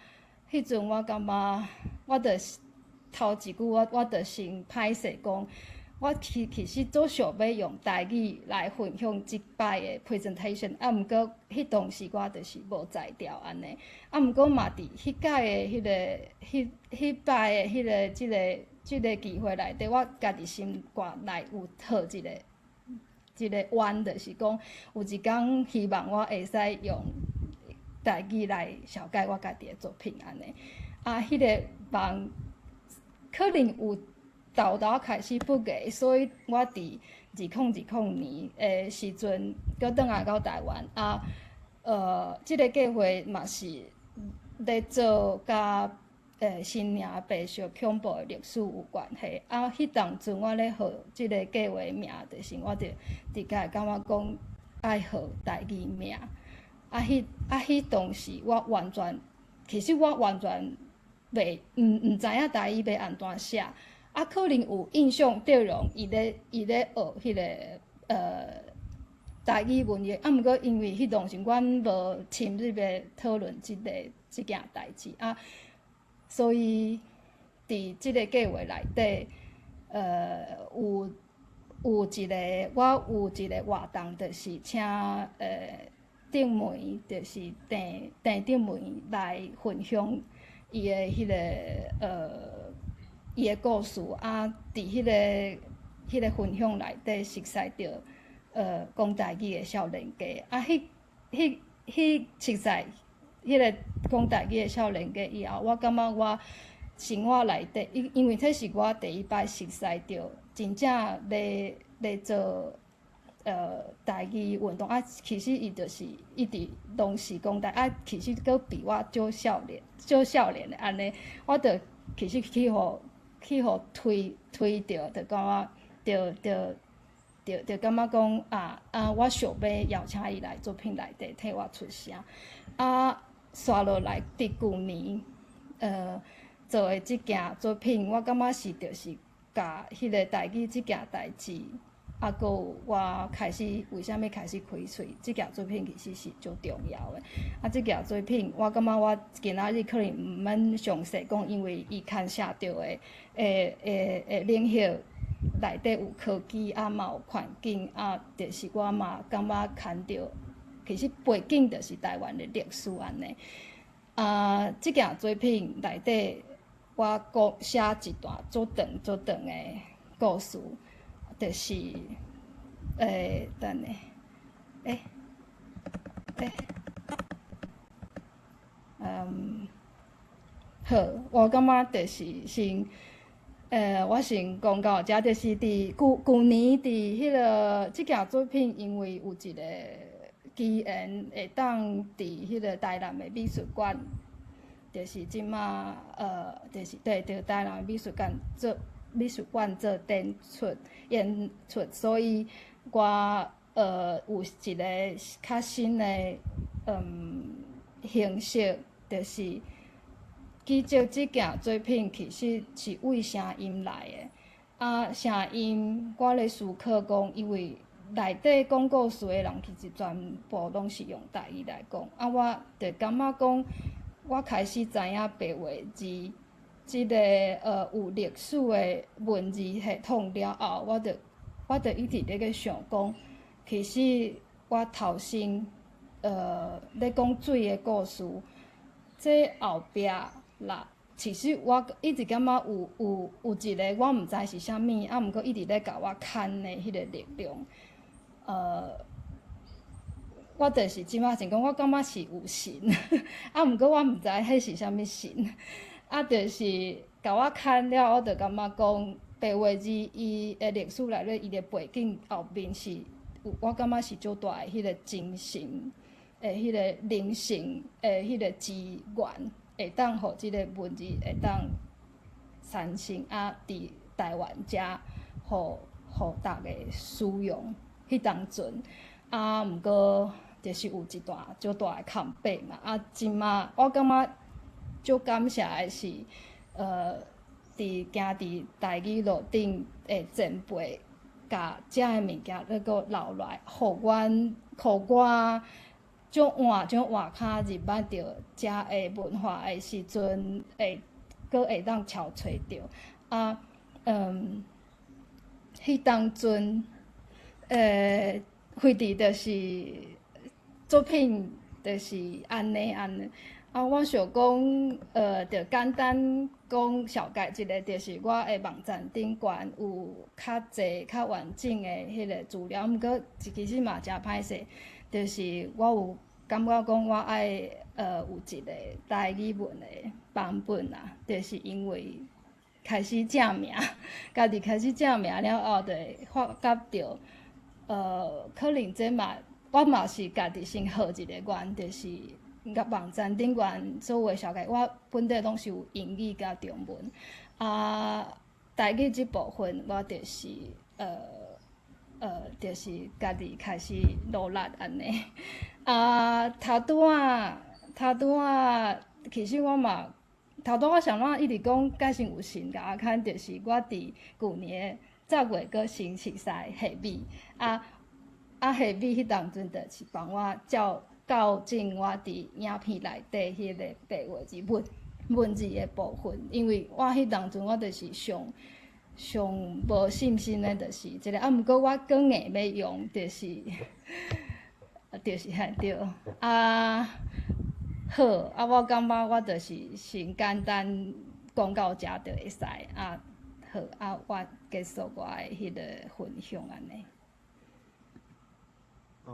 彼陣我感覺，我就是頭一句我就先歹勢講，我其實足想欲用台語來分享這擺的 presentation，啊，毋過彼當時我就是無才調按呢，啊，毋過嘛佇彼擺的彼个彼彼擺的彼个這个機會內底，我家己心肝內有抱一個願，就是講有一工希望我會使用台語來紹介我家己的作品按呢。啊，彼个夢可能有沓沓開始不過，所以我佇2020年的時陣，閣轉來到台灣啊，這个計劃嘛是咧做佮新營白色恐怖的歷史有關係。啊，彼當陣我咧號這个計劃名，就是我就直覺會感覺講愛號台語名。啊，彼當時我完全，其實我完全袂毋知影台語欲按怎寫。啊，可能有印象德榮伊咧學彼个台語文譯，啊，毋過因為彼當時阮無深入的討論這件代誌啊，所以佇這个計劃內底，有一个我有一个活動，就是請鄭梅，就是鄭德梅來分享伊的彼个伊的故事啊，佇彼个分享內底熟似著講台語的少年家啊，彼熟似彼个講台語的少年家以後，我感覺我生活內底，因為這是我第一擺熟似著真正咧做台語運動啊，其實伊就是一直攏是講台啊，其實閣比我少少年，少少年的按呢，我就其實去予推著，就感覺就感覺講啊，我想欲邀請伊來作品內底替我出聲。啊，紲落來佇舊年，做的這件作品，我感覺是就是共彼个台語這件代誌，啊，閣有我開始為啥物開始開喙，這件作品其實是足重要的。啊，這件作品我感覺我今仔日可能毋免詳細講，因為伊牽涉著的領域內底有科技啊，嘛有環境啊，就是我嘛感覺牽著，其實背景就是台灣的歷史按呢。啊，這件作品內底，我閣寫一段足長足長的故事，就是，等下，欸，好，我感覺就是先，我先講到遮，就是佇舊舊年佇彼个這件作品，因為有一個機緣會當佇彼个台南的美術館，就是這馬，就是對，佇台南美術館做展出，所以我有一個較新的形式，就是記者這件作品其實是為聲音來的。啊，聲音我咧思考講，因為內底講故事的人其實全部攏是用台語來講。啊，我就感覺講，我開始知影白話字這个有歷史的文字系統了後，我就一直咧個想講，其實我頭先咧講水的故事，這後壁啦，其實我一直感覺有一个我毋知是啥物，啊，毋過一直咧共我牽的彼個力量，我就是這擺想講，我感覺是有神，啊，毋過我毋知彼是啥物神，啊，就是共我牽了，我就感覺講白話字伊的歷史內底，伊的背景後面是有，我感覺是足大的彼個精神的彼個靈性的彼個資源，會當予這个文字會當產生啊，佇台灣遮，予逐家使用。彼當陣啊，毋過就是有一段足大的空白嘛。啊，這馬我感覺足感謝的是，佇行佇台語路頂的前輩，共遮的物件閣閣留落來，予阮，予我。足換足換跤入捌著遮的文化的時陣，會閣會當撨揣著。啊，彼當陣，惠弟就是作品就是按呢按呢。啊，我想講，就簡單講紹介一下，就是我的網站頂懸有較濟較完整的彼个資料，毋過其實嘛誠歹勢。就是我有感覺講，我愛有一個台語文的版本啊，就是因為開始正名，家己開始正名了後，就會發覺著，可能這嘛，我嘛是家己先許一個願，就是共網站頂懸所有的紹介，我本底攏是有英語佮中文，啊，台語這部分我就是家己開始努力按呢。啊，頭拄仔，其實我嘛，頭拄仔想怎一直講，假使有神共我牽，就是我佇舊年10月閣先熟似夏米，啊夏米彼當陣就是幫我照校正我佇影片內底彼個白話字文字的部分，因為我彼當陣我就是上上無信心的，就是這个，啊，毋過我閣硬欲用，就是嘿對，啊好，啊我感覺我就是先簡單講到遮就會使，啊好，啊我結束我的彼個分享按呢。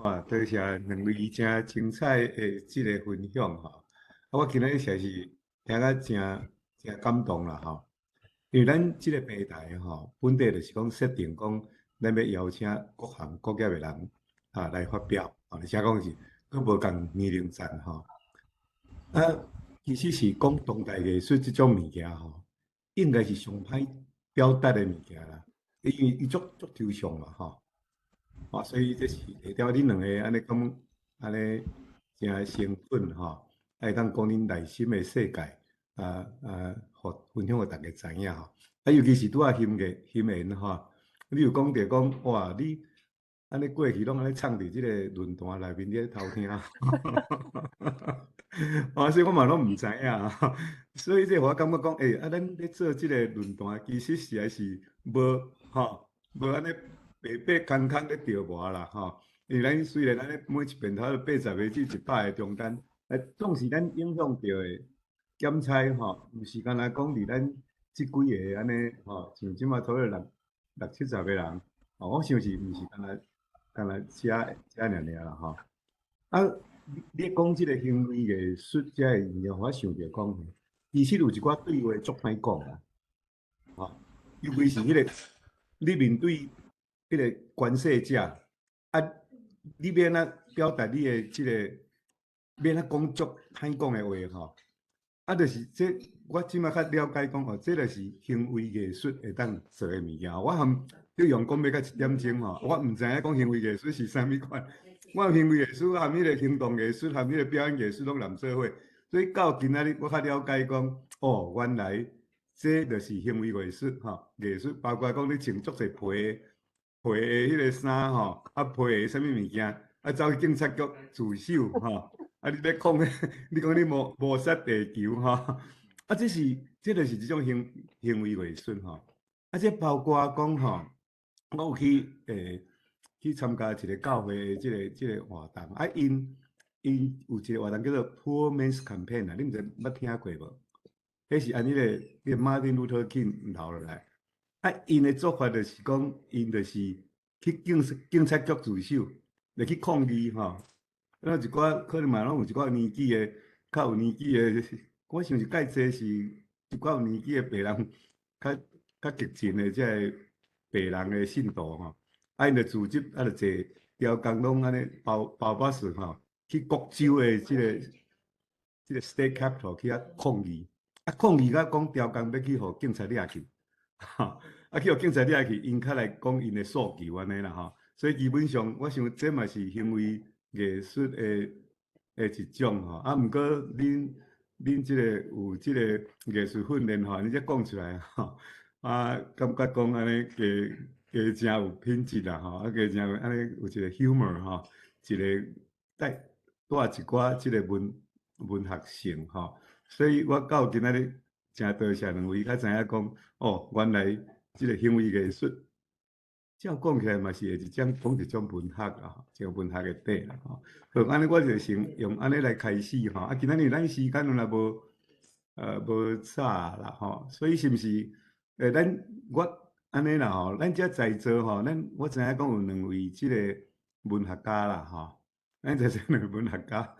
哇，多謝兩位誠精彩的這个分享吼，啊，我今日實在是聽甲誠誠感動啦吼。因為咱這个平台吼，本底就是講設定講，咱欲邀請各行各業的人啊來發表，而且講是閣無仝年齡層吼。啊，其實是講當代藝術這種物件吼，應該是上歹表達的物件啦，因為伊足足抽象嘛吼。啊，所以這是下條恁兩个按呢講，按呢誠誠懇吼，會當講恁內心的世界，啊啊，予分享予大家知影吼。啊，尤其是拄仔欣個欣妍吼，你有講著講，哇，你按呢過去攏按呢藏佇這個論壇內面咧偷聽，啊，所以我嘛攏毋知影，所以這予我感覺講，欸，啊，咱咧做這個論壇，其實實在是無吼，無按呢白白空空咧著無啦吼。因為咱雖然按呢每一遍頭80個至100個中間，啊，總是咱影響著的檢測吼，毋是干焦講佇咱這幾个按呢吼，像這馬差不多六七十個人，吼，我想是毋是干焦遮遮爾爾啦吼。啊，你講這個行為藝術遮個物件，我想著講，其實有一寡對話足歹講啦，吼，尤其是彼個你面對彼個觀賽者，啊，你欲按怎表達你的這個，欲按怎講足歹講的話吼，啊，就是這我這馬較了解講吼，這就是行為藝術會當做的物件。我含你用講欲到一點鐘吼，我毋知影講行為藝術是啥物款。我行為藝術含彼個行動藝術含彼個表演藝術攏連做伙，所以到今仔日我較了解講，哦，原來這就是行為藝術吼，藝術包括講你穿足濟皮皮的彼个衫吼，啊皮的啥物物件，啊走去警察局自首吼，啊你咧講，你講你謀殺地球吼，啊這就是這種行為藝術吼，啊這包括講吼，我有去參加一個教會的這個活動，啊𪜶有一個活動叫做 Poor Man's Campaign 啊，你毋知捌聽過無？彼是按彼個馬丁路德金留落來，啊𪜶的做法就是講，𪜶就是去警察局自首，來去抗議吼。啊，一寡可能嘛攏有一寡年紀的，較有年紀的，我想是較濟是一寡有年紀的白人，較激進的這个白人的信徒吼。啊，𪜶就組織啊，就坐刁工攏按呢包包巴士吼，去各州的這個 state capital 去遐抗議，啊抗議甲講刁工欲去予警察掠去，吼，啊去予警察掠去，𪜶較來講𪜶的訴求按呢啦吼。所以基本上，我想這嘛是行為藝術的一種吼。啊，毋過恁這個有這個藝術訓練吼，你這講出來吼，啊，感覺講按呢加加誠有品質啦吼，啊加誠按呢有一個 humor 吼，一個帶一寡這個文學性吼。所以我到今仔日誠多謝兩位，才知影講，哦，原來這個行為藝術，照講起來嘛是會一種講一種文學啊，一個文學的底啦吼。好，按呢我就先用按呢來開始吼。啊，今仔日咱時間若無早啦吼，所以是毋是？咱我按呢啦吼，咱遮在座吼，咱我知影講有兩位這個文學家啦吼，咱這是兩位文學家。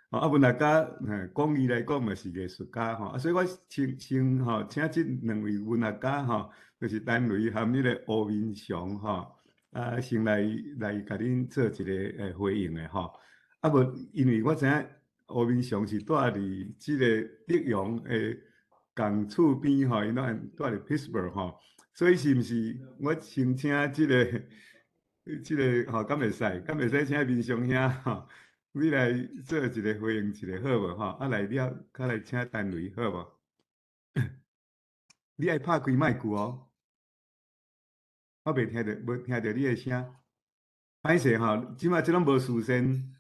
啊，文學家，廣義來講嘛是藝術家吼，啊，所以我先吼請這兩位文學家吼，就是陳雷和彼个吳明雄吼，啊，先來共恁做一个回應的吼。啊無，因為我知影吳明雄是住佇這个德陽的仝厝邊吼，𪜶攏住佇 Pittsburgh 吼，所以是毋是我先請這個吼，敢會使？敢會使請明雄兄吼？你來做一個回應，一個好無吼？啊來了，較來請陳雷好無？你愛拍開麥克哦，我袂聽著，無聽著你的聲。歹勢吼，這擺這攏無事先，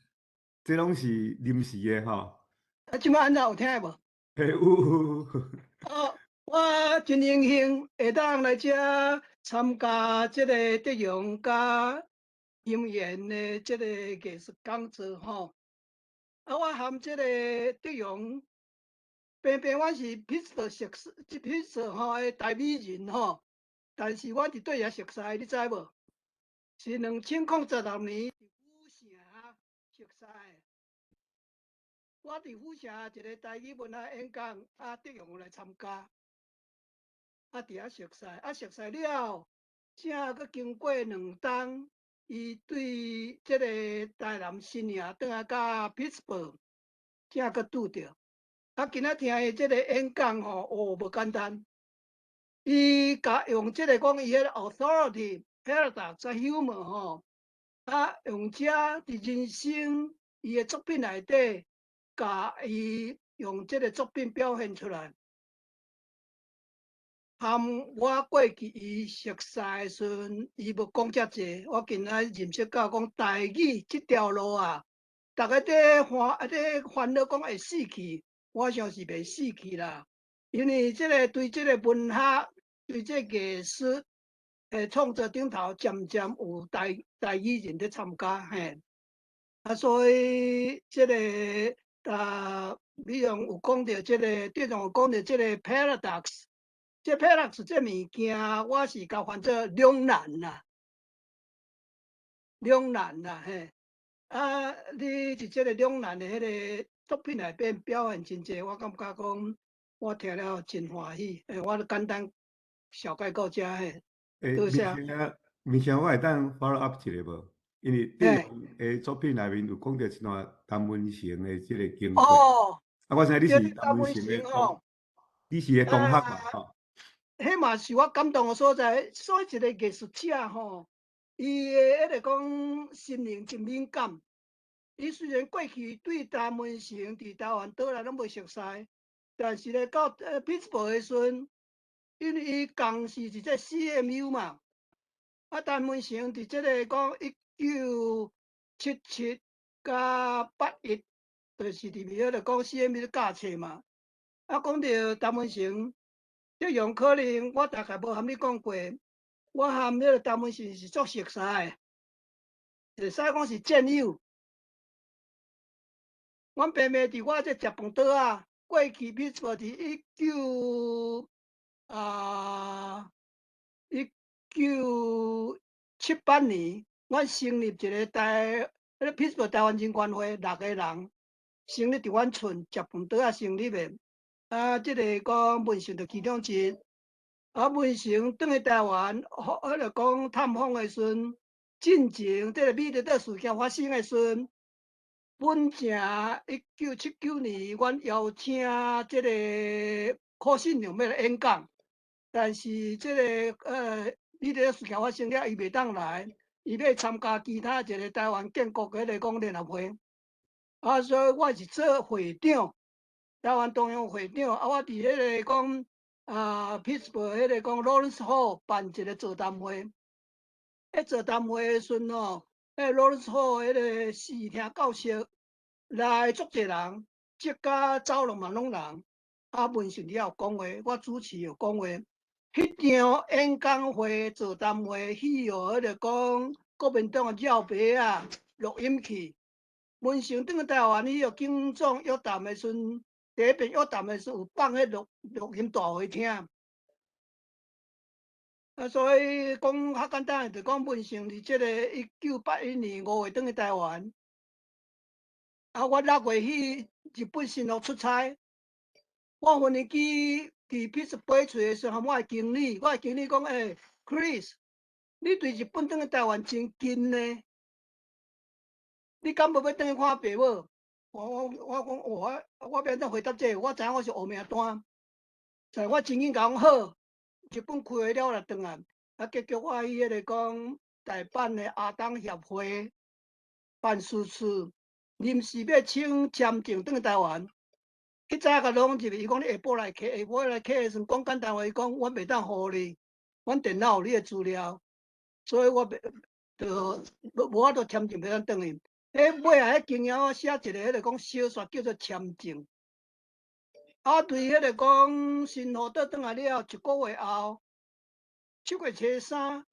這攏是臨時的吼。啊，這擺按怎有聽無？嘿，有有有。哦，我真榮幸會當來遮參加這個德陽佮音言的這個藝術講座吼。啊，我含這個德陽平平，阮是 Pittsburgh 熟識，這 Pittsburgh 吼的台語人吼，但是阮佇佗熟似，你知無？是2016年佇府城熟似。我佇府城一個台語文學演講，啊，德陽有來參加，啊，佇遐熟似，啊，熟似了，才閣經過兩冬，伊對這個台南新營轉來到 Pittsburgh，才閣拄著。啊，今仔聽伊這個演講吼，哦，無簡單。伊共用這個講伊彼個 authority paradox humor 吼，啊，用這佇人生伊的作品內底，共伊用這個作品表現出來。含我過去伊熟似的時陣，伊無講遮濟。我今仔認識到講台語這條路啊，逐家佇煩佇煩惱講會死去，我想是袂死去啦。因為這個對這個文學、對這個藝術的創作頂頭，漸漸有台語人佇參加嘿。啊，所以這個啊，比如有講著這個，對上有講著這個 paradox。這 paradox 這物件，我是共翻做兩難啦，兩難啦嘿。啊，你佇這個兩難的彼個作品內邊表現真濟，我感覺講我聽了真歡喜。我簡單小概到遮嘿。多謝。明星，我會當 follow up 一下無？因為對的作品內面有講著一段陳文成的這個經過。哦。啊，我知你是陳文成的，你是的同學嘛？吼。彼嘛是我感動的所在。所以一個藝術家吼，伊的彼個講心靈真敏感。伊雖然過去對陳文成佇台灣島內攏袂熟似，但是咧到匹茲堡的時陣，因為伊共時佇這 CMU 嘛，啊陳文成佇這個講1977佮81，就是佇迄個講 CMU 教冊嘛。啊，講著陳文成，這樣可能我大概無含你講過，我含彼個陳文成是足熟似的，會使講是戰友。阮爸媽佇我這食飯桌仔，過去比如說佇1978年，阮成立一個台，彼個匹茲堡台灣人權會六個人，成立佇阮厝食飯桌仔成立的。啊，這個講文成就其中一。啊，文成轉去台灣，彼個講探訪的時陣，進前這個美麗島事件發生的時陣。本正1979年，阮邀請這個柯信良欲來演講，但是這個美麗島事件發生了，伊袂當來，伊欲參加其他一個台灣建國彼個講聯合會，啊，所以我是做會長，台灣中央會長，啊，我佇彼個講啊，匹茲堡彼個講 Lawrence Hall 辦一個座談會，彼座談會的時陣吼。彼 Lawrence Hall 彼個視聽教室來足濟人，即甲走廊嘛攏人。啊，文成了有講話，我主持有講話。彼場演講會、座談會，去予彼個講國民黨的廖白仔錄音去。文成轉去台灣，伊予警長約談的時陣，第一遍約談的時陣有放彼錄錄音帶予伊聽。啊，所以講較簡單，就講文成佇這個1981年5月轉去台灣，啊，我6月去日本新屋出差，我飛機佇匹茲堡出的時候，我的經理，我的經理講：“欸，Chris，你對日本轉去台灣真近呢，你敢無欲轉去看爸母？”我講，我我欲按怎回答這個？我知影我是烏名單，所以我真緊共講好。日本開會了來轉來，啊，結局我去彼個講大阪的亞東協會辦事處，臨時欲請簽證轉去台灣。彼早共攏入去，伊講你下晡來摕，下晡來摕的時陣講簡單話，伊講阮袂當予你，阮電腦有你的資料，所以我袂就無法度簽證欲當轉去。彼尾仔彼經驗我寫一個彼個講小說叫做簽證。啊，對彼個講新河島轉來了一個月後，7月初3，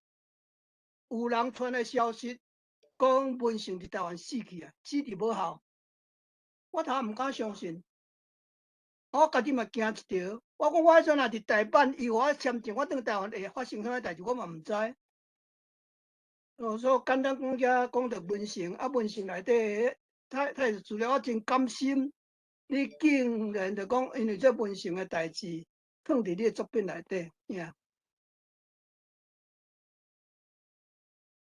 有人傳來消息，講文成佇台灣死去啊，死佇母校。我頭毋敢相信，我家己嘛驚一跳。我講我彼陣若佇大阪，伊予我簽證，我轉台灣會發生啥物代誌，我嘛毋知。哦，所以簡單講遮講著文成，啊文成內底，太太資料我真甘心。你竟然就講，因為這文成的代誌，放佇你的作品內底，呀。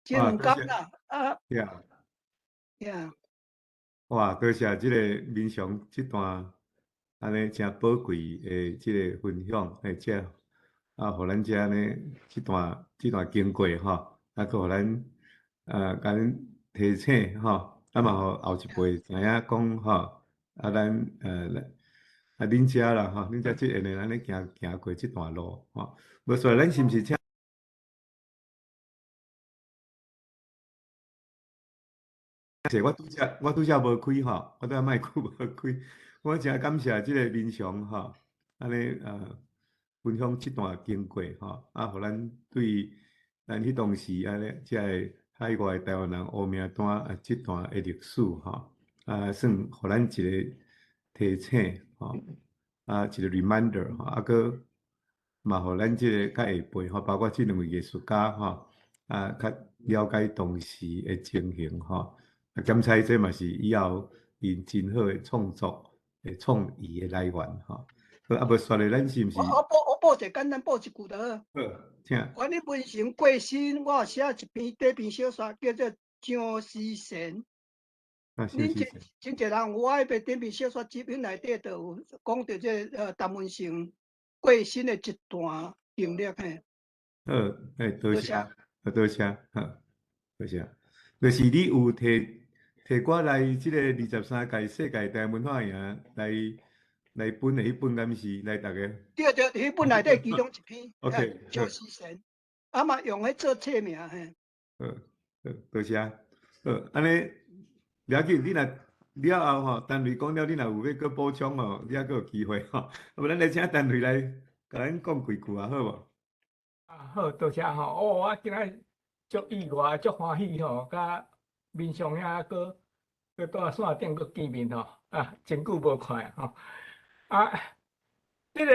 真毋甘啦，啊。呀。呀。哇，多謝這個民雄這段按呢誠寶貴的這個分享，欸，這啊，予咱遮呢這段這段經過吼，啊，閣予咱啊，共恁提醒吼，啊嘛，予後一輩知影講吼。啊，咱啊，恁遮啦吼，恁遮這下呢，按呢行行過這段路吼，無所以咱是毋是請？我拄則我拄則無開吼，我拄則麥克無開，我誠感謝這個民雄吼，按呢分享這段經過吼，啊，予咱對咱彼當時按呢這个海外台灣人烏名單啊這段的歷史吼。啊，算予咱一個提醒吼，啊，一個 reminder 吼，啊，閣嘛予咱這個較下輩吼，包括這兩位藝術家吼，啊，較了解當時的情形吼，啊，檢採這嘛是以後𪜶真好的創作的創意的來源吼。啊，無煞咧，咱是毋是？我補一個簡單補一句就好。好，請。關於文成過身，我有寫一篇短篇小說，叫做《張思賢》。恁真真濟人有我彼篇短篇小說集彼內底，就有講著這個陳文成過身的一段經歷嘿。好，欸，多謝，多謝，好，多謝。就是你有提提我來這个23屆世界台灣文化營來分的彼本敢是來逐家？對對，彼本內底其中一篇。 OK，趙思賢，啊嘛用彼做冊名嘿。好，好，多謝。好，按呢，無要緊，你若了後吼，陳雷講了，你若有欲閣補充吼，你猶閣有機會吼。啊無，咱來請陳雷來共咱講幾句啊，好無？啊，好，多謝吼。哦，我今仔足意外，足歡喜吼，佮面上遐閣閣佇線頂閣見面吼，啊，真久無看吼。啊，這个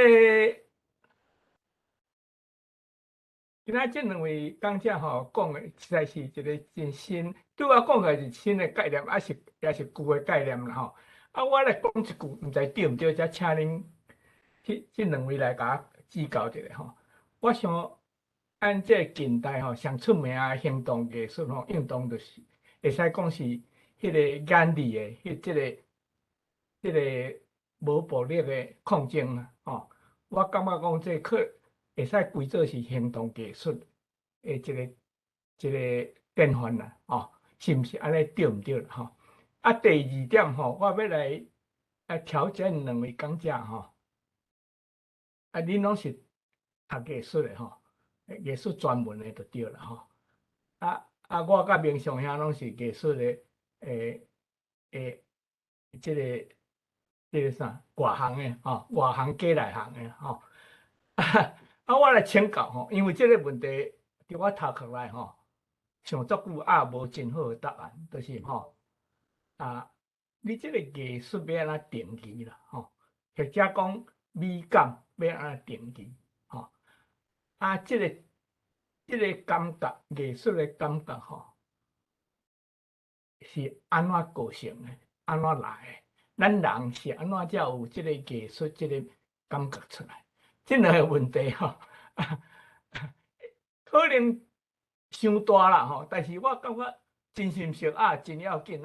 今仔這兩位講者吼講的，實在是一个真新，對我講起來是新的概念，抑是也是舊的概念啦吼。啊，我來講一句，毋知對毋對，才請恁這兩位來共我指教一下吼。我想，按這個近代吼上出名的行動藝術吼，應當就是會使講是彼個眼淚的，彼這个這个無暴力的抗爭啦吼。我感覺講這可會使歸做是行動藝術的一個典範啦，吼，是毋是按呢對毋對啦？吼。啊，第二點吼，我欲來挑戰兩位講者吼。啊，恁攏是讀藝術的吼，藝術專門的就對啦吼。啊，我佮明祥兄攏是藝術的，這個啥外行的吼，外行加內行的吼。啊，我來請教吼，因為這个問題佇我頭殼內吼，想足久也無真好的答案，就是吼，啊，你這个藝術欲按怎定義啦吼？或者講美感欲按怎定義吼？啊，這个感覺，藝術的感覺吼，是按怎構成的？按怎來的？咱人是按怎才有這个藝術這个感覺出來？這兩个問題吼，可能傷大啦吼，但是我感覺真心實啊，真要緊。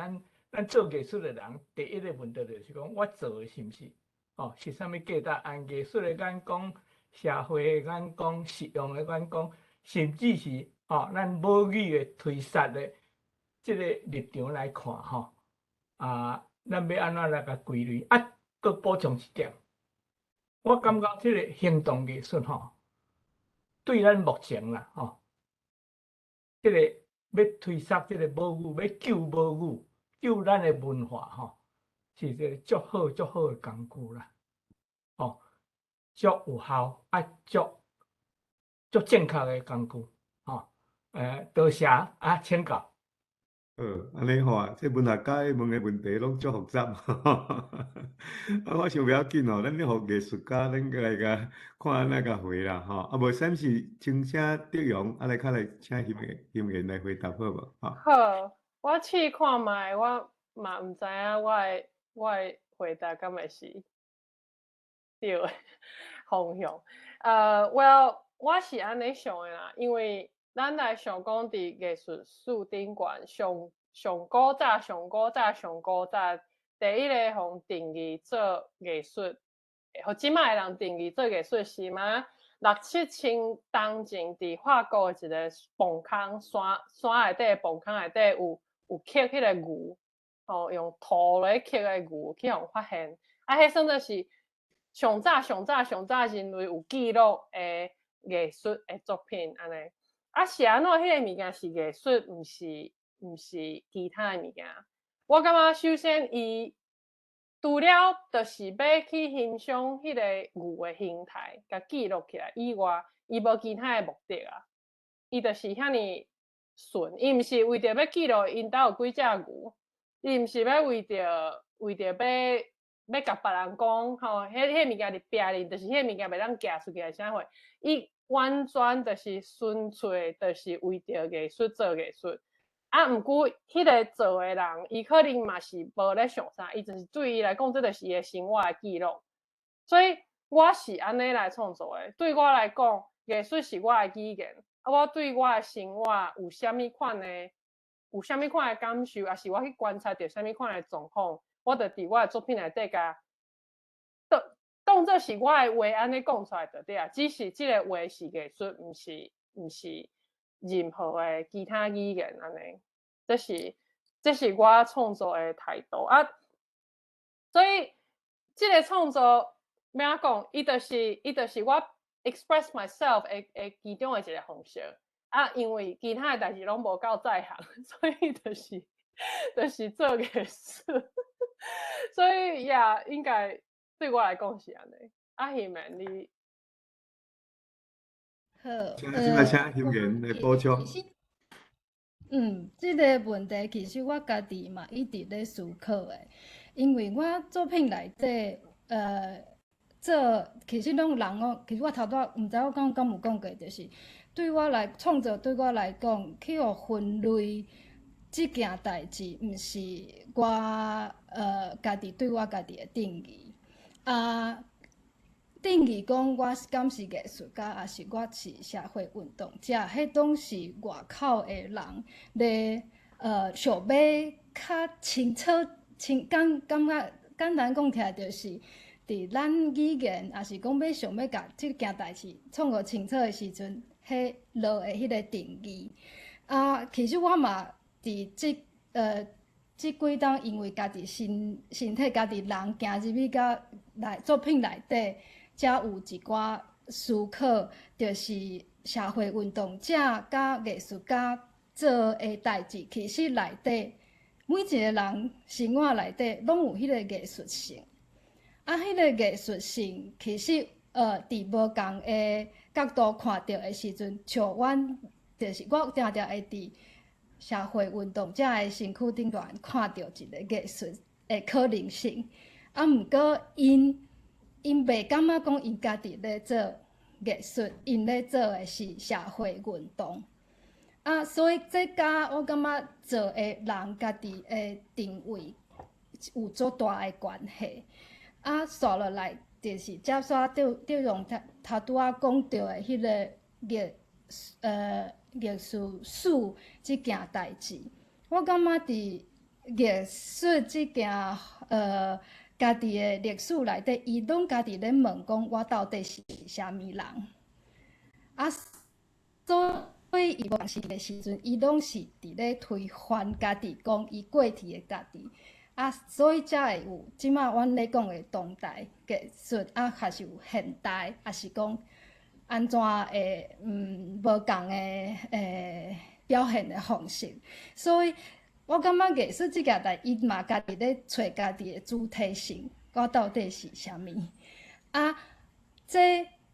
咱做藝術的人，第一个問題就是講，我做的是毋是哦？是啥物價值？按藝術的眼光、社會的眼光、實用的眼光，甚至是哦，咱母語的推捒的這个立場來看吼，啊，咱欲按怎來共歸類？啊，閣補充一點，我感覺這个行動藝術吼，對咱目前啦吼，這个欲推捒這个母語，欲救母語，救咱的文化吼，是一个足好足好的工具啦，吼，足有效啊，足足正確的工具，吼，多謝啊，請教。好，按呢吼，這文學家問的問題攏足複雜。啊，我想無要緊吼，咱咧予藝術家，咱閣來共看按怎共回啦吼。啊，無啥是先請德榮，啊來較來請欣妍來回答好無？吼。好，我試看覓，我嘛毋知影我的回答敢會是對的方向。Well，我是按呢想的啦，因為咱來想講，佇藝術史頂懸上上古早、上古早、上古早，第一个予定義做藝術，予這擺的人定義做藝術是嘛？六七千冬前，佇法國的一个墓空山內底墓空內底有刻彼个牛，吼，用塗來刻的牛去予發現，啊，彼算做是上早、上早、上早人類有記錄的藝術的作品按呢。啊，是按怎彼个物件是藝術，毋是其他的物件？我感覺首先伊除了就是欲去欣賞彼個牛的形態，共記錄起來以外，伊無其他的目的啊。伊就是遐爾純，伊毋是為著欲記錄𪜶兜有幾隻牛，伊毋是欲為著欲共別人講吼，彼个物件佇壁裡，就是彼个物件袂當寄出去，啥貨？伊完全就是純粹，就是為著藝術做藝術。啊，毋過彼个做的人，伊可能嘛是無咧想啥，伊就是對伊來講，這就是伊的生活的記錄。所以我是按呢來創作的。對我來講，藝術是我的語言。啊，我對我的生活有啥物款的感受，抑是我去觀察著啥物款的狀況，我就佇我的作品內底共當做是我的話按呢講出來就對啊。只是這个話是藝術，毋是任何的其他語言按呢。這是這是我創作的態度啊。所以這个創作欲按怎講，伊就是我 express myself 的其中的一个方式啊。因為其他的代誌攏無夠在行，所以就是做藝術。所以 yeah，應該對我來講是按呢。啊，希文你？好，請請欣妍來補充。這个問題其實我家己嘛一直咧思考的，因為我作品內底，做其實攏人講，其實我頭拄仔毋知我講敢有講過，就是對我來創作對我來講，去予分類這件代誌，毋是我家己對我家己的定義。啊，定義講我敢是藝術家，抑是我是社會運動者，彼攏是外口的人咧，想欲較清楚、清簡感覺簡單講起來，就是佇咱語言，抑是講欲想欲共這件代誌創予清楚的時陣，彼落的彼个定義。啊，其實我嘛佇這幾冬，因為家己身體、家己人行入去甲內作品內底，才有一寡思考，就是社會運動者佮藝術家做的代誌，其實內底每一個人生活內底攏有彼個藝術性。啊，彼個藝術性其實佇無仝的角度看著的時陣，像阮就是我定定會佇社會運動者的身軀頂懸看著一个藝術的可能性。啊，毋過𪜶袂感覺講𪜶家己咧做藝術，𪜶咧做的是社會運動。啊，所以這佮我感覺做的人家己的定位有足大的關係。啊，紲落來就是接續德榮頭拄仔講著的彼个藝術史這件代誌，我感覺佇藝術這件家己的歷史內底，伊攏家己咧問講，我到底是啥物人？啊，所以伊無仝時的時陣，伊攏是佇咧推翻家己，講伊過去的家己。啊，所以才會有這馬阮咧講的當代藝術，啊，還是有現代，抑是講按怎的無仝的表現的方式。所以我感覺藝術這件代，伊嘛家己咧揣家己的主體性，我到底是啥物？啊，這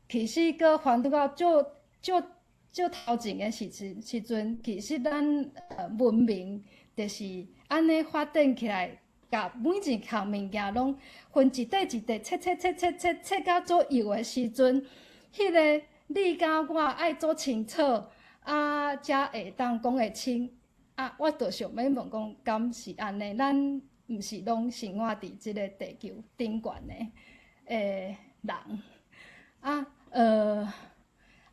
其實閣翻轉到足足足頭前的時陣，其實咱文明就是按呢發展起來，共每一項物件攏分一塊一塊切切切切切切甲足幼的時陣，彼个你佮我愛做清楚，啊，才會當講會清。啊，我就想欲問講，敢是按呢？咱毋是攏生活佇這个地球頂懸的人。啊，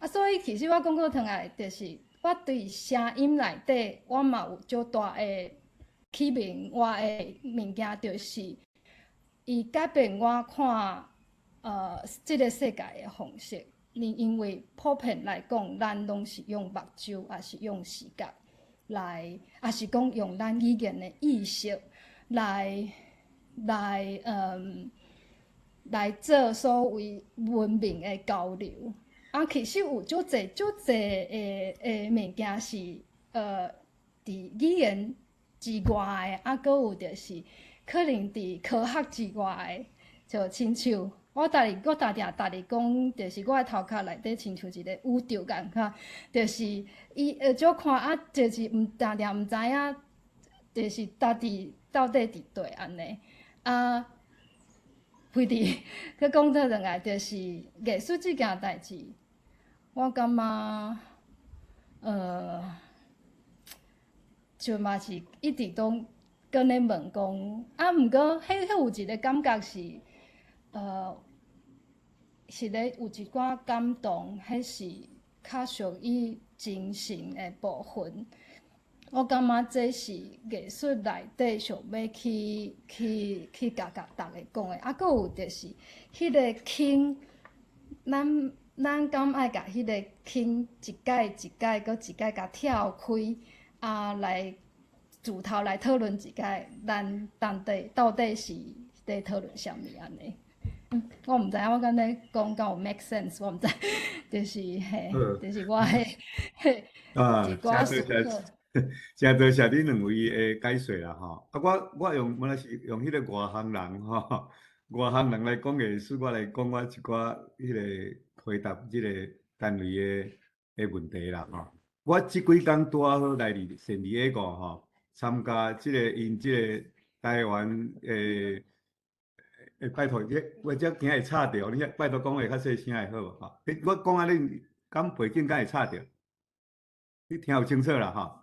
所以其實我講過轉來，就是我對聲音內底，我嘛有足大的啟明我的物件，就是伊改變我看這个世界的方式。因為普遍來講，咱攏是用目睭，抑是用視覺來，抑是講用咱語言的意識來做所謂文明的交流。啊，其實有足濟足濟的物件是佇語言之外的，啊，閣有就是可能佇科學之外的，就親像我定定逐日講，就是我的頭殼內底親像一个宇宙仝款，就是伊會少看啊，就是毋定定毋知影，就是到底佇佗按呢啊。非佇閣講倒轉來，就是藝術這件代誌，我感覺，就嘛是一直攏閣咧問講，啊，毋過彼有一个感覺是，是咧有一寡感動，彼是較屬於精神的部分。我感覺這是藝術內底想欲去共逐家講的，啊，閣有就是彼个坑，咱敢愛共彼个坑一擺一擺閣一擺共跳開，啊，來自頭來討論一下，咱到底是佇討論啥物按呢？我毋知影我敢咧講敢有 make sense，我毋知，就是嘿，就是我的嘿一寡思考。真多謝恁兩位的解說啦吼！啊，我用原來是用彼個外行人吼，外行人來講藝術，我來講我一寡彼個回答這個單位的問題啦吼。我這幾工拄仔好來佇聖地亞哥吼，參加這個𪜶這個台灣的拜託你，我這驚會吵著，你拜託講話較細聲會好無吼？我講按呢，敢背景敢會吵著？你聽有清楚啦吼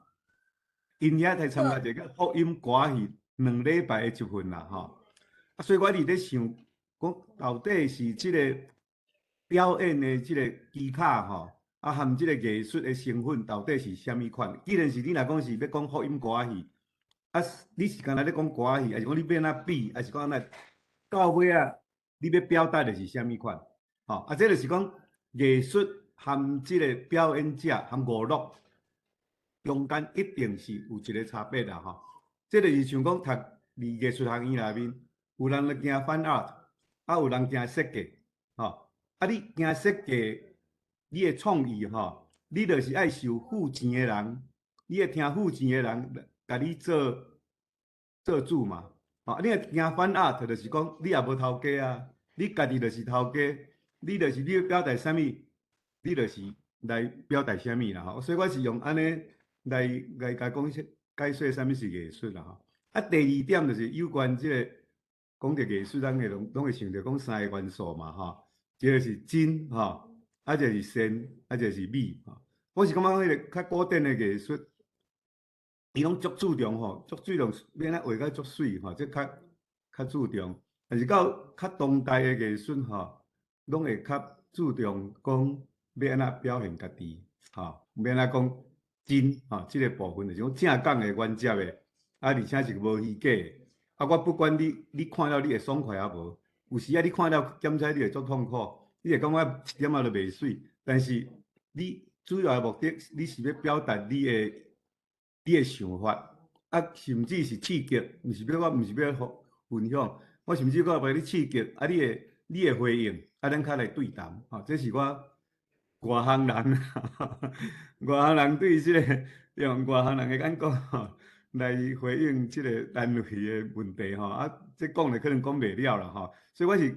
？𪜶遐來參加一個福音歌戲2禮拜的集訓啦吼，啊，所以我佇咧想，講到底是這個表演的這個技巧吼，啊，含這個藝術的成分到底是啥物款？既然是你若講是欲講福音歌戲，啊，你是干焦咧講歌戲，抑是講你欲按怎比，抑是講按怎到尾仔，你欲表達的是啥物款？吼，啊，這就是講藝術含這個表演者含娛樂中間一定是有一個差別啦，吼。這就是像講讀佇藝術學院內面，有人咧行 fine art，啊，有人行設計，吼。啊，你行設計，你的創意吼，你就是愛受付錢的人，你會聽付錢的人共你做主嘛。吼，你若行 fine art，就是講你也無頭家啊，你家己就是頭家，你就是你欲表達啥物，你就是來表達啥物啦，吼。所以我是用按呢來共講解說啥物是藝術啦，吼。啊，第二點就是有關這個講著藝術，咱會攏會想著講三個元素嘛，吼。一個是真，吼，啊，一個是善，啊，一個是美，吼。我是感覺彼個較古典的藝術，伊攏足注重吼，足注重欲按怎畫甲足媠吼，這較注重。但是到較當代的藝術吼，攏會較注重講欲按怎表現家己，吼，欲按怎講真，吼，這個部分就是講正港的原則的，啊，而且是無虛假的。啊，我不管你，你看了你會爽快抑無？有時啊，你看了檢查你會足痛苦，你會感覺一點仔都袂媠。但是你主要的目的，你是欲表達你的想法，啊，甚至是刺激，毋是欲我毋是欲分享，我甚至閣欲你刺激，啊，你的回應，啊，咱較來對談，吼，這是我外行人，外行人對這個用外行人的眼光吼來回應這個單位的問題吼，啊，這講咧可能講袂了啦吼，所以我是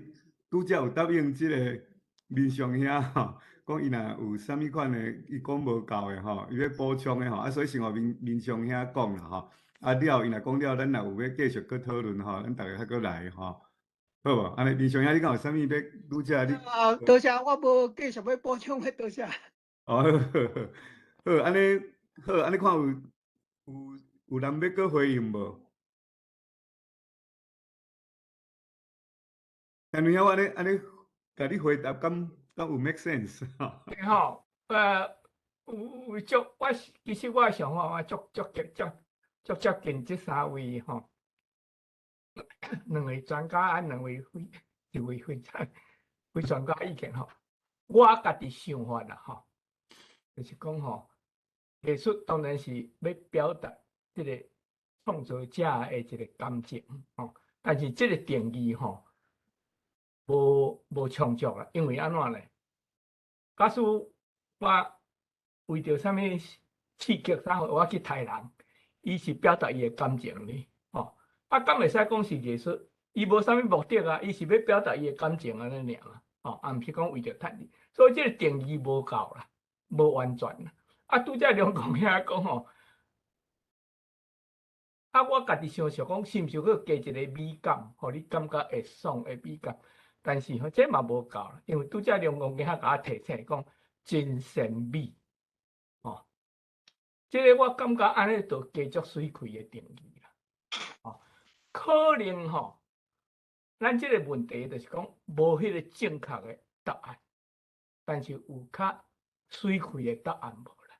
拄才有答應這個民雄兄吼，講伊若有啥物款的，伊講無夠的吼，伊欲補充的吼，啊，所以先予民雄兄講啦吼，啊了，伊若講了，咱若有欲繼續閣討論吼，咱逐家較閣來吼，好無？按呢民雄兄，你敢有啥物欲拄才你？啊，多謝，我無繼續欲補充的，多謝。哦，好，好，按呢好，按呢看有人欲閣回應無？陳兄，我按呢按呢，共你回答，敢有 make sense？對吼，有足，我其實我的想法，我足足足足接近這三位吼，兩位專家啊，兩位非一位非專家意見吼。我家己想法啦吼，就是講吼，藝術當然是欲表達這個創作者的一個感情吼，但是這個定義吼，無充足啦，因為按怎咧？假使我為著啥物刺激啥貨，我去刣人，伊是表達伊的感情呢？吼，啊，敢會使講是藝術？伊無啥物目的啊，伊是欲表達伊的感情按呢爾啊，吼，啊，毋是講為著趁錢，所以這個定義無夠啦，無完全啦。啊，拄才梁公兄講吼，啊，我家己想想講，是毋是閣加一個美感，予你感覺會爽的美感？但是吼，這嘛無夠啦，因為拄才梁公兄共我提醒講真善美，吼，這個我感覺按呢就加足媠氣的定義啦，吼，可能吼，咱這個問題就是講無彼個正確的答案，但是有較媠氣的答案無啦？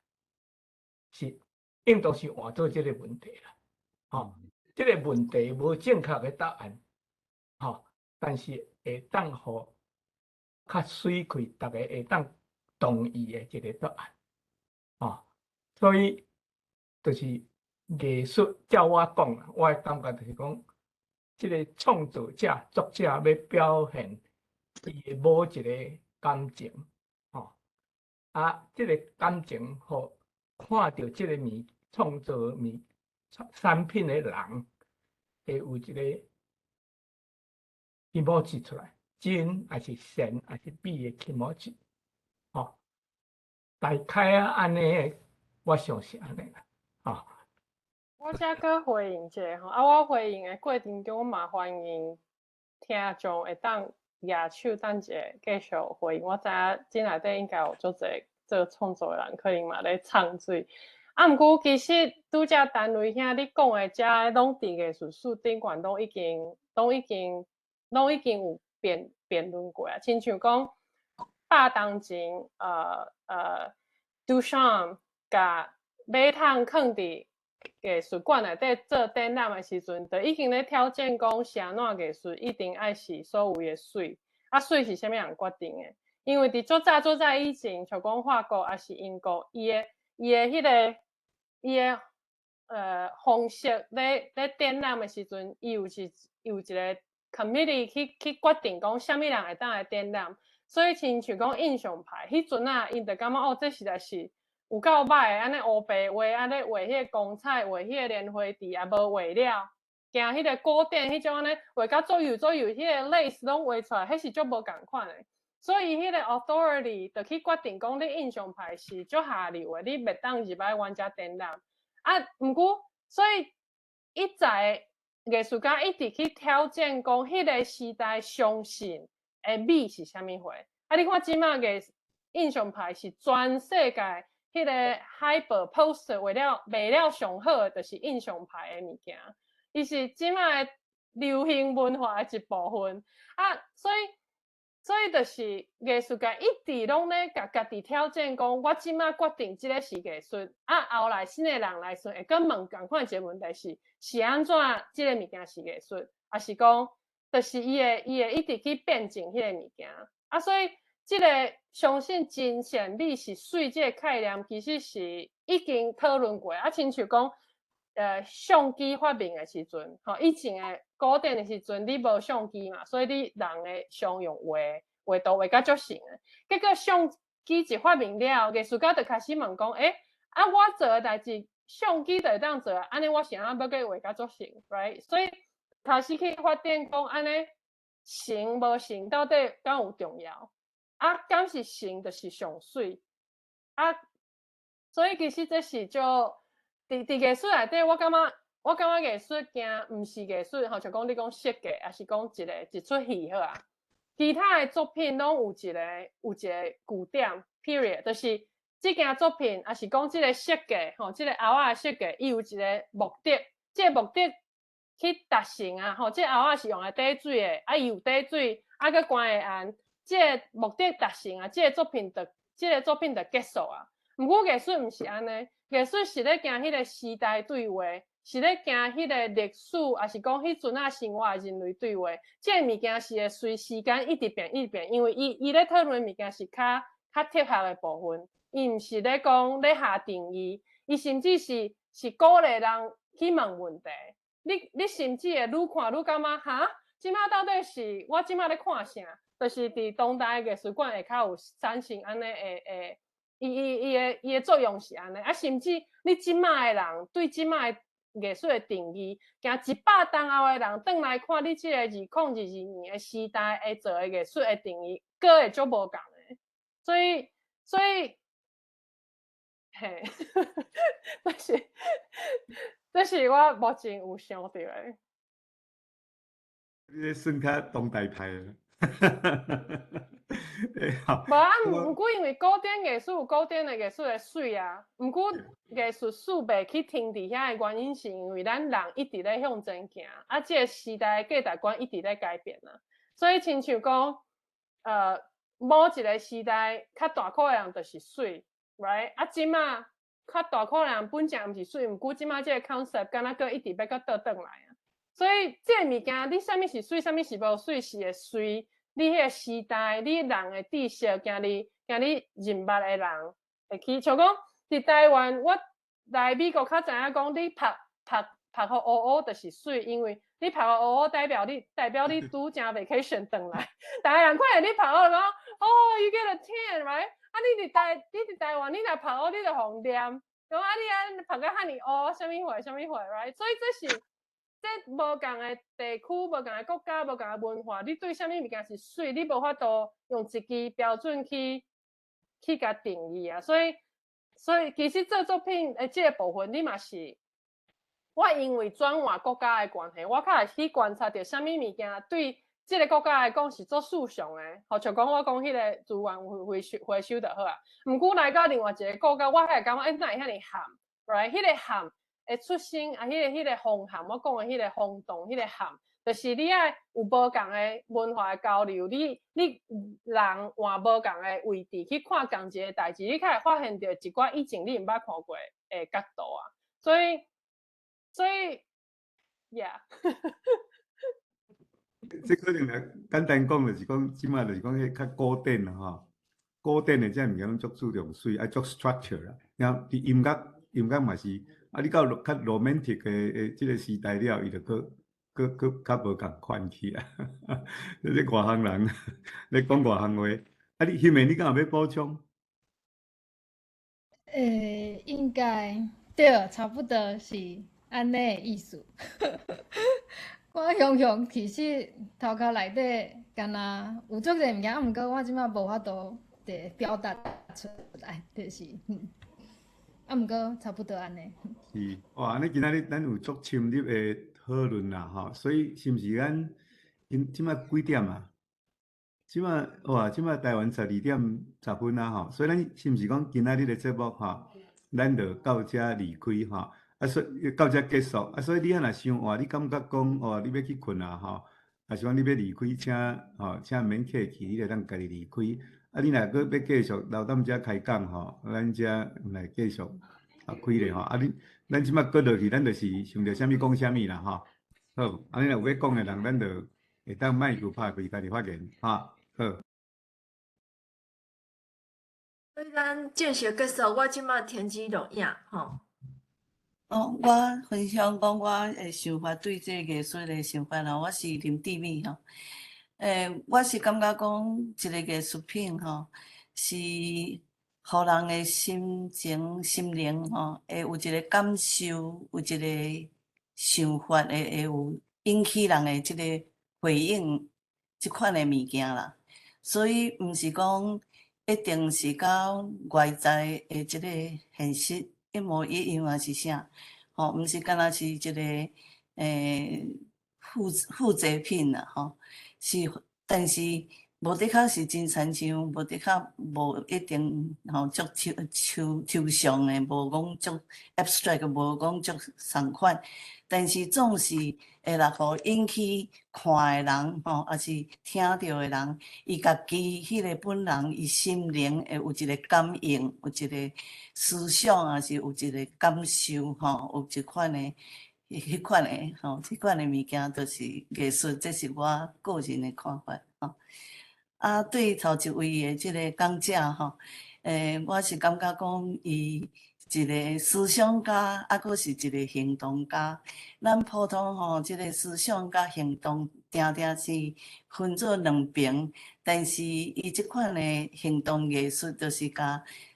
是應當是換做這個問題啦，吼，這個問題無正確的答案，吼，但是會當予較媠氣，逐家會當同意的一個答案，吼，所以就是藝術，照我講啦，我的感覺就是講，這个創作者、作者欲表現伊的某一个感情，吼，啊，這个感情，予看著這个物創造物產品的人，會有一个気持ち出來，真抑是善，抑是美的気持ち，吼，大概啊，按呢，我想是按呢啦，吼。我遮閣回應一下吼，啊，我回應的過程中，我嘛歡迎聽眾會當舉手等一下繼續回應。我知影這內底應該有足濟做創作的人，可能嘛咧唱水。啊，毋過其實拄才陳雷兄你講的遮攏佇藝術史頂懸攏已經有辯論過啊。親像講100冬前，杜尚共馬桶囥佇藝術館內底做展覽的時陣，就已經咧挑戰講，是按怎藝術一定愛是所謂的媠，啊，媠是啥物人決定的？因為佇足早足早以前，像講法國抑是英國，伊的方式咧展覽的時陣，伊有一个 committee 去決定講，啥物人會當來展覽。所以親像講印象派，彼陣啊，𪜶就感覺哦，這實在是有夠歹的，按呢烏白畫，按呢畫彼个光彩，畫彼个蓮花池，也無畫了，驚彼个古典彼種按呢畫甲足幼足幼，彼个 lace 攏畫出來，彼是足無仝款的。所以彼个 authority 就去決定講，你印象派是足下流的，你袂當入來阮遮展覽。啊，毋過所以一再藝術家一直去挑戰講，彼个時代相信的美是啥物貨？啊，你看這馬個印象派是全世界彼个海報 poster 畫了賣了上好的，就是印象派的物件。伊是這馬的流行文化的一部分。啊，所以就是藝術界一直攏咧共家己挑戰，講我這馬決定這个是藝術，啊，後來新的人來時，會閣問仝款一个問題是：是按怎這个物件是藝術，抑是講，就是伊會一直去變進彼个物件。啊，所以這个相信真善美是媠這个概念，其實是已經討論過。啊，親像講，相機發明的時陣，吼，以前的古典的時陣，你無相機嘛，所以你人會常用畫畫圖畫甲足成的。結果相機一發明了，藝術家就開始問講：欸，啊，我做的代誌，相機就會當做，按呢我是按怎欲閣畫甲足成，right？所以開始去發展講，按呢成無成到底敢有重要？啊，敢是成就是上媠？啊，所以其實這是就佇藝術內底，我感覺藝術驚毋是藝術，吼，像講你講設計，抑是講一齣戲好啊。其他的作品攏有一個句點 period，就是這件作品，抑是講這個設計，吼，這個餚仔的設計，伊有一個目的，這個目的去達成啊，吼，這個餚仔是用來貯水的，啊，伊有貯水，啊，閣關會岸，這個目的達成啊，這個作品就結束啊。毋過藝術毋是按呢，藝術是咧行彼个時代對話，是咧行彼個歷史，抑是講彼陣仔生活的人類對話。這個物件是會隨時間一直變，一直變，因為伊咧討論的物件是較哲學的部分，伊毋是咧講咧下定義，伊甚至是鼓勵人去問問題。你甚至會愈看愈感覺，哈？這馬到底是我這馬咧看啥？就是佇當代藝術館會較有產生按呢會，伊的作用是按呢，啊，甚至你這馬的人對這馬的藝術的定義，驚100冬後的人轉來看你這個2022年的時代會做的藝術的定義，閣會足無仝的。所以，嘿，這是我目前有想著的。你算較當代派的。無啊，毋過因為古典藝術有古典的藝術的媠啊，毋過藝術史袂去停佇遐的原因，是因為咱人一直咧向前行，啊，這個時代的價值觀一直咧改變啊，所以親像講，某一個時代較大箍的人就是媠，right？啊，這馬較大箍的人本正毋是媠，毋過這馬這個 concept 敢若閣一直欲閣倒轉來啊，所以這個物件，你啥物是媠，啥物是無媠，是會隨你彼個時代，你人的知識，驚你認捌的人會去，像講佇台灣，我來美國較知影講，你曝曝曝予烏烏就是媠，因為你曝予烏烏代表你拄正 vacation 轉來。台灣人看見你曝烏就講，哦，you get a tan，right？啊，你佇台灣，你若曝烏，你就予念，講啊你按曝甲遐爾烏，啥物貨啥物貨，right？所以這是這無仝的地區、無仝的國家、無仝的文化，你對啥物物件是媠，你無法度用一支標準去共定義啊。所以其實做作品的這個部分，你嘛是我因為轉換國家的關係，我較會去觀察著啥物物件對這個國家來講是做時尚的，予像講我講彼個資源回收就好啊。毋過來到另外一個國家，我會感覺，欸，哪會遐爾譀？right？彼個譀會出生啊，彼個風譀，我講的彼個風洞，彼個譀，就是你愛有無仝的文化的交流，你人換無仝的位置去看仝一個代誌，你較會發現著一寡以前你毋捌看過的角度啊。所以，yeah。這可能來簡單講，就是講，這馬就是講彼較古典啦吼，古典的這物件攏足注重媠，愛足 structure 啦。然後佇音樂嘛是，啊，你到較 romantic 的這個時代了，伊就閣閣閣較無仝款去啊。你外行人，咧講外行話，啊，你彼面你敢有欲補充？應該對，差不多是按呢的意思。我雄雄其實頭殼內底敢若有足濟物件，啊，毋過我這馬無法度佇表達出來，就是，啊，毋過差不多按呢。是，哇，按呢今仔日咱有足深入的討論啦，吼，所以是毋是咱今這馬幾點啊？這馬哇，這馬台灣12點10分啊，吼，所以咱是毋是講今仔日的節目吼，咱就到這離開吼？啊，所以到這結束啊，所以你若想哇，你感覺講哦，你欲去睏啊吼，抑是講你欲離開，請吼，請毋免客氣，你會當家己離開。啊，你若閣欲繼續留踮遮開講吼，咱遮來繼續啊開咧吼。啊，你咱這馬閣落去，咱就是想著啥物講啥物啦吼。好，啊，你若有欲講的人，咱就會當麥克拍開，家己發言，哈，好。所以咱正式結束，我這馬停止錄影，吼。哦，我分享講我的想法，對這個藝術的想法吼，我是林志美吼。我是感覺講一個藝術品吼，是予人的心情、心靈吼，會有一個感受，有一個想法，會有引起人的這個回應，這款的物件啦。所以毋是講一定是佮外在的這個現實一模一樣，還是啥？吼，毋是干焦是一個複製品啦，吼，是，但是無的確是真親像，無的確無一定吼足抽象的，無講足 abstract，無講足仝款，但是總是會來予引起看的人吼，抑是聽著的人，伊家己彼個本人，伊心靈會有一個感應，有一個思想，抑是有一個感受吼，有這款的、彼款的吼，這款的物件，就是藝術，這是我個人的看法吼。啊，對頭一位的這個講者吼，我是感覺講伊一個思想家，啊，閣是一個行動家。咱普通吼，這個思想佮行動，定定是分做兩邊，但是伊這款的行動藝術，就是共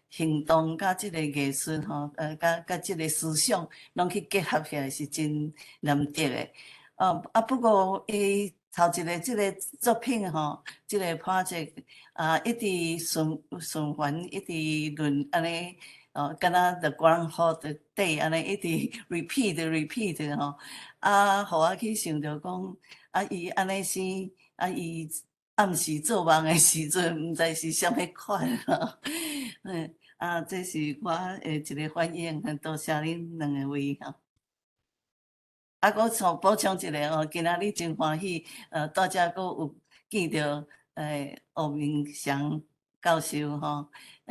行動佮這個藝術吼，佮這個思想，攏去結合起來，是真難得的。啊，不過伊頭一個這個作品吼，這個 project 啊，一直循環，一直輪按呢，哦，敢若 The Groundhog Day 按呢，一直 repeat repeat 吼，啊，予我去想著講，啊，伊按呢生，啊，伊暗時做夢的時陣，毋知是啥物款吼，啊，這是我的一個反應，多謝恁兩位吼。啊，閣補補充一下哦，今仔日真歡喜，大家閣有見著吳明祥教授吼，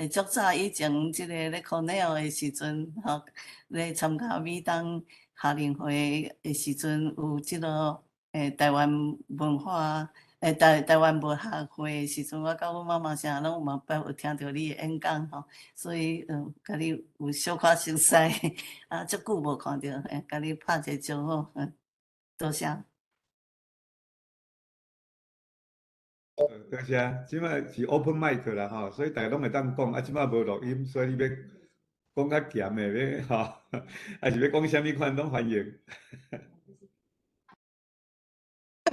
足早以前這個咧康奈爾的時陣吼，咧參加美東夏令會的時陣，有這個台灣文化台灣無學會的時陣，我佮阮媽媽啥攏嘛捌有聽著你的演講吼，所以共你有小可熟似，啊，足久無看著，欸，共你拍一個招呼，多謝。多謝，這擺是 open mic 啦吼，所以大家攏會當講，啊，這擺無錄音，所以你欲講較鹹的，欲吼，還是欲講啥物款攏歡迎。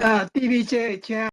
啊，DVJ，請。